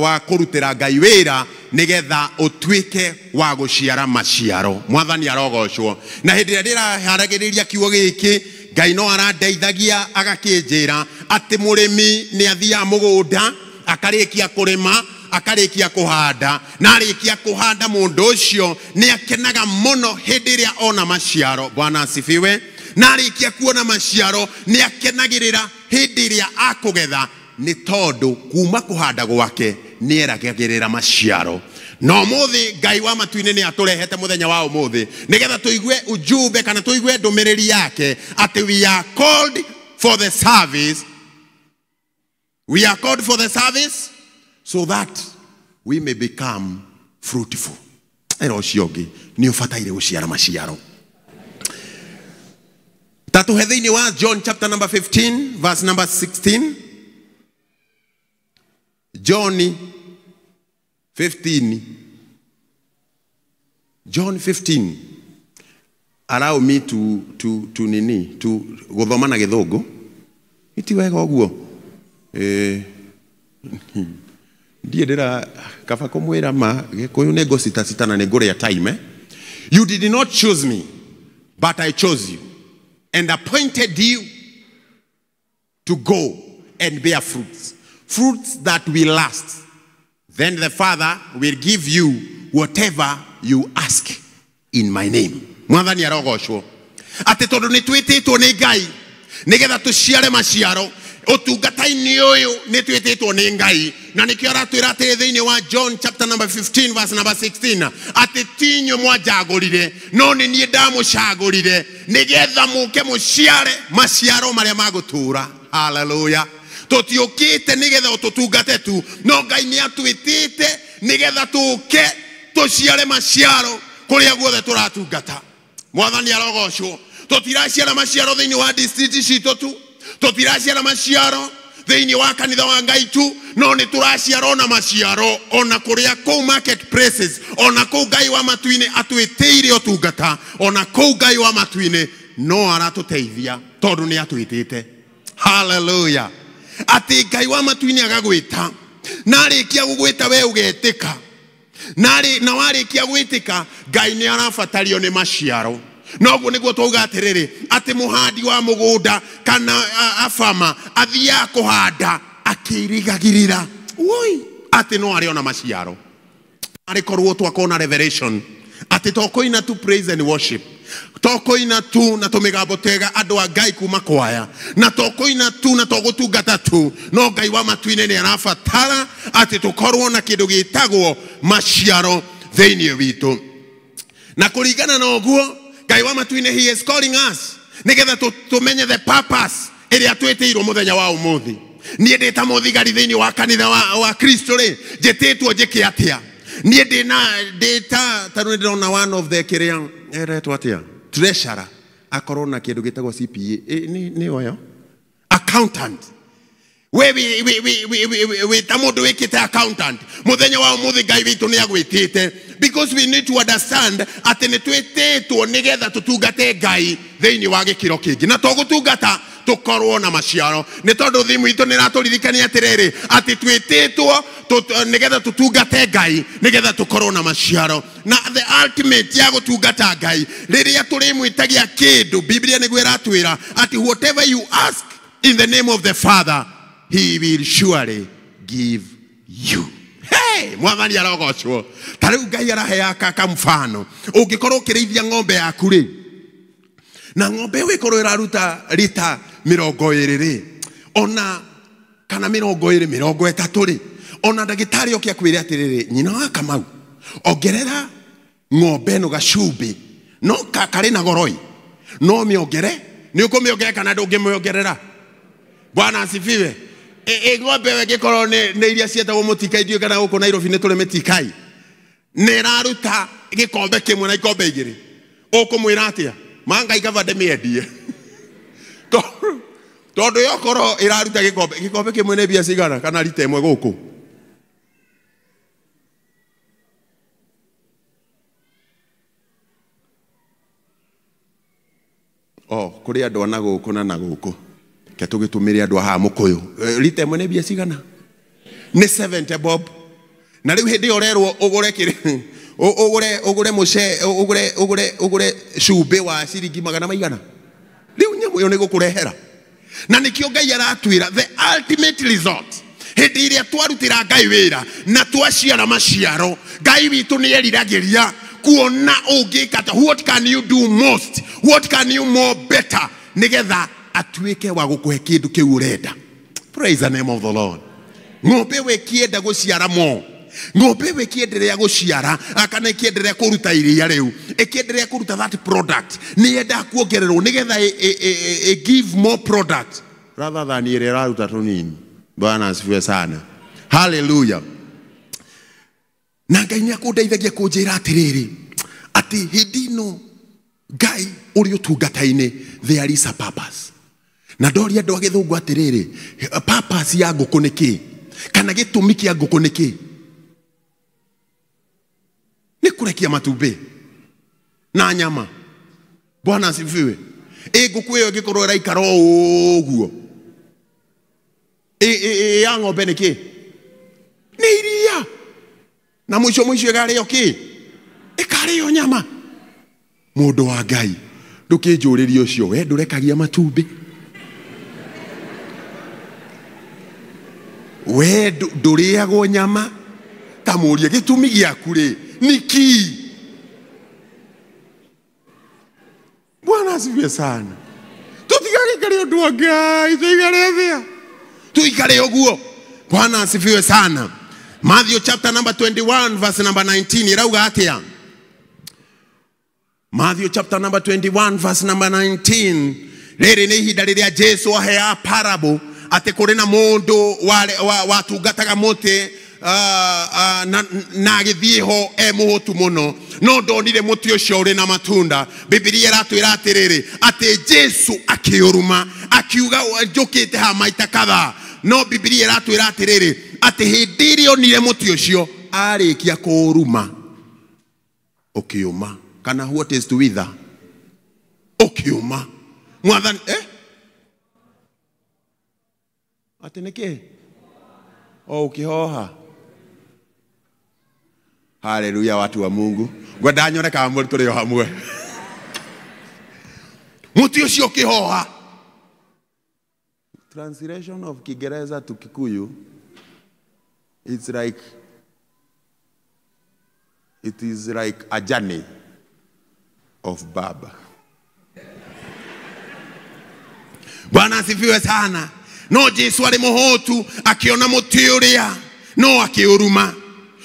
wa kũrutĩra Ngai wĩra nĩgetha ũtuĩke wa gũciara maciaro. Mwathani arogocwo. Na hĩndĩ ĩrĩa ndĩraharagĩrĩria kiugo gĩkĩ Ngai no arandeithagia agakĩnjĩra atĩ mũrĩmi nĩ athiaga mũgũnda akarĩkia kũrĩma akarĩkia kũhanda na arĩkia kũhanda mũndũ ũcio nĩ akenaga mũno hĩndĩ ĩrĩa ona maciaro. Bwana asifiwe. Na arĩkia kuona maciaro nĩ akenagĩrĩra hĩndĩ ĩrĩa akũgetha nĩ tondũ kuma kũhanda gwake nĩ eragagĩrĩra maciaro. No mũthĩ Ngai wa matu-inĩ nĩ atũrehete mũthenya wa ũmũthĩ nĩgetha tũigue ujumbe kana tũigue ndũmĩrĩri yake atĩ we are called for the service. We are called for the service so that we may become fruitful. Ero ũcio ũngĩ nĩ ũbataire gũciara maciaro. Tatuhe thĩinĩ wa John chapter number 15 verse number 16. John 15. John 15. Allow me to nini to gũthoma na gĩthũngũ. Iti wega ũguo. Ndiĩ ndĩra kaba kũmwĩra ma Gĩkũyũ nĩ ngũcitacita na nĩ ngũrĩa time. You did not choose me, but I chose you and appointed you to go and bear fruits, fruits that will last. Then the Father will give you whatever you ask in my name. Mwathani arogocwo. Atĩ tondũ nĩ twĩtĩtwo nĩ Ngai nĩgetha tũciare maciaro ũtungata-inĩ ũyũ nĩ twĩtĩtwo nĩ Ngai na nĩkĩo aratwĩra atĩrĩ thĩinĩ wa John chapter number 15 verse number 16 atĩ ti inyuĩ mwanjagũrire no nĩ niĩ ndamũcagũrire nĩgetha mũke mũciare maciaro marĩa magũtũũra. Hallelujah. Tũtiũkĩte nĩgetha ũtũtungate tu, no Ngai nĩ atwĩtĩte nĩgetha tũke tũciare maciaro kũrĩa guothe tũratungata. Mwathani arogocwo. Tũtiraciara maciaro thĩinĩ wa district citũ tu, tũtiraciara maciaro thĩinĩ wa kanitha wa Ngai tu, no nĩ tũraciara ona maciaro ona kũrĩa kũu market places, ona kũu Ngai wa matu-inĩ atwĩtĩire ũtungata, ona kũu Ngai wa matu-inĩ no aratũteithia tondũ nĩ atwĩtĩte. Hallelujah. Atĩ Ngai wa matu-inĩ agagwĩta na arĩkia gũgwĩta we ũgetĩka na warĩkia gwĩtĩka Ngai nĩ arabatario nĩ maciaro. Noguo nĩguo twauga atĩrĩrĩ atĩ mũhandi wa mũgũnda kana afama athiaga kũhanda akĩrigagĩrĩra woi atĩ no arĩona maciaro. Arĩ korwo twakona revelation atĩ tokũina tu praise and worship, To kũina tu na tũmĩgambo twega andũ a Ngai kuma kwaya, na to kũina tu na to gũtungata tu, no Ngai wa matu-inĩ nĩ arabatara atĩ tũkorwo na kĩndũ gĩtagwo maciaro thĩinĩ witũ. Na kũringana na ũguo Ngai wa matu-inĩ, he is calling us nĩgetha tũmenye the purpose ĩrĩa twĩtĩirwo mũthenya wa ũmũthĩ. Niĩ ndĩ ta mũthigari thĩinĩ wa kanitha wa Kristo rĩ, njĩtĩtwo njĩke atĩa? Niĩ ndĩ ta rĩu ndĩrona one of the kĩrĩa ĩretwo atĩa, treasurer, akorwo na kĩndũ gĩtagwo CPA, nĩ oyo accountant. We ta mũndũ wĩkĩte accountant, mũthenya wa ũmũthĩ Ngai witũ nĩ agwĩtĩte, because we need to understand atĩ nĩ twĩtĩtwo nĩgetha tũtungate Ngai thĩinĩ wa gĩkĩro kĩngĩ, na to gũtungata tũkorwo na maciaro. Nĩ tondũ thimu itũ nĩ ĩratũririkania atĩrĩrĩ, atĩ twĩtĩtwo nĩgetha tũtungate Ngai nĩgetha tũkorwo na maciaro. Na the ultimate ya gũtungata Ngai, rĩrĩa tũrĩmwĩtagia kĩndũ, Biblia nĩguo ĩratwĩra atĩ whatever you ask in the name of the Father, he will surely give you. Hey, mwathani arogocwo. Ta rĩu Ngai arahea kaka mfano. Ũngĩkorwo ũkĩrĩithia ng'ombe yaku rĩ, na ng'ombe ĩyo ĩkorwo ĩraruta rita 20 rĩ, ona kana 20 30 rĩ, ona ndagĩtarĩ oke akwĩre atĩrĩrĩ, nyina wa Kamau, ongerera ng'ombe ĩno gacumbĩ, no karĩ na goroi, no mĩongere. Nĩ ũkũmĩongerera kana ndũngĩmĩongerera? Bwana asifiwe. Ng'ombe ĩyo ĩngĩkorwo nĩ iria cietagwo mũtikai, ndiũĩ kana gũkũ Nairobi nĩ tũrĩ mĩtikai, nĩ ĩraruta gĩkombe kĩmwe na ikombe igĩrĩ, ũkũmwĩra atĩa? Mangai kaba ndĩmĩendie. Tondũ yokorwo ĩraruta gĩkombe kĩmwe nĩ mbia cigana kana rita ĩmwe gũkũ? O kũrĩ andũ a na gũkũ na na gũkũ, ke tũgĩtũmĩre andũ a haha mũkũyũ, rita ĩmwe nĩ mbia cigana? Nĩ 70 bob. Na rĩu hĩndĩ ĩyo ũrerwo ũgũre kĩrĩ, ũgũre mũce, ũgũre cumbĩ wa ciringi magana maigana, rĩu nyamũ ĩyo nĩ gũkũrehera. Na nĩkĩo Ngai aratwĩra the ultimate result, hĩndĩ ĩrĩa twarutĩra Ngai wĩra na twaciara maciaro, Ngai witũ nĩ eriragĩria kuona ũngĩka ta what can you do most, what can you more better, nĩgetha atuĩke wa gũkũhe kĩndũ kĩu ũrenda. Praise the name of the Lord. Ng'ombe ĩyo ĩkĩenda gũciara mo, ng'ombe ĩyo ĩkĩenderea gũciara kana ĩkĩenderea kũruta iria rĩu, ĩkĩenderea kũruta that product, nĩ yendaga kuongererwo nĩgetha give more product rather than ĩrĩa ĩraruta tũnini. Bwana asifiwe sana. Hallelujah. Na Ngai nĩ akũndeithagia kũnjĩra atĩrĩrĩ, atĩ hĩndĩ ĩno Ngai ũrĩ ũtungata-inĩ, there is a purpose. Na ndoria andũ a gĩthũngũ atĩrĩrĩ, purpose ya ngũkũ nĩ kĩ? Kana gĩtũmi kĩa ngũkũ nĩ kĩ? Nĩ kũrekia matumbĩ na nyama. Bwana asifiwe. Ngũkũ ĩyo ĩngĩkorwo ĩraikara o ũguo, ya ng'ombe nĩ kĩ? Nĩ iria. Na mũico mũico ĩkarĩo kĩ? Ĩkarĩo nyama. Mũndũ wa Ngai, ndũkĩnjũrĩrie ũcio, we ndũrekagia matumbĩ, we ndũrĩagwo nyama, ta mũrie gĩtũmi gĩaku rĩ nĩkĩ? Bwana asifiwe sana. Tũtigagĩikare ũndũ wa Ngai, tũikare atĩa? Tuikare ũguo. Bwana asifiwe sana. Matthew chapter number 21 verse number 19 irauga atĩa? Matthew chapter number 21 verse number 19. Rĩrĩ nĩ ihinda rĩrĩa Jesu ahea parable atĩ kũrĩ na mũndũ watungataga mũtĩ na agĩthiĩ ho e mũhũtu mũno, no ndonire mũtĩ ũcio ũrĩ na matunda. Bibilia ĩratwĩra atĩrĩrĩ, atĩ Jesu akĩũruma akiuga njũkĩte haha maita kadhaa, no Bibilia ĩratwĩra atĩrĩrĩ, atĩ hĩndĩ ĩrĩa onire mũtĩ ũcio arĩkia kũũruma ũkĩũma, kana what is to wither, ũkĩũma. Mwathani atĩ nĩkĩ? O ũkĩhoha. Haleluya, watu wa Mungu. Ngwenda nyone kana tũrĩ o hamwe. Mũtĩ ũcio ũkĩhoha. Translation of Kiingereza to Kikuyu, it's like, it is like a journey of Baba. Bwana asifiwe sana. No Jesu arĩ mũhũtu akĩona mũtĩ ũrĩa no akĩũruma.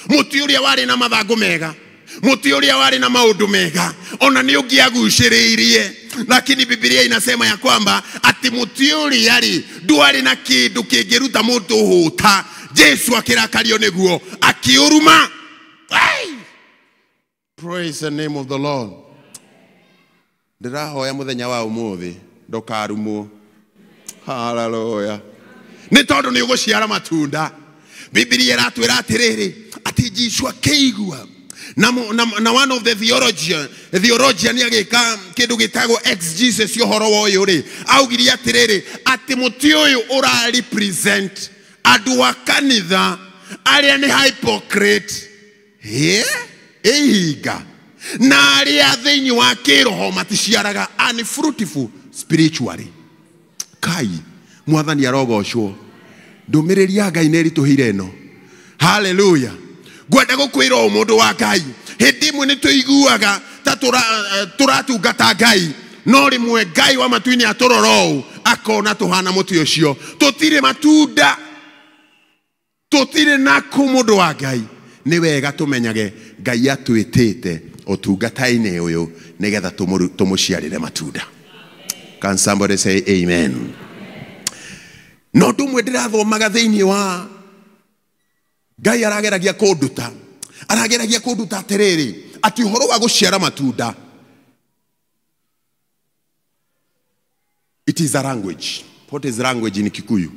Mũtĩ ũrĩa warĩ na mathangũ mega, mũtĩ ũrĩa warĩ na maũndũ mega, ona nĩ ũngĩagucĩrĩirie, lakini Biblia inasema ya kwamba ati mũtĩ ũrĩa rĩ ndwarĩ na kĩndũ kĩngĩruta mũndũ hũta. Jesu akĩrakario nĩguo akĩũruma. Praise the name of the Lord. Ndĩrahoya mũthenya wa ũmũthĩ ndũkarumwo. Hallelujah. Nĩ tondũ nĩ ũgũciara matunda. Biblia ĩratwĩra atĩrĩrĩ atĩ Jesu akĩigua na one of the theologian agĩka kĩndũ gĩtagwo exegesis ũhoro wa ũyũ rĩ, augire atĩrĩrĩ atĩ mũtĩ ũyũ ũra represent andũ a kanitha arĩa nĩ hypocrite, ihinga, na arĩa thĩinĩ wa kĩroho maticiaraga, unfruitful spiritually. Kai mwathani arogocwo. Ndũmĩrĩri ya Ngai nĩ ĩritũhire ĩno. Hallelujah. Ngwenda gũkwĩra o mũndũ wa Ngai, hĩndĩ ĩmwe nĩ tũiguaga ta tũratungata Ngai, no rĩmwe Ngai wa matu-inĩ atũrora ũũ akona tũhana mũtĩ ũcio, tũtirĩ matunda, tũtirĩ nakũ. Mũndũ wa Ngai, nĩ wega tũmenyage Ngai atwĩtĩte ũtungata-inĩ ũyũ nĩgetha tũmũciarĩre matunda. Can somebody say amen? No ũndũ ũmwe ndĩrathomaga thĩinĩ wa Ngai arageragia kũnduta, arageragia kũnduta atĩrĩrĩ atĩ ũhoro wa gũciara matunda, it is a language. What is language in Kikuyu?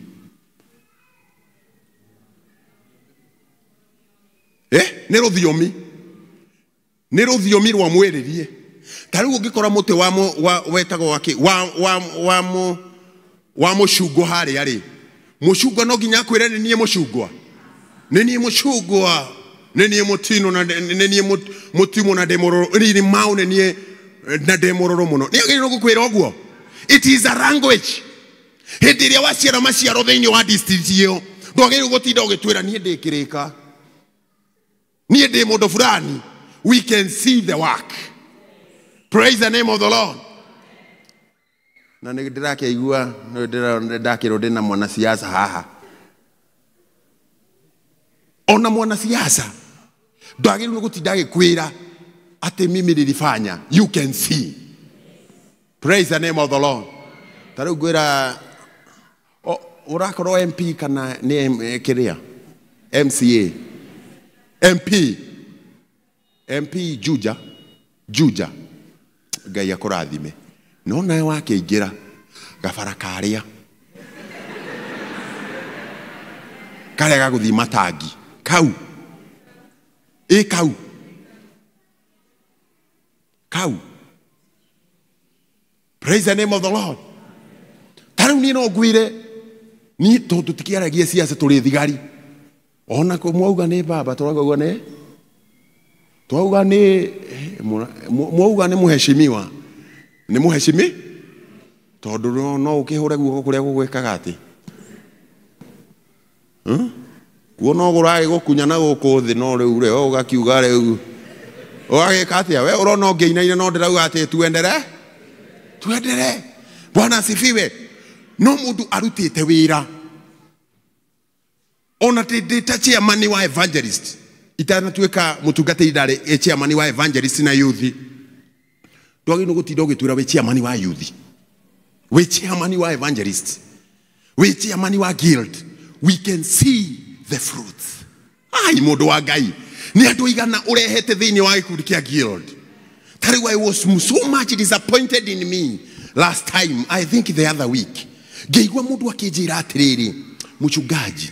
Nĩ rũthiomi, nĩ rũthiomi rwa mwĩrĩrie. Ta rĩu ũngĩkora mũtĩ wa wetagwo wakĩ wa mũcungwa harĩa rĩ, mũcungwa no nginya akwĩre nĩ niĩ mũcungwa, nĩ niĩ mũcungwa, nĩ niĩ mũtino na nĩ niĩ mũtimũ na ndĩ mũrũrũ, nĩ mau nĩ niĩ na ndĩ mũrũrũ mũno. Nĩ agĩrĩirwo gũkwĩra ũguo. It is a language. Hĩndĩ ĩrĩa waciara maciaro thĩinĩ wa district ĩyo, ndwagĩrĩirwo gũtinda ũgĩtwĩra niĩ ndĩ kĩrĩka, niĩ ndĩ mũndũ fulani. We can see the work. Praise the name of the Lord. Na nĩ ndĩrakĩigua ndakĩrwo ndĩ na mwanasiasa haha. Ona mwanasiasa ndwagĩrĩirwo gũtinda agĩkwĩra atĩ mimi nilifanya. You can see. Praise the name of the Lord. Ta rĩu ngwĩra ũrakorwo MP kana nĩ kĩrĩa MCA, MP, MP Juja, Juja, Ngai akũrathime. No nawe wakĩingĩra gabara karĩa karĩa gagũthiĩ matangi kau, ĩ kau kau. Praise the name of the Lord. Ta rĩu niĩ no ngwĩre, niĩ tondũ tũtikĩaragia ciaca tũrĩ thigari, ona mwauga nĩ baba, tũrauga nĩ twauga nĩ mwauga nĩ mũheshimiwa, nĩ mũheshimi, tondũ no ũkĩhũre guoko kũrĩa gũgwĩkaga atĩ kuo no gũragĩgũkunya na gũkũ thĩ, no rĩu rĩ ũgakiuga rĩu ũgagĩka atĩa we ũrona ũngĩinaina, no ndĩrauga atĩ tuendere, tuendere. Bwana asifiwe. No mũndũ arutĩte wĩra, ona ndĩ ta chairman wa evangelist, itanatuĩka mũtungatĩri ndarĩ chairman wa evangelist na youth, ndwagĩrĩirwo gũtinda ũgĩtwĩra wĩ chairman wa youth, wĩ chairman wa evangelist, wĩ chairman wa guild. We can see the fruits. Ai mũndũ wa Ngai, nĩ andũ aigana ũrehete thĩinĩ wa gĩkundi kĩa guild. Ta rĩu I was so much disappointed in me last time, I think the other week, ngĩigua mũndũ akĩnjĩra atĩrĩrĩ, mũchungaji,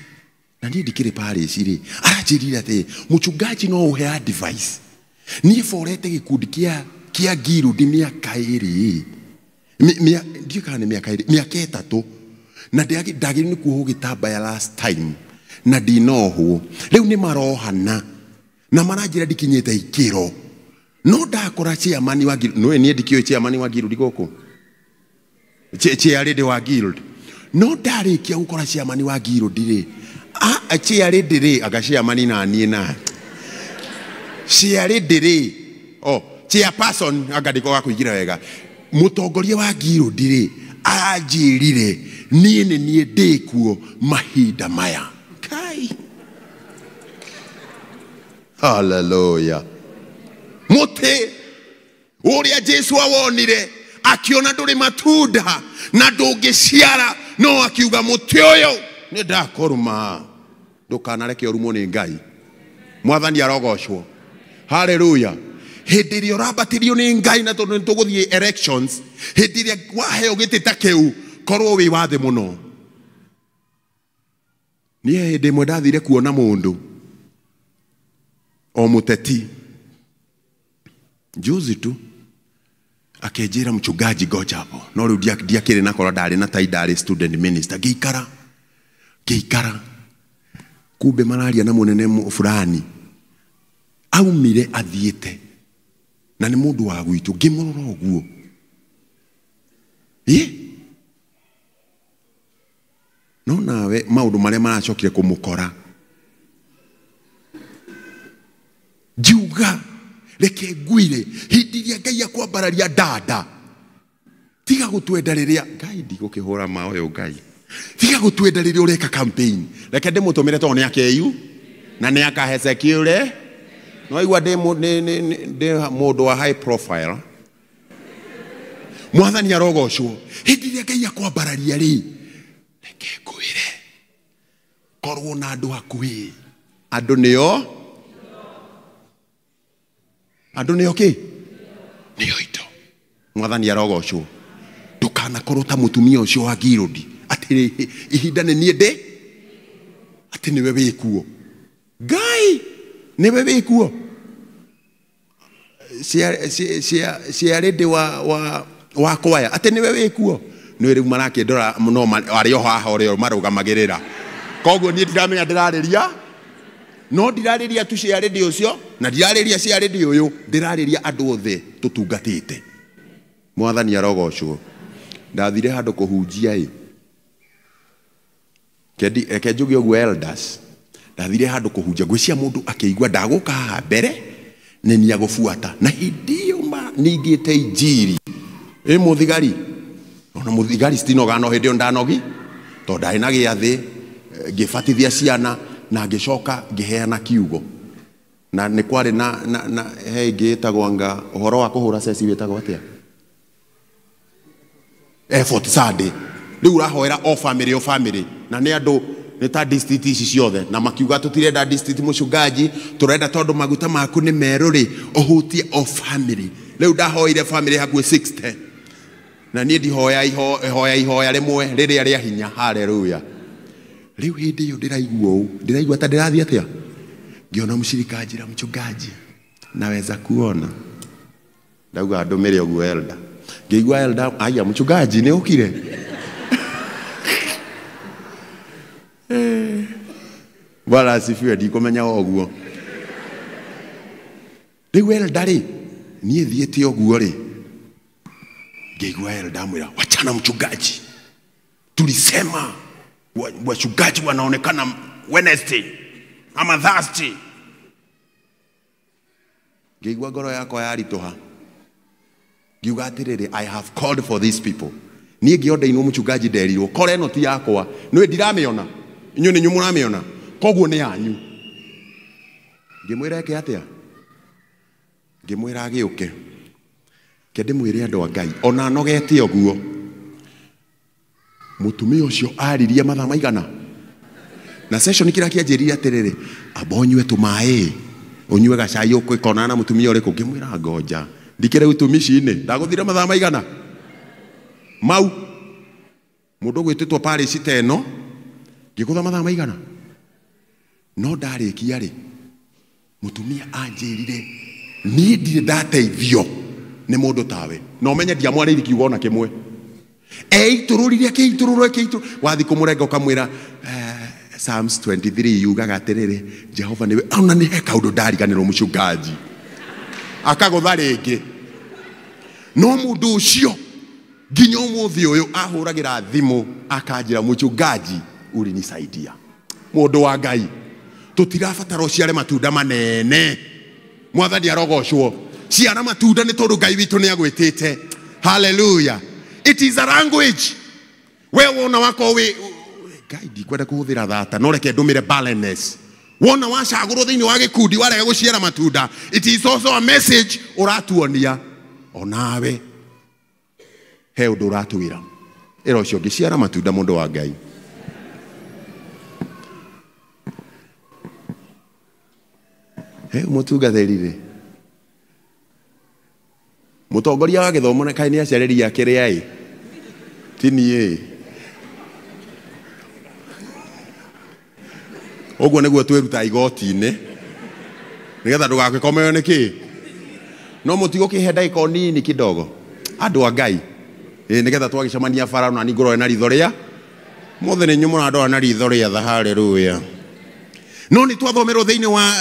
na niĩ ndikĩrĩ parish rĩ, aranjĩrire atĩ mũchungaji no ũhe advice. Niĩ borete gĩkundi kĩa guild mĩaka ĩrĩ, ndiũĩ kana nĩ mĩaka ĩrĩ, mĩaka ĩtatũ, na ndagĩrĩirwo nĩ kuohwo gĩtambaya last time na ndinohwo. Rĩu nĩ marohana na maranjĩra ndikinyĩte ikĩro, no ndakora chairman wa guild. No niĩ ndikĩũĩ chairman wa guild gũkũ, chair wa guild, no ndarĩkia gũkora chairman wa guild rĩ, chair rĩ anga chairman na niĩ na chair rĩ, oh chairperson anga ndiko gakũigĩra wega, mũtongoria wa guild rĩ Aranjĩrire niĩ nĩ niĩ ndĩkuo mahinda maya. Kai. Hallelujah. Mũtĩ ũrĩa Jesu awonire akiona ndũrĩ matunda na ndũngĩciara, no akiuga mũtĩ ũyũ nĩ ndakũruma. Ndũkanareke ũrumwo nĩ Ngai. Mwathani arogocwo. Hallelujah. Hĩndĩ ĩrĩa ũrambatĩrio nĩ Ngai, na tondũ nĩtũgũthiĩ elections, hĩndĩ ĩrĩa waheo gĩtĩ ta kĩu, korwo wĩ wa thĩ mũno. Niĩ hĩndĩ ĩmwe ndathire kuona mũndũ o mũteti juzi tu, akĩnjĩra mchungaji ngoja hapo. No rĩu ndiakĩrĩ na korwo ndarĩ na tai, ndarĩ student minister. Ngĩikara kumbe mararia na mũnene fulani aumire athiĩte na nĩ mũndũ wa gwitũ. Ngĩmũrora ũguo, no nawe maũndũ marĩa maracokire kũmũkora, ngiuga reke ngwire, hĩndĩ ĩrĩa Ngai akwambararia ndanda, tiga gũtwenda rĩrĩa Ngai, ndigũkĩhũra ma ũyũ Ngai, tiga gũtwenda rĩrĩa ũreka campaign. Reke ndĩmũtũmĩre tondũ nĩ akeyu na nĩ akahecekiure. No igua ndĩ mũndũ wa high profile. Mwathani arogocwo. Hĩndĩ ĩrĩa Ngai akwambararia rĩ, reke ngwĩre, korwo na andũ hakuhĩ. Andũ nĩo, andũ nĩo kĩ? Nĩo indo. Mwathani arogocwo. Ndũkanakorwo ta mũtumia ũcio wa Ngirũndi atĩ ihinda nĩ niĩ ndĩ, atĩ nĩwe wĩkuo. Ngai nĩwe wĩkuo. Ciarĩ ndĩ wa kwaya atĩ nĩwe wĩkuo. Nĩ rĩu marakĩndora no arĩ o haha ũrĩa marũgamagĩrĩra. Koguo niĩ ndiramenya ndĩrarĩria, no ndirarĩria tu ciarĩ ndĩ ũcio na ndirarĩria ciarĩ ndĩ ũyũ, ndĩrarĩria andũ othe tũtungatĩte. Mwathani arogocwo. Ndathire handũ kũhunjia ĩ, reke njuge ũguo elders, ndathire handũ kũhunjia, ngwĩciria mũndũ akĩigua ndagũka haha mbere nĩ niĩ agũbuata, na hĩndĩ ĩyo ma ningĩte injiri ĩ mũthigari, ona mũthigari citinoga, no hĩndĩ ĩyo ndanogi tondũ ndarĩ na gĩathĩ, ngĩbatithia ciana na ngĩcoka ngĩheana kiugo. Na nĩ kwarĩ na he ĩngĩ ĩtagwo anga ũhoro wa kũhũra ceci wĩtagwo atĩa? Effort Sunday. Rĩu ũrahoera o family o family, na nĩ andũ nĩ ta district ici ciothe, na makiuga tũtirenda district mũcungaji, tũrenda tondũ maguta maku nĩ merũ rĩ, ũhutie o family. Rĩu ndahoire family hakuhĩ 60, na niĩ ndihoya ihoya ihoya rĩmwe rĩrĩa rĩa hinya. Hallelujah. Rĩu hĩndĩ ĩyo ndĩraigua ũũ, ndĩraigua ta ndĩrathiĩ atĩa, ngĩona mũcirika anjĩra mchungaji, naweza kuona. Ndauga ndũmĩre ũguo elder. Ngĩigua elder, aya mchungaji nĩ ũkire. Bwana asifiwe, ndikũmenya ũguo. Rĩu elder rĩ, niĩ thiĩte ũguo rĩ, ngĩigua elder amwĩra, wachana mchungaji, tulisema wachungaji wanaonekana Wednesday ama Thursday. Ngĩigua ngoro yakwa yaritũha, ngiuga atĩrĩrĩ, I have called for these people. Niĩ ngĩondainwo mũchungaji nderirwo kora ĩno ti yakwa, nĩ ndiramĩona, inyuĩ nĩ inyuĩ mũramĩona, koguo nĩ yanyu. Ngĩmwĩra eke atĩa? Ngĩmwĩra agĩũke. Ke ndĩmwĩre andũ a Ngai, ona nogete ũguo, mũtumia ũcio aririe mathaa maigana? Na session kĩrĩa kĩanjĩrire atĩrĩrĩ, amba ũnyue tũmaĩ, ũnyue gacai ũkĩkonana na mũtumia ũrĩkũ. Ngĩmwĩra ngoja, ndikĩrĩ utumishi-inĩ, ndagũthire mathaa maigana mau mũndũ ũgwĩtĩtwo parish ta ĩno, ngĩgũtha mathaa maigana? No ndarĩkia rĩ, mũtumia anjĩrire niĩ ndirĩ ndateithio nĩ mũndũ tawe, na ũmenye ndiamwarĩirie kiugo ona kĩmwe. Eitũrũrire akĩitũrũrwo akĩitũrũrwo, wathiĩ kũmũrenga ũkamwĩra Psalms 23 yugaga atĩrĩrĩ, Jehova nĩwe, ona nĩ he kaũndũ ndariganĩrwo mũcungaji, akagũtha rĩngĩ. No mũndũ ũcio nginya ũmũthĩ ũyũ ahũragĩra thimũ akanjĩra mũchungaji ulinisaidia. Mũndũ wa Ngai, tũtirabatara ũciare matunda manene. Mwathani arogocwo. Ciara matunda nĩ tondũ Ngai witũ nĩ agwĩtĩte. Hallelujah. It is a language. We wona wako wi Ngai ndikwenda kuhuthira thata no reke ndumire barrenness. Wona wacagũrwo thĩinĩ wa gĩkundi warega gũciara matunda, it is also a message ũratuonia onawe he ũndũ ũratwĩra. Ĩra ũcio ũngĩciara matunda mũndũ wa Ngai. He mũtungatĩri rĩ, mũtongoria wa gĩthomo na kaĩ nĩ aciarĩria kĩrĩa ĩ ti niĩ. Ũguo nĩguo twĩruta igoti-inĩ nĩgetha ndũgagĩkomeo nĩ kĩ. No mũtigũkĩhe ndagĩka o nini kidogo andũ a Ngai, nĩgetha twagĩcemania bara na niĩ ngũrore na ritho rĩa mothe nĩ inyuĩ mũrandora na ritho rĩa tha. Haleluya. No nĩ twathomerwo thĩinĩ wa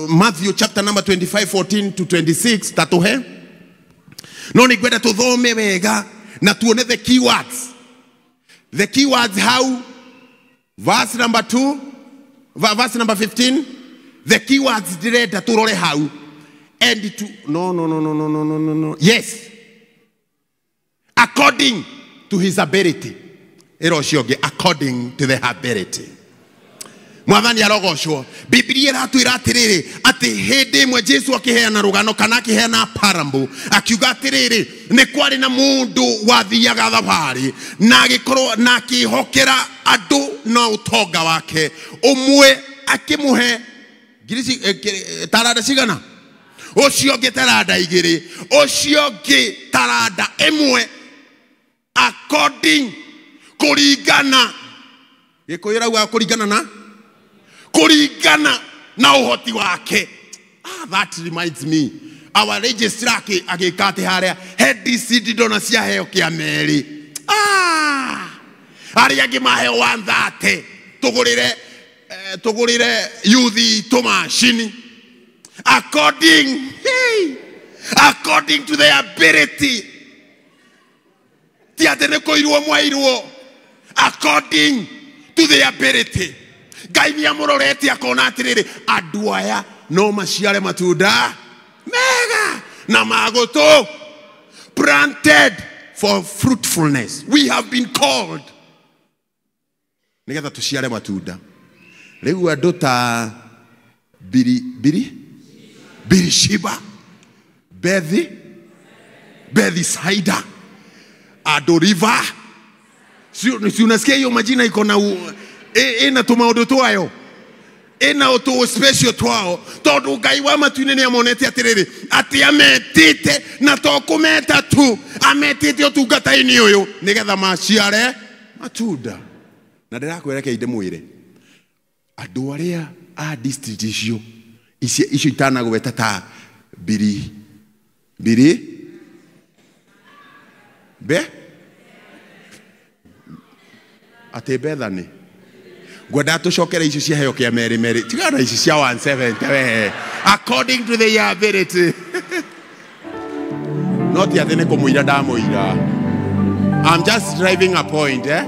Matthew chapter number 25 14 to 26 tatuhe. No nĩ ngwenda tũthome wega na tuone the keywords. The keywords how verse number 2 verse number 15, the keywords ndĩrenda tũrore hau and to no yes, according to his ability. Ĩra ũcio ũngĩ according to the ability. Mwathani arogocwo. Biblia ĩratwĩra atĩrĩrĩ atĩ hĩndĩ ĩmwe Jesu akĩheana rũgano kana akĩheana parable akiuga atĩrĩrĩ nĩ kwarĩ na mũndũ wathiaga thabarĩ na agĩkorwo na akĩhokera andũ na ũtonga wake. Ũmwe akĩmũhe ngiri taranda cigana, ũcio ũngĩ taranda igĩrĩ, ũcio ũngĩ taranda ĩmwe, according kũringana. Gĩkũyũ ĩrauga kũringana na kũringana na ũhoti wake. That reminds me, our registrar agĩka atĩ harĩa he DCD ndona ciaheo kĩa merĩ. Arĩa angĩ maheo 130 tũgũrĩre tũgũrĩre youth itũ macini according, hey, according to their ability. Ti atĩ nĩ kũirwo mwairwo, according to their ability. Ngai nĩ amũrorete akona atĩrĩrĩ andũ aya no maciare matunda mega na magũtũ, planted for fruitfulness. We have been called nĩgetha tũciare matunda. Rĩu andũ ta Birishiba, Bethisaida, Adoriva. Si unasikia hiyo majina iko na ina tũmaũndũ twayo, ina ũtũ special twao, tondũ Ngai wa matu-inĩ nĩ amonete atĩrĩrĩ atĩ ametĩte na to kũmeta tu, ametĩte ũtungata-inĩ ũyũ nĩgetha maciare matunda. Na ndĩrakwĩra reke ndĩmwĩre andũ arĩa a district icio icio itanagweta ta biri biri be atĩ Bethany ngwenda tũcokere icio ciaheo kĩa merĩ merĩ, tigana ici cia 170 we according to the ability. No ti atĩ nĩ kũmũira ndamũira, I'm just driving a point, eh?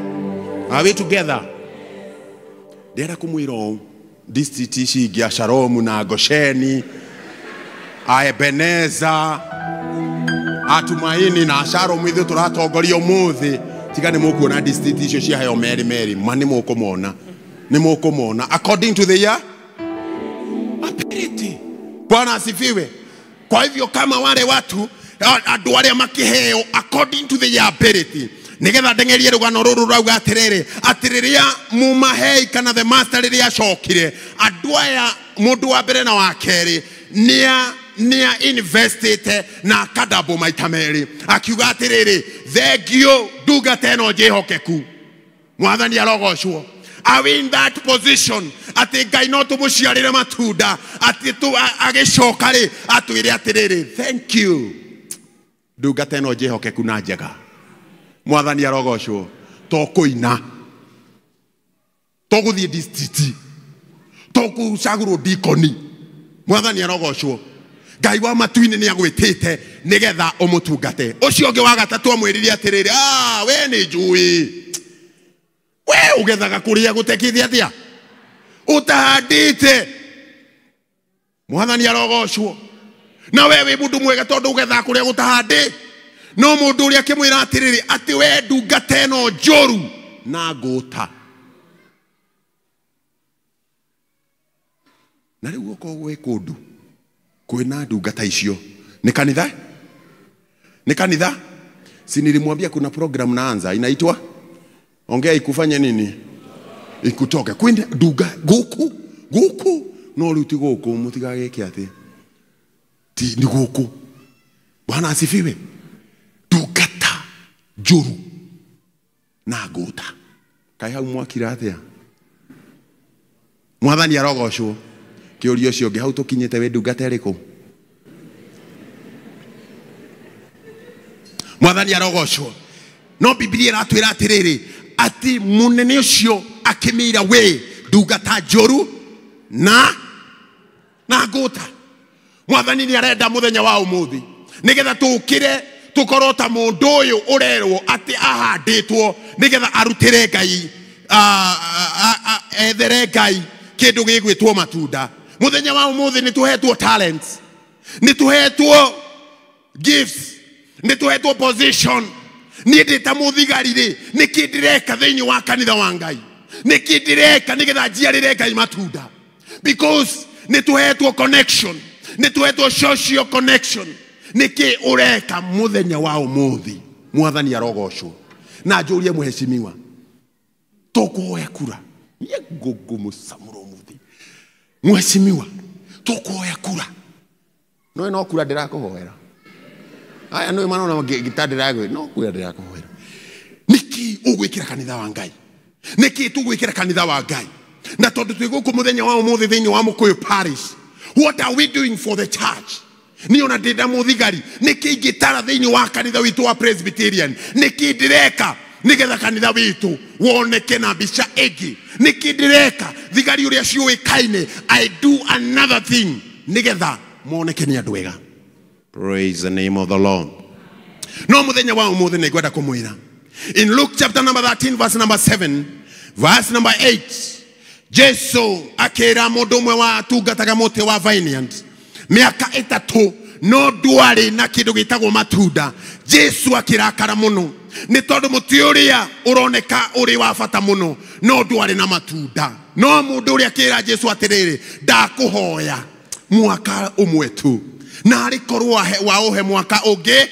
Are we together? Ndĩrenda kũmwĩra ũũ, district ici ingĩ a Sharomu na Gosheni, a Ebeneza, a Tumaini na Sharomu ithuĩ tũratongoria ũmũthĩ, tiga nĩ mũkuona district icio ciaheo merĩ merĩ, ma nĩ mũkũmona, nĩ mũkũmona according to the year ability. Bwana asifiwe. Kwa hivyo kama wale watu andũ arĩa makĩheo according to the ability, nigetha ndengerie rũgano rũrũ rauga atĩrĩrĩ atĩ rĩrĩa mumahei kana the master rĩrĩa acokire andũ aya mũndũ wa mbere na wa kerĩ nĩa investite na akadabo maita merĩ, akiuga atĩrĩrĩ thengio ndungata ĩno njĩhokeku. Mwathani arogocwo. Are we in that position atĩ Ngai no tũmũciarĩre matunda atĩ agĩcoka rĩ atwĩre atĩrĩrĩ thank you ndungata ĩno njĩhokeku na njega. Mwathani arogocwo. To kũina, to gũthiĩ district, to gũcagũrwo dikoni. Mwathani arogocwo. Ngai wa matu-inĩ nĩ agwĩtĩte nĩgetha ũmũtungate. Ũcio ũngĩ wa gatatũ amwĩrire atĩrĩrĩ we nĩ njũĩ we ũgethaga kũrĩa gũtekithia atĩa ũtahandĩte. Mwathani arogocwo. Na we wĩ mũndũ mwega tondũ ũgethaga kũrĩa gũtahandĩ. No mundu uria akimwira atiriri ati we ndungata ĩno njũru na ngũta. Na rĩu okorwo gwĩ kũndũ kwĩna ndungata icio nĩ kanitha? Nĩ kanitha? Si nilimwambia kuna program naanza inaitwa ongea ikufanye nini? Ikutoke. Kwina nduga guku guku no rĩu ti gũkũ mũtigagĩke atĩ ti nĩ gũkũ. Bwana asifiwe. Ndungata njũru na ngũta. Kaĩ hau mwakira atĩa? Mwathani arogocwo. Kĩũria ũcio ũngĩ hau tũkinyĩte wĩ ndungata ĩrĩkũ? Mwathani arogocwo. No Biblia ĩratwĩra atĩrĩrĩ atĩ mũnene ũcio akĩmĩra we ndungata njũru na ngũta. Mwathani nĩ arenda mũthenya wa ũmũthĩ nĩgetha tũkĩre tũkorwo ta mũndũ ũyũ ũrerwo atĩ ahandĩtwo nĩgetha arutĩre Ngai ethere Ngai kĩndũ gĩgwĩtwo matunda. Mũthenya wa ũmũthĩ nĩ tũhetwo talents, nĩ tũhetwo gifts, nĩ tũhetwo position. Niĩ ndĩ ta mũthigari rĩ, nĩkĩ ndĩreka thĩinĩ wa kanitha wa Ngai? Nĩkĩ ndĩreka nĩgetha njiarĩre Ngai matunda? Because nĩ tũhetwo connection, nĩ tũhetwo social connection. Nĩkĩ ũreka mũthenya wa ũmũthĩ? Mwathani arogocwo. Na njũrie mheshimiwa, tũkũhoya kura niĩ ngũmũcamũra ũmũthĩ. Mheshimiwa, tũkũhoya kura. No no kura ndĩrakũhoera. Aya no manona ngita ndĩragwĩ no kura ndĩrakũhoera. Nĩkĩ ũgwĩkĩra kanitha wa Ngai? Nĩkĩ tũgwĩkĩra kanitha wa Ngai? Na tondũ twĩ gũkũ mũthenya wa ũmũthĩ thĩinĩ wa Mũkũyũ Parish, what are we doing for the church? Niĩ ona ndĩ na mũthigari, nĩkĩ ingĩtara thĩinĩ wa kanitha witũ wa Presbyterian? Nĩkĩ ndĩreka nĩgetha kanitha witũ woneke na mbica ĩngĩ? Nĩkĩ ndĩreka thigari ũrĩa ciũĩkaine? I do another thing nĩgetha moneke nĩ andũ ega. Praise the name of the Lord. No mũthenya wa ũmũthĩ nĩ ngwenda kũmwĩra. In Luke chapter number 13 verse number 7 verse number 8, Jesu akĩra mũndũ ũmwe watungataga mũtĩ wa vineyard mĩaka 3 no ndwarĩ na kĩndũ gĩtagwo matunda. Jesu akĩrakara mũno nĩ tondũ mũtĩ ũrĩa ũroneka ũrĩ wa bata mũno no ndwarĩ na matunda. No mũndũ ũrĩa akĩra Jesu atĩrĩrĩ, ndakũhoya mwaka ũmwe tu, na arĩ korwo waũhe mwaka ũngĩ,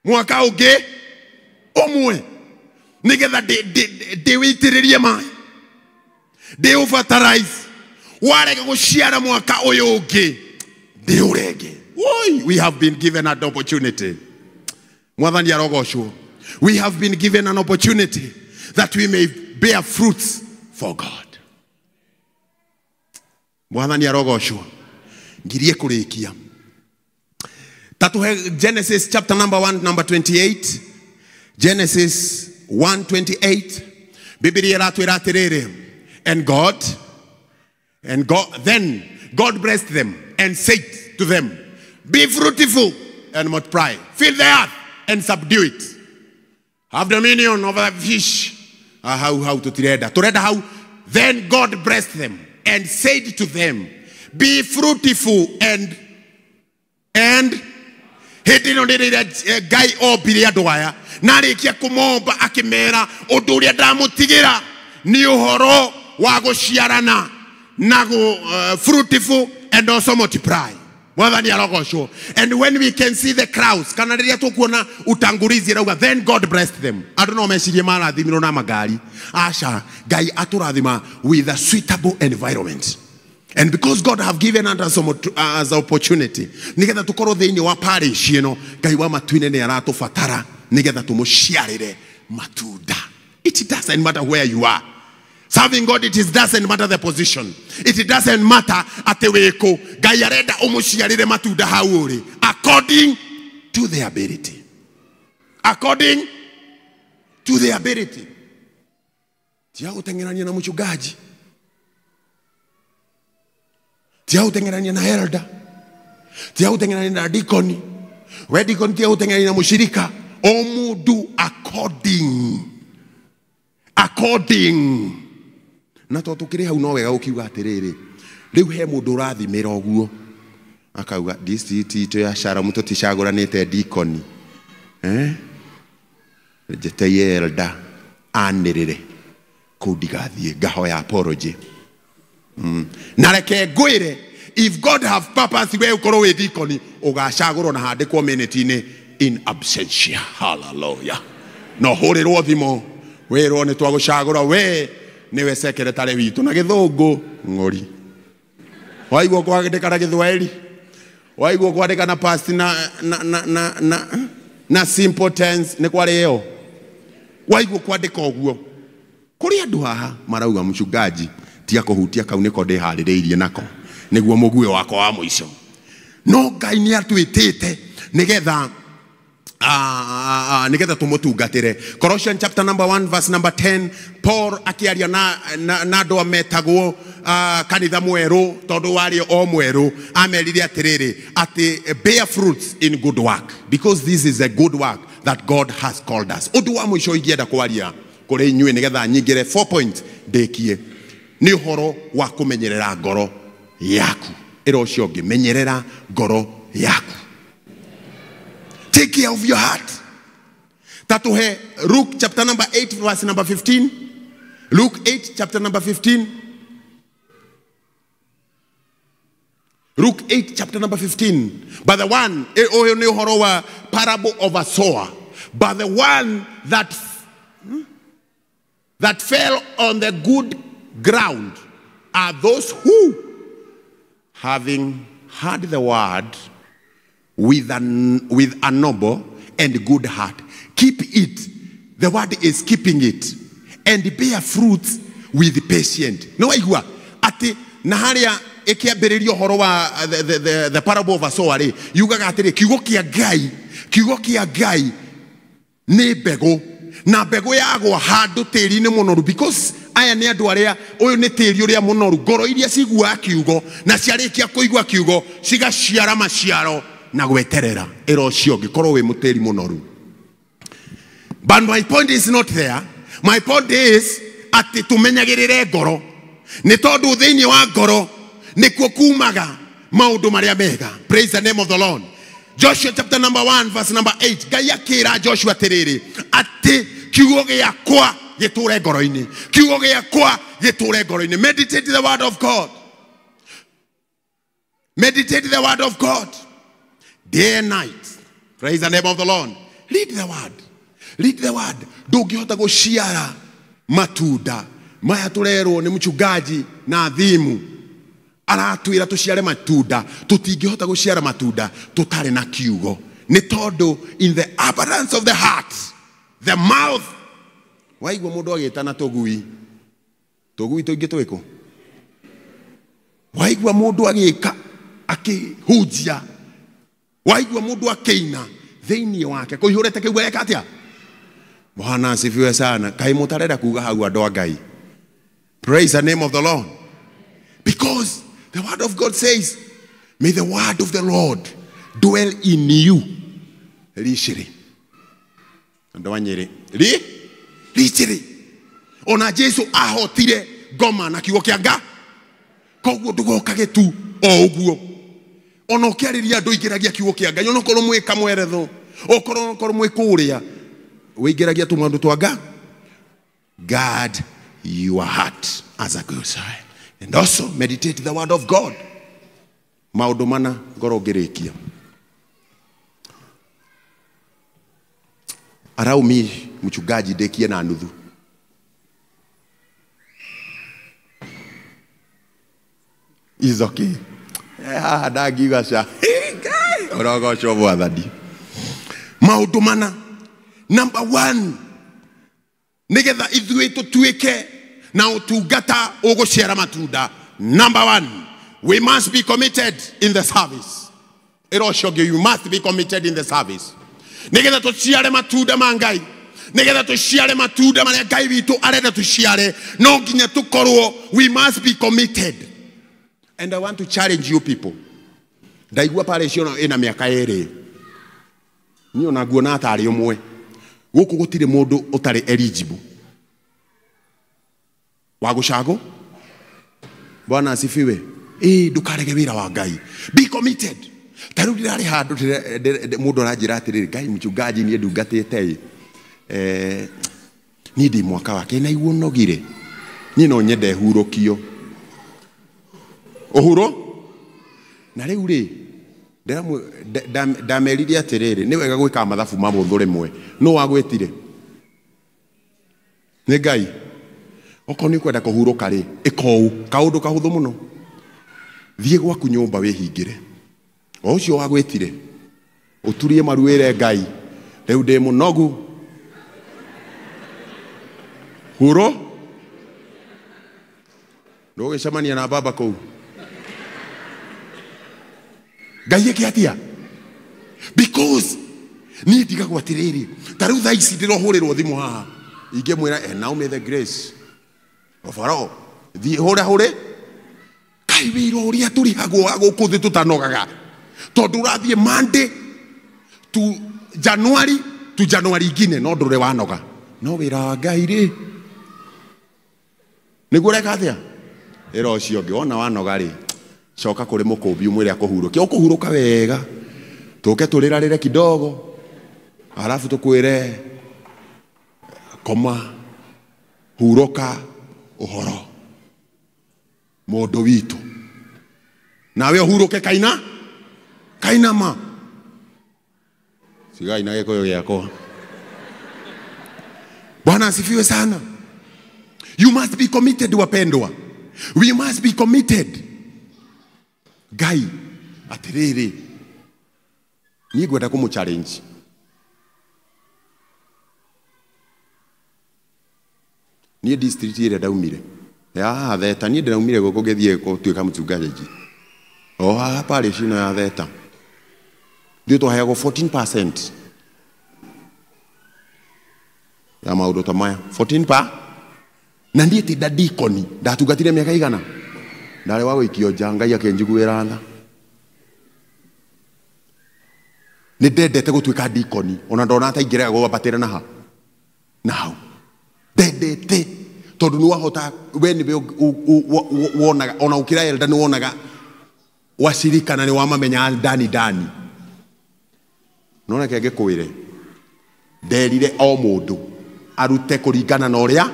mwaka ũngĩ ũmwe, nĩgetha ndĩwĩitĩrĩrie maĩ, ndĩũbatarize, warega gũciara mwaka ũyũ ũngĩ ndĩũrenge. We have been given an opportunity. Mwathani arogocwo. We have been given an opportunity that we may bear fruits for God. Mwathani arogocwo. Ngirie kũrĩkia. Tatuhe Genesis chapter number 1 number 28. Genesis 1:28. Biblia ĩratwĩra atĩrĩrĩ, and God then God blessed them and said to them, be fruitful and multiply, fill the earth and subdue it, have dominion over the fish. How to tureda how. Then God blessed them and said to them, be fruitful and hĩndĩ ĩno rĩrĩa Ngai ombire andũ aya na arĩkia kũmomba akĩmera ũndũ ũrĩa ndamũtigĩra nĩ ũhoro wa gũciarana na fruitful and also multiply. Mwathani arogocwo. And when we can see the crowds, kana rĩrĩa tũkuona utangulizi rauga, then God blessed them. Andũ no mecirie marathimirwo na magari. Aca, Ngai atũrathima with a suitable environment. And because God have given us as opportunity, nĩgetha tũkorwo thĩinĩ wa parish ĩno, Ngai wa matu-inĩ nĩ aratũbatara nĩgetha tũmũciarĩre matunda. It doesn't matter where you are. Serving God, it doesn't matter the position. It doesn't matter atĩ wĩkũ. Ngai arenda ũmũciarĩre matunda hau ũrĩ, according to their ability. According to their ability. Tiga gũteng'erania na mũchungaji, tiga gũteng'erania na elder, tiga gũteng'erania na deacon, we deacon tiga gũteng'erania na mũshirika. O mũndũ according na to tukire hau no wega ukiuga atiriri riu he mundu urathimira uguo Akauga district itũ ya Shalom tũticagũranĩte deacon. Njĩtĩie elder anĩrĩre kũu ndigathiĩ ngahoya apology. Na reke ngwĩre, if God have purpose we ũkorwo wĩ deacon, ũgacagũrwo na handĩkwo minute-inĩ in absentia. Hallelujah. No hũrĩrwo thimũ wĩrwo nĩ twagũcagũra we nĩwe secretary witũ na gĩthũngũ ng'ori. Waigua kwandĩka na gĩthwaĩri, waigua kwandĩka na past na simple tense nĩ kwarĩ ĩyo. Waigua kwandĩka ũguo. Kũrĩ andũ haha marauga mchungaji tiga kũhutia kau nĩko ndĩharĩrĩirie nako nĩguo mũguĩ wakwa wa mũico. No Ngai nĩ atwĩtĩte nĩgetha nĩgetha tũmũtungatĩre. Colossians chapter number 1 verse number 10, Paul akĩaria na andũ metagwo kanitha mwerũ tondũ warĩ o mwerũ, amerire atĩrĩrĩ atĩ bear fruits in good work, because this is a good work that God has called us. Ũndũ wa mũico ingĩenda kwaria kũrĩ inyuĩ nĩgetha nyingĩre 4 points ndĩkie nĩ ũhoro wa kũmenyerera ngoro yaku. Ĩra ũcio ũngĩ, menyerera ngoro yaku. Take care of your heart. Tatuhe Luke chapter number 8 verse number 15. Luke 8 chapter number 15. Luke 8 chapter number 15. But the one, ũyũ nĩ ũhoro wa parable of a sower. But the one that fell on the good ground are those who, having heard the word with a noble and good heart, keep it. The word is keeping it, and bear fruits with patience. No waigua ati na haria ikiambiriria uhoro wa the parable of a sower ri yugaga atiri kiugo kia Ngai ni mbegu, na mbegu yagwa handu tĩri-inĩ mũnoru, because aya nĩ andũ arĩa ũyũ nĩ tĩri ũrĩa mũnoru, ngoro iria ciguaga kiugo na ciarĩkia kũigua kiugo cigaciara maciaro na gweterera. Ĩra ũcio ũngĩ korwo wĩ mũtĩri mũnoru. But my point is not there. My point is atĩ tũmenyagĩrĩre ngoro, nĩ tondũ thĩinĩ wa ngoro nĩkuo kumaga maũndũ marĩa mega. Praise the name of the Lord. Joshua chapter number 1 verse number 8. Ngai akĩra Joshua atĩrĩrĩ atĩ kiugo gĩakwa gĩtũre ngoro-inĩ, kiugo gĩakwa gĩtũre ngoro-inĩ. Meditate the word of God. Meditate the word of God day and night. Praise the name of the Lord. Read the word. Read the word. Ndũngĩhota gũciara matunda maya tũrerwo nĩ mchungaji na thimu aratwĩra tũciare matunda. Tũtingĩhota gũciara matunda tũtarĩ na kiugo, nĩ tondũ in the abundance of the heart the mouth. Waigua mũndũ agĩtana tũgui, tũgui tũingĩ twĩkũ? Waigua mũndũ agĩka akĩhunjia, waigua mũndũ akĩina thĩinĩ wake kũihũrĩte kĩu areka atĩa? Bwana asifiwe sana. Kaĩ mũtarenda kuga hau andũ a Ngai? Praise the name of the Lord. Because the word of God says, may the word of the Lord dwell in you richly. Andũ a Nyĩrĩ, richly. Ona Jesu ahotire ngoma na kiugo kĩa Ngai. Koguo ndũgokage tu o ũguo. Ona ũkĩarĩria andũ ingĩragia kiugo kĩa Ngai, ona okorwo mwĩ kamweretho, okorwo mwĩ kũrĩa, wĩingĩragia tũmaũndũ twa Ngai. Guard your heart as a good soil. And also meditate the word of God. Maũndũ mana ngoro ngĩrĩkia. Allow me mchungaji ndĩkie na nuthu. Is okay. Haha ndangiuga ca. Ũrogocwo Mwathani. Maũndũ mana. Number 1, nĩgetha ithuĩ tũtuĩke na ũtungata ũgũciara matunda. Number 1, we must be committed in the service. Ĩra ũcio ũngĩ, you must be committed in the service. Nĩgetha tũciare matunda ma Ngai, nĩgetha tũciare matunda marĩa Ngai witũ arenda tũciare, no nginya tũkorwo, we must be committed. And I want to challenge you people. Ndaigua parish ĩno ĩna mĩaka ĩrĩ, niĩ ona nguona tarĩ ũmwe. Gũkũ gũtirĩ mũndũ ũtarĩ eligible wa gũcagwo. Bwana asifiwe. Ndukarege wira wa Ngai. Be committed. Ta riu ndirarĩ handũ mũndũ aranjĩra atĩrĩrĩ, Ngai mchungaji niĩ ndungatĩte ĩ niĩ ndĩ mwaka wake na iguo nogire niĩ no nyende hurũkio ũhuro. Na rĩu rĩ ndamerire atĩrĩrĩ, nĩ wega gwĩka mathabu ma mũthũ rĩmwe. Nũ wagwĩtire? Nĩ Ngai. Okorwo nĩ ũkwenda kũhurũka rĩ, ĩka ũũ, kaũndũ kahũthũ mũno. Thiĩ gwaku nyũmba wĩhingĩre, o ũcio wagwĩtire ũturie maru wĩre Ngai, rĩu ndĩ mũnogu, huro. Ndũgĩcemania na baba kũu. Ngai ĩke atĩa? Because niĩ ndigagwo atĩrĩrĩ, ta rĩu thaa ici ndĩrohũrĩrwo thimũ haha, ingĩmwĩra now may the grace of our Lord thiĩ hũre hũre. Kai wĩra ũrĩa tũrĩhagwo wa gũkũ thĩ tũtanogaga, tondũ ũrathiĩ Monday to January to January ingine no ndũrĩ wanoga. No wĩra wa Ngai rĩ, nĩguo ũreka atĩa? Ĩra ũcio ũngĩ, wona wanoga rĩ, coka kũrĩ mũkũmbi ũmwĩre akũhurũkie. Ũkũhurũka wega, tũke tũrĩrarĩre kidogo, halafu tũkwĩre koma, hurũka ũhoro mũndũ witũ, nawe ũhurũke kaina kainama. Sigai na gĩkũyũ gĩakwa. Bwana asifiwe sana. You must be committed, wapendwa. We must be committed. Ngai atĩrĩrĩ, niĩ ngwenda kũmũ challenge. Niĩ district ĩrĩa ndaumire ya Theta, niĩ ndĩraumire gũkũ ngĩthiĩ gũtuĩka mchungaji o haha parish ĩno ya Theta, ithuĩ twaheagwo 14% ya maũndũ ta maya, 14 pa. Na niĩ ti ndadikoni, ndatungatire mĩaka igana, ndarĩ wa gũikio nja, Ngai akĩnjiguĩra tha. Nĩ ndendete gũtuĩka dikoni, ona ndona ta ingĩrega gwambatĩra na ha na hau. Ndendete tondũ nĩ wahota, we nĩwe wonaga, ona ũkĩra elder nĩ wonaga wacirika na nĩ wamamenya ndani ndani. No reke ngĩkwĩre, nderire o mũndũ arute kũringana na ũrĩa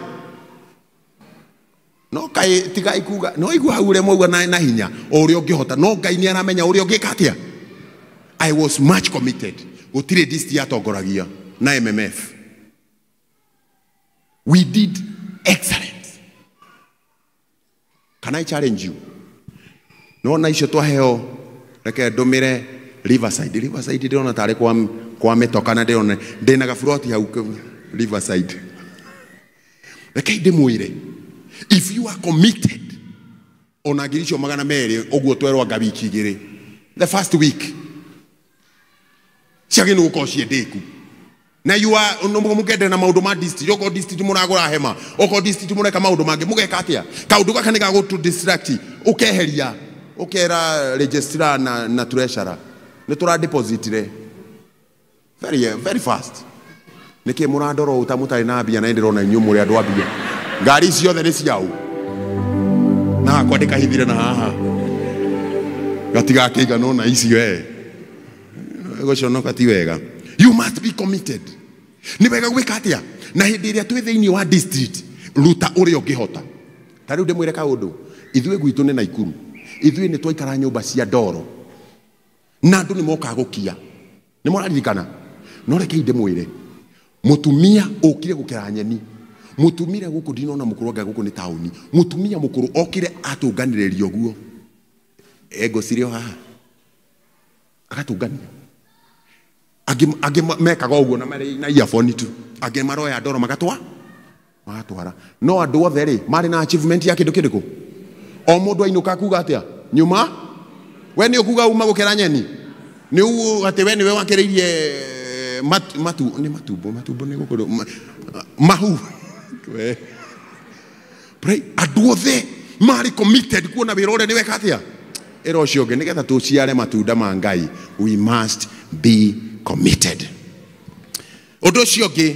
no kai tigai kuga no igua hau ũrĩa mwauga na hinya o ũrĩa ũngĩhota, no Ngai nĩ aramenya ũrĩa ũngĩka atĩa. I was much committed. Gũtirĩ district yatongoragia na MMF. We did excellent. Can I challenge you? No na icio twaheo, reke ndũmĩre Riverside. Riverside ndĩrona tarĩ kwa mĩtoka na ndĩrona ndĩna gaburoti hau Riverside. Reke ndĩmwĩre, if you are committed, ona ngiri icio 200 ũguo twerwo anga wiki igĩrĩ, the first week ciagĩrĩirwo gũkorwo ciĩ ndĩku. Na you are mũkende na maũndũ ma district, okorwo district mũragũra hema, okorwo district mũreka maũndũ mangĩ, mũgeka atĩa? Kaũndũ gaka nĩ gagũtũ distract, ũkeheria, ũkera registrar na treasurer nĩ tũra depositire very very fast. Nĩkĩ mũrandora ũũ ta mũtarĩ na mbia na ndĩrona inyuĩ mũrĩ andũ a mbia? Ngari ciothe nĩ ciao, na hakwa ndĩkahithire na haha gatigakĩiganwo na icio gũconoka ti wega. You must be committed. Nĩ wega gwĩka atĩa? Na hĩndĩ ĩrĩa twĩ thĩinĩ wa district, ruta ũrĩa ũngĩhota. Ta rĩu ndĩmwĩre kaũndũ, ithuĩ gwitũ nĩ Naikuru, ithuĩ nĩ twaikara nyũmba cia ndoro na andũ nĩ mokaga gũkia, nĩ mũraririkana? No rekei ndĩmwĩre, mũtumia ũkire gũkera nyeni, mũtumia gũkũ ndinona mũkũrũ anga gũkũ nĩ taũni, mũtumia mũkũrũ okire atũnganĩrĩria ũguo, ego cirĩ o haha, agatũngania. Angĩ mekaga ũguo na marĩ na earphone tu, angĩ maroya ndoro magatwara. No andũ othe rĩ marĩ na achievement ya kĩndũ kĩrĩkũ? O mũndũ ainũka kuga atĩa? Nyuma we nĩ ũkuga uma gũkera nyeni, nĩ ũguo atĩ we nĩwe wakĩrĩirie matu nĩ matumbo, matumbo nĩ gũkũ mahu. Pray andũ othe marĩ committed kuona wĩra ũrĩa nĩ weka atĩa? Ĩra ũcio ũngĩ, nĩgetha tũciare matunda ma Ngai, we must be committed. Ũndũ ũcio ũngĩ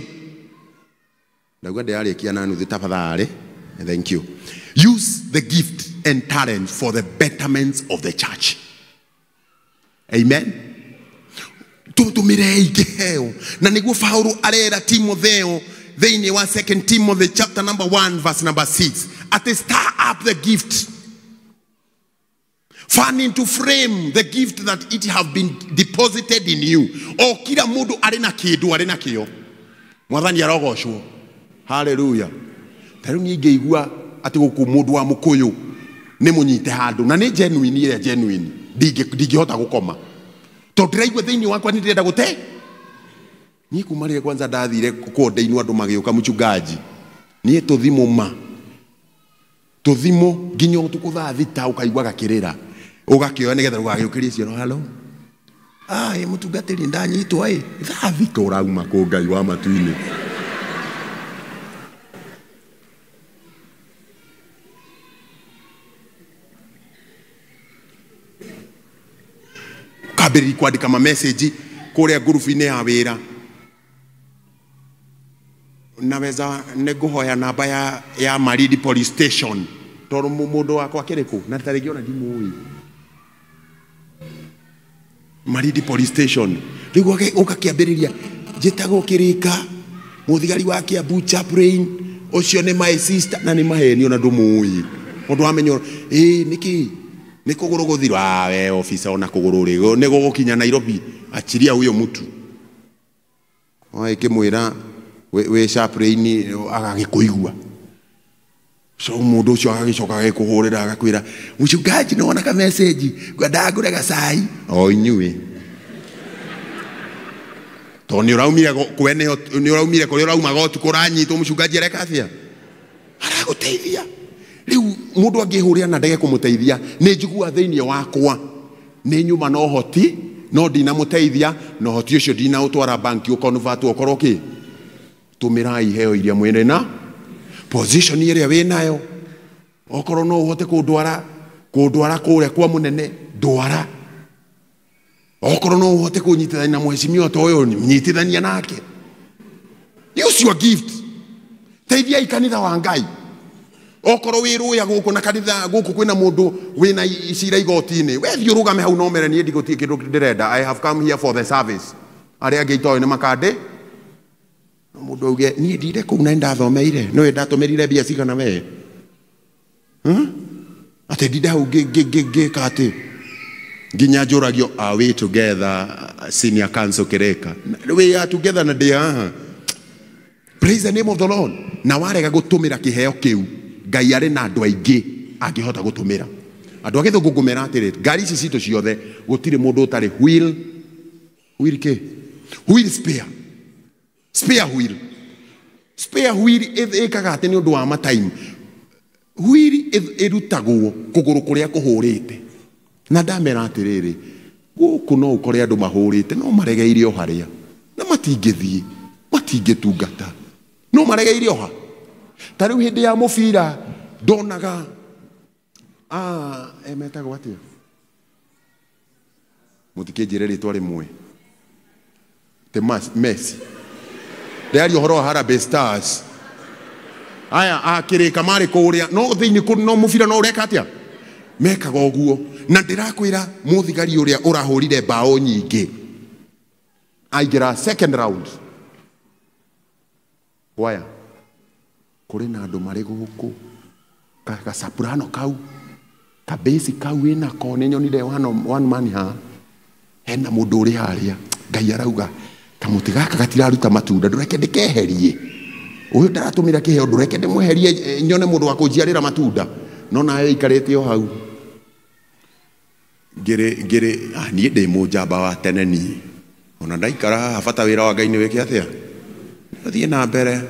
ndauga ndĩrarĩkia na nuthu, tafadhali. Thank you. Use the gift. and talents for the betterment of the church. Amen. Tũtũmĩrei kĩheo. Na nĩguo Paulo arera Timotheo thĩinĩ wa 2 Timothy chapter number 1 verse number 6 atĩ stir up the gift. Fan into frame the gift that it have been deposited in you. O kila mũndũ arĩ na kĩndũ arĩ nakĩo. Mwathani arogocwo. Hallelujah. Ta rĩu niĩ ingĩigua atĩ gũkũ mũndũ wa mũkũyũ nĩ mũnyite handũ na nĩ genuine ĩrĩa genuine ndingĩhota gũkoma. Tondũ ndĩraigua thĩinĩ wakwa nĩ ndĩrenda gũte. Niĩ kuma rĩrĩa kwanza ndathire kũndeinwo andũ magĩũka mchungaji. Niĩ tũthimũ ma. Tũthimũ nginya ũtukũ thaa thita ũkaigua gakĩrĩra. Ũgakĩoya nĩgetha ũgagĩũkĩrie ciana halo. Ah, ĩ mũtungatĩri ndanyitwo ĩ. Thaa thita ũrauma kũ Ngai wa matu-inĩ. Ũkambĩrĩria kwandĩka ma message kũrĩa ngurubu-inĩ ya wĩra. Naweza nĩngũhoya namba ya Maridi Police Station tondũ mũndũ wakwa akĩrĩ kũ na ta rĩngĩ ona ndimũĩ. Maridi Police Station rĩu ũgakĩambĩrĩria njĩtagwo Kĩrĩka mũthigari wa Kiambu chaplain ũcio nĩ my sister na nĩ maheni ona ndũmũĩ. Mũndũ wamenya ĩ nĩkĩ nĩ kũgũrũ gũthirwo. Ah, we officer ona kũgũrũ rĩ nĩ gũgũkinya Nairobi, achiria huyo mtu. Ĩkĩmwĩra wĩ chaplain agagĩkũigua. So mũndũ ũcio agagĩcoka agĩkũhũrĩra agakwĩra mũchungaji nĩ wona ka message ngwendaga ngũre gacai. O inyuĩ tondũ nĩ ũraumire kwene nĩ ũraumire kũrĩa ũraumaga ũtukũ ũranyitwo mũchungaji areka atĩa? Aragũteithia. Rĩu mũndũ angĩhũrĩra na ndege kũmũteithia nĩ njiguaga thĩinĩ wakwa nĩ nyuma na ũhoti no ndinamũteithia na ũhoti ũcio ndinaũtwara banki ũkonvatwo ũkorwo kĩ. Tũmĩrai iheo iria mwĩrĩ na position ĩrĩa wĩnayo. Okorwo no ũhote kũndwara kũrĩa kwa mũnene ndwara. Okorwo no ũhote kũnyitithania na mheshimiwa ta ũyũ nyitithania nake. Use your gift. Teithiai kanitha wa Ngai. Okorwo wĩ rũya gũkũ na kanitha gũkũ kwĩna mũndũ wĩna cira igoti-inĩ, we thiĩ ũrũgame hau na ũmere niĩ ndigũtirĩ kĩndũ ndĩrenda. I have come here for the service. Arĩa angĩ itoĩ nĩ makandĩ. Mũndũ auge niĩ ndire kũu na ndathomeire nĩwe ndatũmĩrire mbia cigana we. Atĩ ndinde hau ngĩka atĩ nginya njũragio are we together senior council Kĩrĩka. We are together na ndĩ haha. Praise the name of the Lord. Na warega gũtũmĩra kĩheo kĩu Ngai arĩ na andũ aingĩ angĩhota gũtũmĩra. Andũ a Gĩthũngũ ngũmera atĩrĩ ngari ici citũ ciothe gũtirĩ mũndũ ũtarĩ wheel kĩ? Wheel spare. Spare wheel. Spare wheel ĩkaga atĩ nĩ ũndũ wa matime. Wheel ĩrutagwo kũgũrũ kũrĩa kũhũrĩte. Na ndamera atĩrĩrĩ gũkũ no ũkore andũ mahũrĩte no maregeire o harĩa na matingĩthiĩ matingĩtungata no maregeire o ha. Ta rĩu hĩndĩ ya mũbira ndonaga metagwo atĩa? Mũtikĩnjĩre rĩtwa rĩmwe. Te Messi. Ndĩraria ũhoro wa Harambee Stars. Aya akĩrĩka marĩ kũrĩa no thĩinĩ no mũbira no ũreka atĩa? Mekaga ũguo. Na ndĩrakwĩra mũthigari ũrĩa ũrahũrire mbaũ nyingĩ aingĩra second round. Waya kũrĩ na andũ marĩ gũkũ gacaprano kau kabesi kau wĩnako nĩ nyonire one man haha hena mũndũ ũrĩ harĩa Ngai arauga kamũtĩ gaka gatiraruta matunda ndũreke ndĩkeherie. Ũyũ ndaratũmĩra kĩheo ndũreke ndĩmweherie nyone mũndũ wa kũnjiarĩra matunda. No nawe ikarĩte o hau ngĩrĩ niĩ ndĩ mũnjamba wa tene niĩ ona ndaikara haha bata wĩra wa Ngai nĩ wĩke atĩa thiĩ na mbere.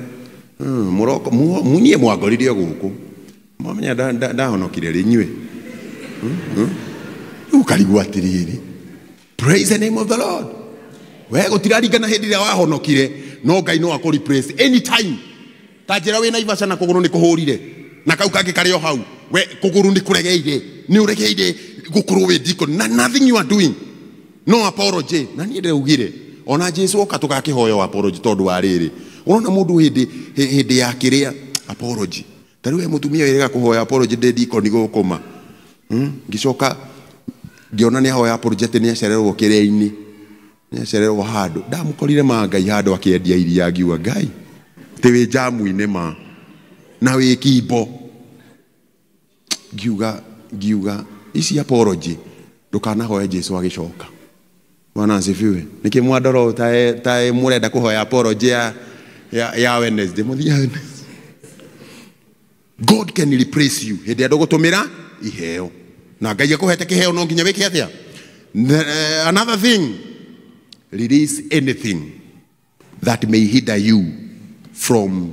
Mũroko niĩ mwangorire gũkũ mwamenya ndahonokire rĩ inyuĩ. Rĩu ũkarigwo atĩrĩrĩ. Praise the name of the Lord. We gũtiraringana hĩndĩ ĩrĩa wahonokire no Ngai no akũ replace anytime. Ta njĩra wĩna Naivasha na kũgũrũ nĩ kũhũrire na kau kangĩ karĩ o hau we kũgũrũ nĩ kũregeire nĩ ũregeire gũkorwo wĩ deacon na nothing you are doing no apology. Na niĩ ndĩraugire ona Jesu oka tũgakĩhoya apology tondũ wa rĩrĩ ũrona mũndũ hĩndĩ ya kĩrĩa apology. Ta rĩu he mũtumia wĩrĩga kũhoya apology ndĩ ndikoni gũkũma. Ngĩcoka ngĩona nĩ ahoya apology atĩ nĩ acererwo kĩrĩa-inĩ, nĩ acererwo handũ. Ndamũkorire ma Ngai handũ akĩendia iria, ngiuga Ngai tĩ wĩ njamu-inĩ ma na wĩ kimbo. Ngiuga ici apology ndũkanahoe Jesu agĩcoka. Bwana asifiwe. Nĩkĩ mwandoro ta mũrenda kũhoya apology ya Wednesday, mũthiĩ Wednesday. God can replace you hĩndĩ ĩrĩa ndũgũtũmĩra iheo. Na Ngai akũhete kĩheo no nginya wĩke atĩa? Another thing, release anything that may hinder you from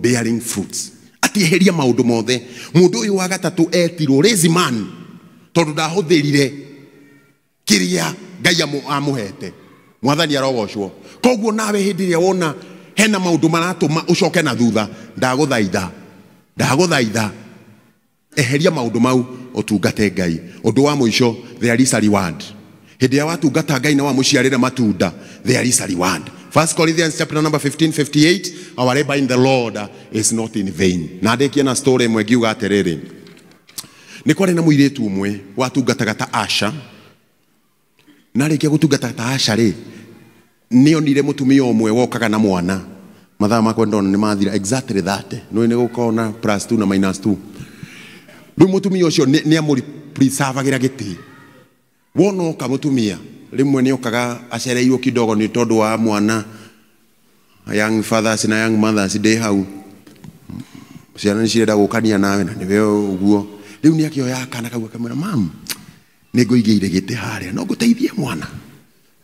bearing fruits. Atieheria maũndũ mothe. Mũndũ ũyũ wa gatatũ etirwo lazy man tondũ ndahũthĩrire kĩrĩa Ngai amũhete. Mwathani arogocwo. Koguo nawe hĩndĩ ĩrĩa wona hena maũndũ maratũma ũcoke na thutha, ndagũthaitha eheria maũndũ mau ũtungate Ngai. Ũndũ wa mũico, there is a reward. Hĩndĩ ĩrĩa watungata Ngai na wamũciarĩra matunda, there is a reward. 1 Corinthians chapter number 15:58, our labor in the Lord is not in vain. Na ndĩkie na story ĩmwe ngiuga atĩrĩrĩ, nĩ kwarĩ na mũirĩtu ũmwe watungataga ta Asha. Na arĩkia gũtungata ta Asha rĩ, nĩ onire mũtumia ũmwe wokaga na mwana. Mathaa makwa ndona nĩ mathira exactly that. No nĩ gũkorwo na plus 2 na minus 2. Rĩu mũtumia ũcio nĩ amũpreservagĩra gĩtĩ. Wona oka mũtumia rĩmwe nĩ okaga acereirwo kidogo nĩ tondũ wa mwana. Young fathers na young mothers ndĩ hau, ciana nĩ cirenda gũkania nawe na nĩwe ũguo. Rĩu nĩ akĩoya kana kau akamwĩra, mam, nĩ ngũigĩire gĩtĩ harĩa, no ngũteithie mwana.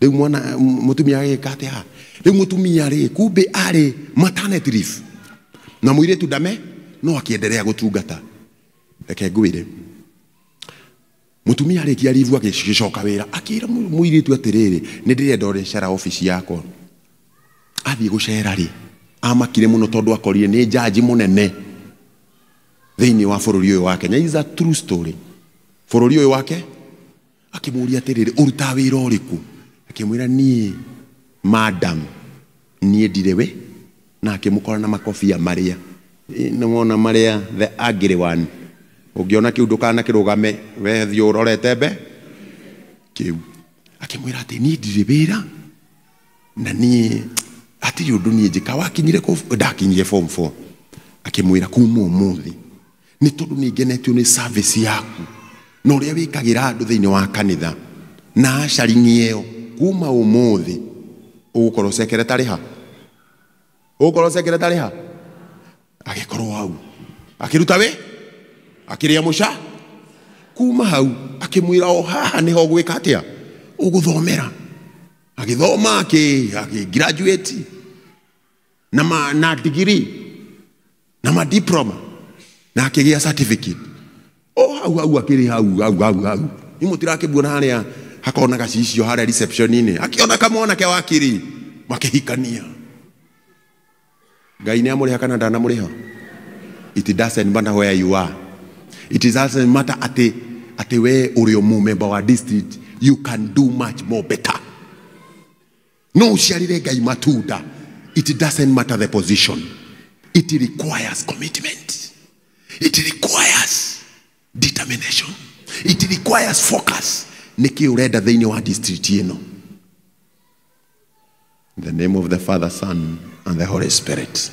Rĩu mwana mũtumia agĩka atĩa? Rĩu mũtumia rĩ, kumbe arĩ maternity leave na mũirĩtu ndame no akĩenderea gũtungata. Reke ngwĩre, mũtumia arĩkia leave agĩcoka wĩra, akĩra mũirĩtu atĩrĩrĩ, nĩ ndĩrenda ũrecera obici yakwa. Athiĩ gũcera rĩ, amakire mũno tondũ akorire nĩ jaji mũnene thĩinĩ wa bũrũri ũyũ wa Kenya. Is a true story. Bũrũri ũyũ wake akĩmũria atĩrĩrĩ, ũrutaga wĩra ũrĩkũ? Akĩmwĩra, niĩ madam, niĩ ndirĩ wĩ. Na akĩmũkora na makobia marĩa nĩwona marĩa the ugly one. Ũngĩona kĩu ndũkanakĩrũgame, we thiĩ ũrorete mbe kĩu. Akĩmwĩra atĩ niĩ ndirĩ wĩra na niĩ hatirĩ ũndũ niĩ njĩka. Wakinyire kũ? Ndakinyire form 4. Akĩmwĩra kuma ũmũthĩ nĩ tondũ nĩ ngenetio nĩ service yaku na ũrĩa wĩkagĩra andũ thĩinĩ wa kanitha na acaringi ĩyo, kuma ũmũthĩ ũgũkorwo secretary ha? Ũgũkorwo secretary ha? Agĩkorwo hau akĩruta wĩ, akĩrĩa mũca. Kuma hau akĩmwĩra o haha nĩho ũgwĩka atĩa, ũgũthomera. Agĩthoma akĩ graduate na degree na ma diploma na akĩgĩa certificate. O hau hau akĩrĩ hau hau hau hau. Ni mũtirakĩbuona harĩa hakona gacicio harĩa reception-inĩ, akĩona kamwanake wakiri makĩhikania. Ngai nĩ amũrĩha kana ndanamũrĩha? It doesn't matter where you are. It doesn't matter atĩ we ũrĩ o member wa district, you can do much more better. No ũciarĩre Ngai matunda. It doesn't matter the position. It requires commitment. It requires determination. It requires focus. Nĩkĩ ũrenda thĩinĩ wa district ĩno? In the name of the Father, Son, and the Holy Spirit.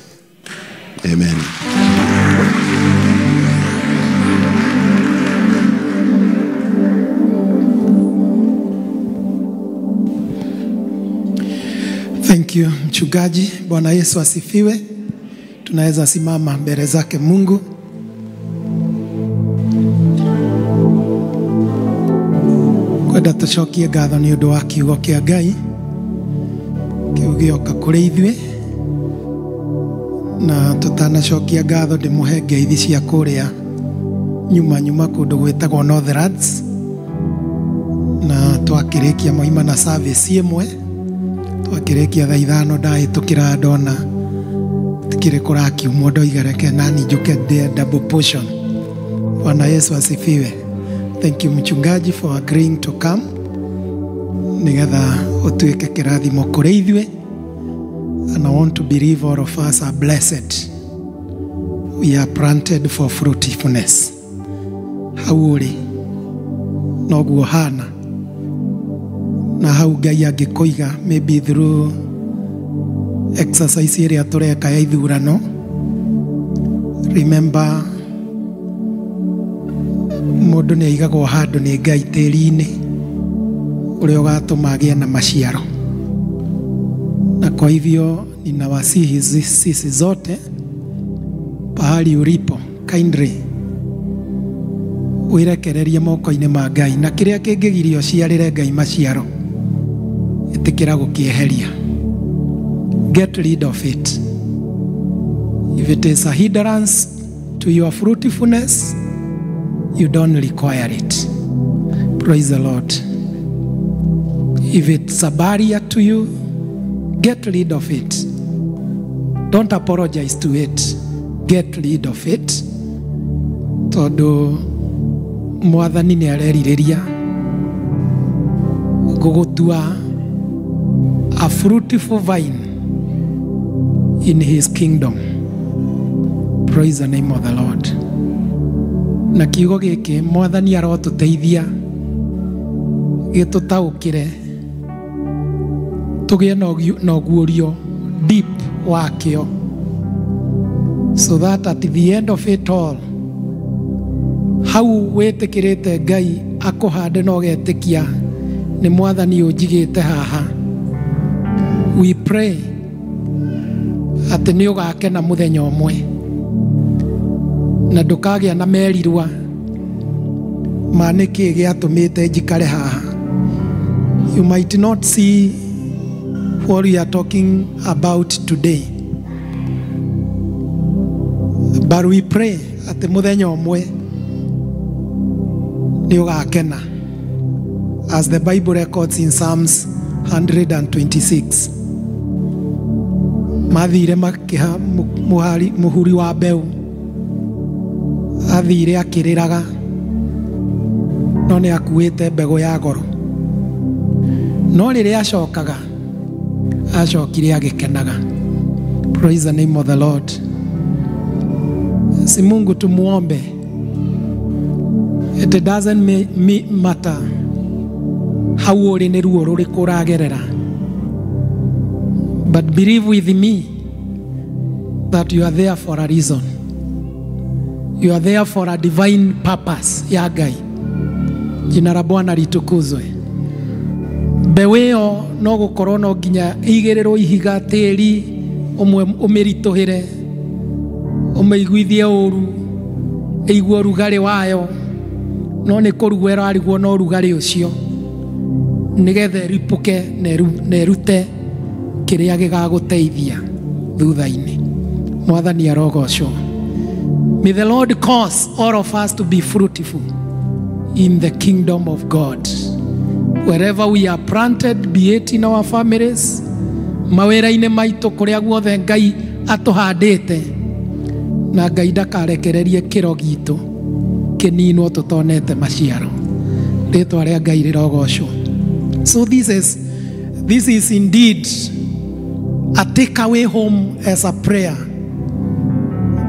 Amen. Thank you, mchungaji. Bwana Yesu asifiwe. Tunaweza simama mbele zake Mungu. Kwenda tucokie ngatho nĩ ũndũ wa kiugo kĩa Ngai kĩu gĩoka kũrĩ ithuĩ, na tũtanacokia ngatho ndĩmũhe ngeithi cia kũrĩa nyuma nyuma kũndũ gwĩtagwo Northlands, na twakĩrĩkia moima na service ĩmwe twakĩrĩkia thaa 5 ndahĩtũkĩra ndona tikĩrĩ kũrakiumwo ndoiga reke nani njũke ndĩe double portion. Bwana Yesu asifiwe. Thank you mchungaji for agreeing to come nigetha ũtuĩke kĩrathimo kũrĩ ithuĩ, and I want to believe all of us are blessed. We are planted for fruitfulness. Hau ũrĩ noguo hana, na hau Ngai angĩkũiga maybe through exercise ĩrĩa tũreka ya ithurano. Remember, mũndũ nĩ aigagwo handũ nĩ Ngai tĩri-inĩ ũrĩa ũgatũma agĩe na maciaro. Na kwa hivyo ninawasihi sisi zote pahali ulipo, kindly wirekererie moko-inĩ ma Ngai, na kĩrĩa kĩngĩgiria ũciarĩre Ngai maciaro ĩtĩkĩra gũkĩeheria. Get rid of it. If it is a hindrance to your fruitfulness, you don't require it. Praise the Lord. If it's a barrier to you, get rid of it. Don't apologize to it. Get rid of it. Tondũ Mwathani nĩ arerirĩria gũgũtua a fruitful vine in his kingdom. Praise the name of the Lord. Na kiugo gĩkĩ Mwathani arotũteithia gĩtũtaũkĩre, tũgĩe na ũguũrio deep wakĩo, so that at the end of it all, hau wĩtĩkĩrĩte Ngai akũhande na ũgetĩkia nĩ Mwathani ũnjigĩte haha. We pray atĩ nĩ ũgakena mũthenya ũmwe na ndũkagĩa na merirwa ma nĩkĩ gĩatũmĩte njikare haha. You might not see what we are talking about today, but we pray atĩ mũthenya ũmwe nĩ ũgakena, as the Bible records in Psalms 126. Mathire makĩha mũhuri wa mbeũ, athire akĩrĩraga, no nĩ akuĩte mbegũ ya goro. No rĩrĩa acokaga, acokire agĩkenaga. Praise the name of the Lord. Si Mungu tumuombe. It doesn't matter hau ũrĩ nĩ ruo rũrĩkũ ũragerera, but believe with me that you are there for a reason. You are there for a divine purpose ya Ngai. Jina la Bwana litukuzwe. Mbeũ ĩyo no gũkorwo no nginya ĩigĩrĩrwo ihiga tĩri ũmwe ũmĩritũhĩre, ũmĩiguithie ũru, ĩigue ũrugarĩ wayo, no nĩ kũrugwo ĩrarugwo na ũrugarĩ ũcio nĩgetha ĩripũke na ĩrute kĩrĩa gĩgagũteithia thutha-inĩ. Mwathani arogocwo. May the Lord cause all of us to be fruitful in the kingdom of God. Wherever we are planted, be it in our families, mawĩra-inĩ maitũ, kũrĩa guothe Ngai atũhandĩte, na Ngai ndakarekererie kĩro gitũ kĩninwo tũtonete maciaro. Rĩtwa rĩa Ngai rĩrogocwo. So this is indeed a takeaway home as a prayer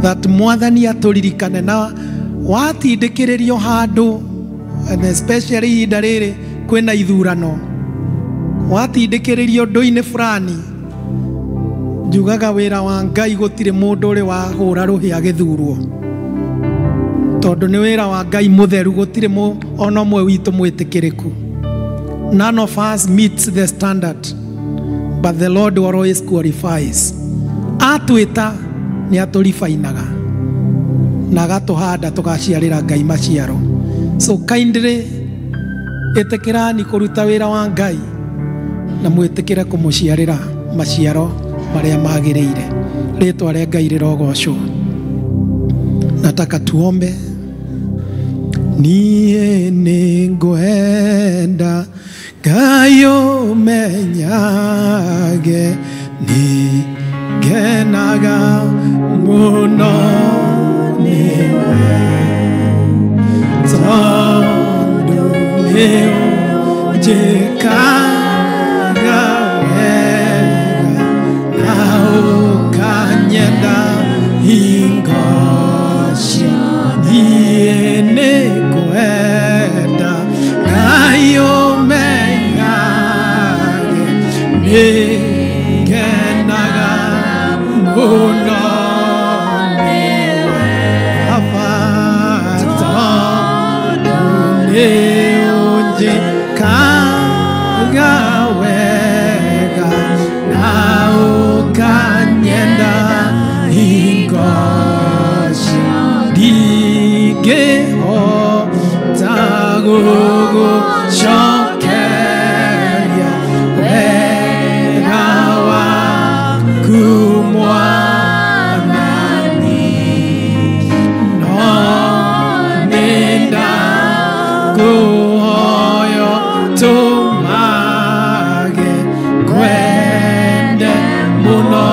that Mwathani atũririkane na watindĩkĩrĩrio handũ, and especially ihinda rĩrĩ kwĩna ithurano, watindĩkĩrĩrio ũndũ-inĩ fulani, njugaga wĩra wa Ngai gũtirĩ mũndũ ũrĩ wahũra rũhĩ agĩthurwo, tondũ nĩ wĩra wa Ngai mũtheru, gũtirĩ ona ũmwe witũ mwĩtĩkĩrĩku. None of us meets the standard, but the Lord always qualifies. Atwĩta nĩ atũribainaga na agatũhanda tũgaciarĩra Ngai maciaro. So kindly ĩtĩkĩrani kũruta wĩra wa Ngai na mwĩtĩkĩre kũmũciarĩra maciaro marĩa magĩrĩire. Rĩtwa rĩa Ngai rĩrogocwo. Nataka tuombe. Niĩ nĩngwenda Ngai ũmenyage, nĩngenaga mũno nĩwe, tondũ nĩũnjĩkaga wega na ũkanyenda hingo Hingo ndingĩhota gũgũcokeria wega waku Mwathani, no nĩndakũhoya ũtũmage ngwende mũno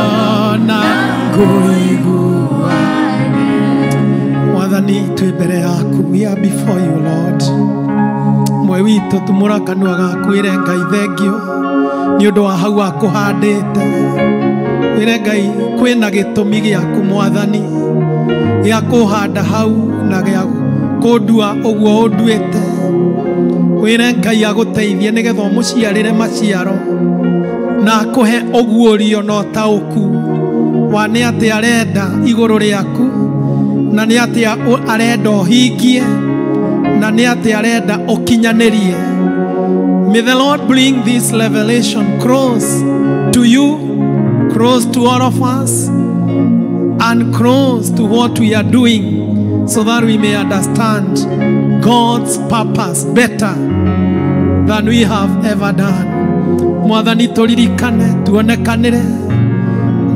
na ngũiguage. Mwathani, twĩ mbere yaku, we are before you, Lord. Mwe witũ tumũra kanua gaku ĩre Ngai thengio nĩ ũndũ wa hau akũhandĩte. Ĩre Ngai kwĩna gĩtũmi gĩaku Mwathani gĩa kũhanda hau na gĩa kũndua ũguo ũnduĩte. Wĩre Ngai agũteithie nĩgetha ũmũciarĩre maciaro na akũhe ũguũrio na ũtaũku wa nĩ atĩa arenda igũrũ rĩaku, na nĩ atĩa arenda ũhingie, na nĩ atĩa arenda ũkinyanĩrie. May the Lord bring this revelation close to you, close to all of us, and close to what we are doing, so that we may understand God's purpose better than we have ever done. Mwathani, tũririkane, tuonekanĩre.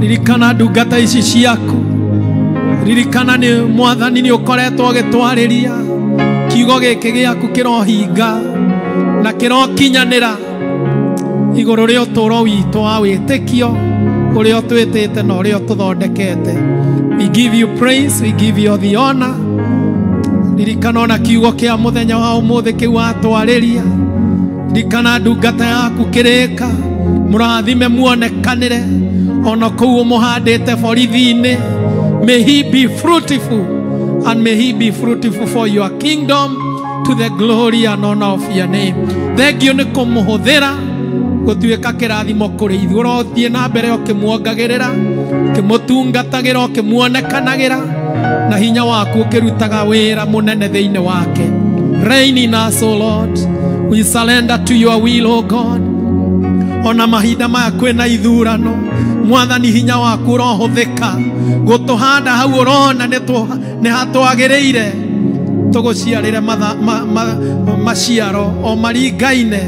Ririkana ndungata ici ciaku. Ririkana nĩ Mwathani nĩ ũkoretwo ũgĩtwarĩria kiugo gĩkĩ gĩaku kĩrohinga na kĩrokinyanĩra igũrũ rĩa ũtũũro witũ wa wĩtĩkio ũrĩa ũtwĩtĩte na ũrĩa ũtũthondekete. We give you praise, we give you the honor. Ririkana ona kiugo kĩa mũthenya wa ũmũthĩ kĩu watwarĩria. Ririkana ndungata yaku kĩrĩka, mũrathime muonekanĩre ona kũu ũmũhandĩte borithi-inĩ. May he be fruitful, and may he be fruitful for your kingdom, to the glory and honor of your name. Thengio nĩ kũmũhũthĩra gũtuĩka kĩrathimo kũrĩ ithuĩ. Ũrothiĩ na mbere ũkĩmuongagĩrĩra, ũkĩmũtungatagĩra, ũkĩmuonekanagĩra, na hinya waku ũkĩrutaga wĩra mũnene thĩinĩ wake. Reign in us, O Lord. We surrender to your will, O God. Ona mahinda maya kwĩna ithurano, Mwathani hinya waku ũrohũthĩka gũtũhanda hau ũrona nĩ hatwagĩrĩire tũgũciarĩre maciaro o maringaine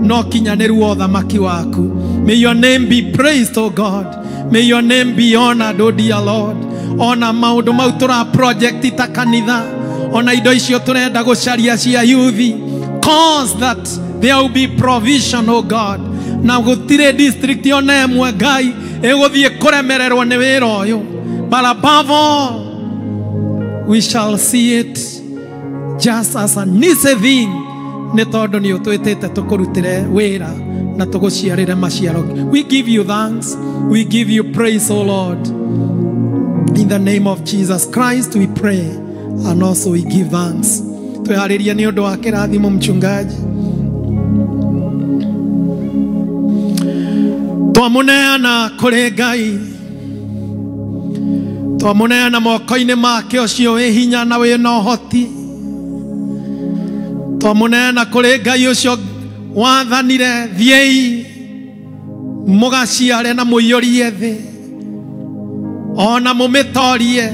no kinyanĩru wa ũthamaki waku. May your name be praised, O God. May your name be honored, O dear Lord. Ona maũndũ mau tũra project ta kanitha, ona indo icio tũrenda gũcaria cia youth, cause that there will be provision, O God. Na gũtirĩ district ona ĩmwe Ngai ĩgũthiĩ kũremererwo nĩ wĩra ũyũ. But above all, we shall see it just as an easy thing, nĩ tondũ nĩ ũtwĩtĩte tũkũrutĩre wĩra na tũgũciarĩre maciaro. We give you thanks, we give you praise, O Lord. In the name of Jesus Christ we pray, and also we give thanks. Twĩharĩrie nĩ ũndũ wa kĩrathimo, mchungaji. Twamũneana kũrĩ Ngai, twamũneana moko-inĩ make ũcio wĩ hinya na wĩ na ũhoti. Twamũneana kũrĩ Ngai ũcio wathanire, thiĩi mũgaciare na mũiyũrie thĩ ona mũmĩtorie,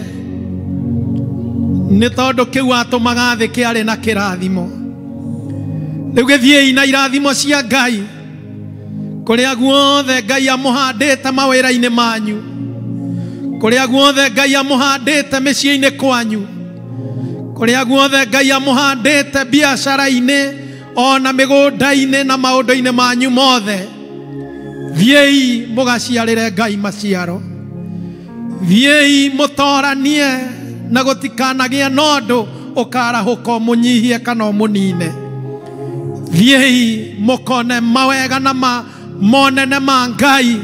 nĩ tondũ kĩu atũmaga thĩ kĩarĩ na kĩrathimo. Rĩu gĩthiĩi na irathimo cia Ngai kũrĩa guothe Ngai amũhandĩte mawĩra-inĩ manyu, kũrĩa guothe Ngai amũhandĩte mĩciĩ-inĩ kwanyu, kũrĩa guothe Ngai amũhandĩte biacara-inĩ ona mĩgũnda-inĩ na maũndũ-inĩ manyu mothe. Thiĩi mũgaciarĩre Ngai maciaro. Thiĩi mũtoranie na gũtikanagĩe na ũndũ ũkarahũka ũmũnyihie kana ũmũnine. Thiĩi mũkone mawega na monene ma Ngai.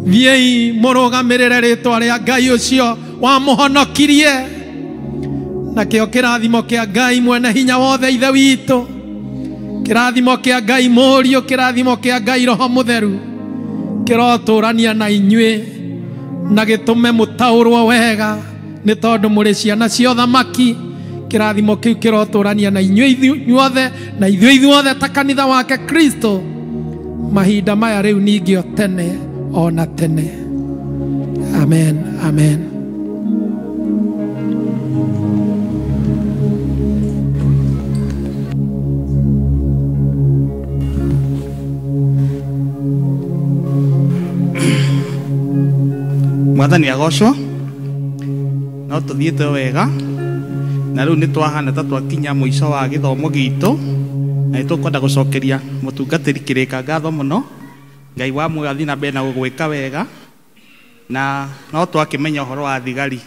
Thiĩi mũrũgamĩrĩre rĩtwa rĩa Ngai ũcio wamũhonokirie. Nakĩo kĩrathimo kĩa Ngai mwene hinya wothe Ithe witũ, kĩrathimo kĩa Ngai Mũriũ, kĩrathimo kĩa Ngai Roho Mũtheru kĩrotũrania na inyuĩ na gĩtũme mũtaũrwo wega, nĩ tondũ mũrĩ ciana cia ũthamaki. Kĩrathimo kĩu kĩrotũrania na inyuĩ inyuothe na ithuĩ ithuothe ta kanitha wake Kristo mahinda maya rĩu ningĩ o tene ona tene. Amen, amen. Mwathani agocwo no tuthiĩte wega na rĩu nĩ twahana ta twakinya mũico wa gĩthomo gitũ na nĩ tũkwenda gũcokeria mũtungatĩri Kĩrĩka ngatho mũno. Ngai wa muoyo athiĩ na mbere na gũgwĩka wega na no twakĩmenya ũhoro wa thigari.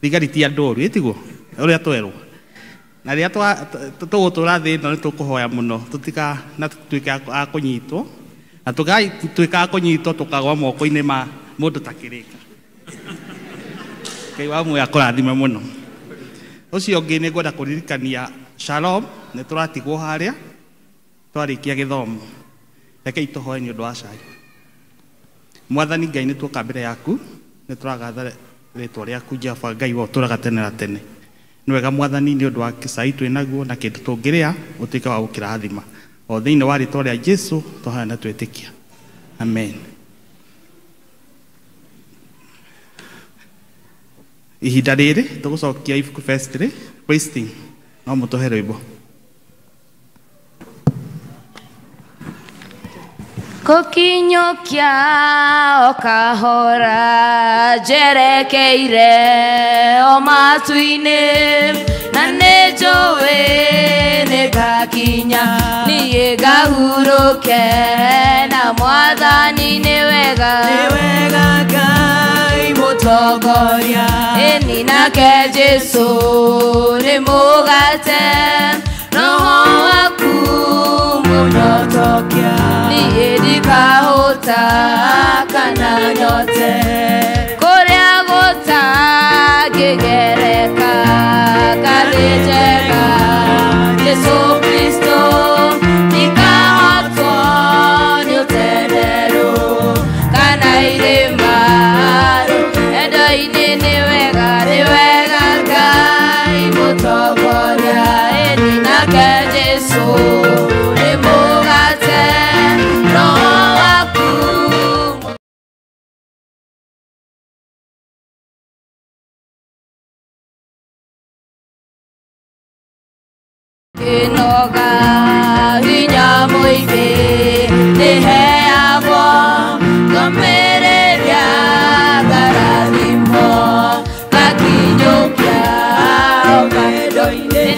Thigari ti andũ oru, ĩtiguo ũrĩa twerwo na rĩrĩa tũgũtũra thĩ ĩno nĩ tũkũhoya mũno tũtikanatuĩke a kũnyitwo na tũgatuĩka a kũnyitwo tũkagwa moko-inĩ ma mũndũ ta Kĩrĩka. Ngai wa muoyo akũrathime mũno. Ũcio ũngĩ nĩ ngwenda kũririkania Shalom nĩ tũratigwo harĩa twarĩkia gĩthomo. Rekei tũhoe nĩ ũndũ wa cai. Mwathani Ngai nĩ tuoka mbere yaku nĩ tũragatha rĩtwa rĩaku Jehova Ngai wa ũtũraga tene na tene. Nĩ wega Mwathani nĩ ũndũ wa cai twĩ naguo na kĩndũ tũngĩrĩa ũtuĩke wa gũkĩrathima. O thĩinĩ wa rĩtwa rĩa Jesu twahoya na twĩtĩkia. Amen. Ihinda rĩrĩ tũgũcokia ibuku festry wasting no mũtũhe rwĩmbo. Gũkinyũkia o kahora njerekeire o matu-inĩ na nĩ njũĩ nĩ ngakinya niĩ ngahurũke na Mwathani nĩ wega. Nĩ wega Ngai mũtongoria ĩni nake Jesu nĩ mũgate roho waku mũnyotokia niĩ ndikahũta kana nyote kũrĩa gũtangĩgereka ngarĩ njega Jesu Kristo ndikahotwo nĩ ũtenderũ kana irĩma endo-inĩ nĩ wega Ngai mũtongoria ĩni nake Jesu nĩ mũgate roho waku. Kĩnoga hinya mũingĩ nĩheagwo ngomĩrĩria ngarathimwo ngakinyũkia o wendo-inĩ.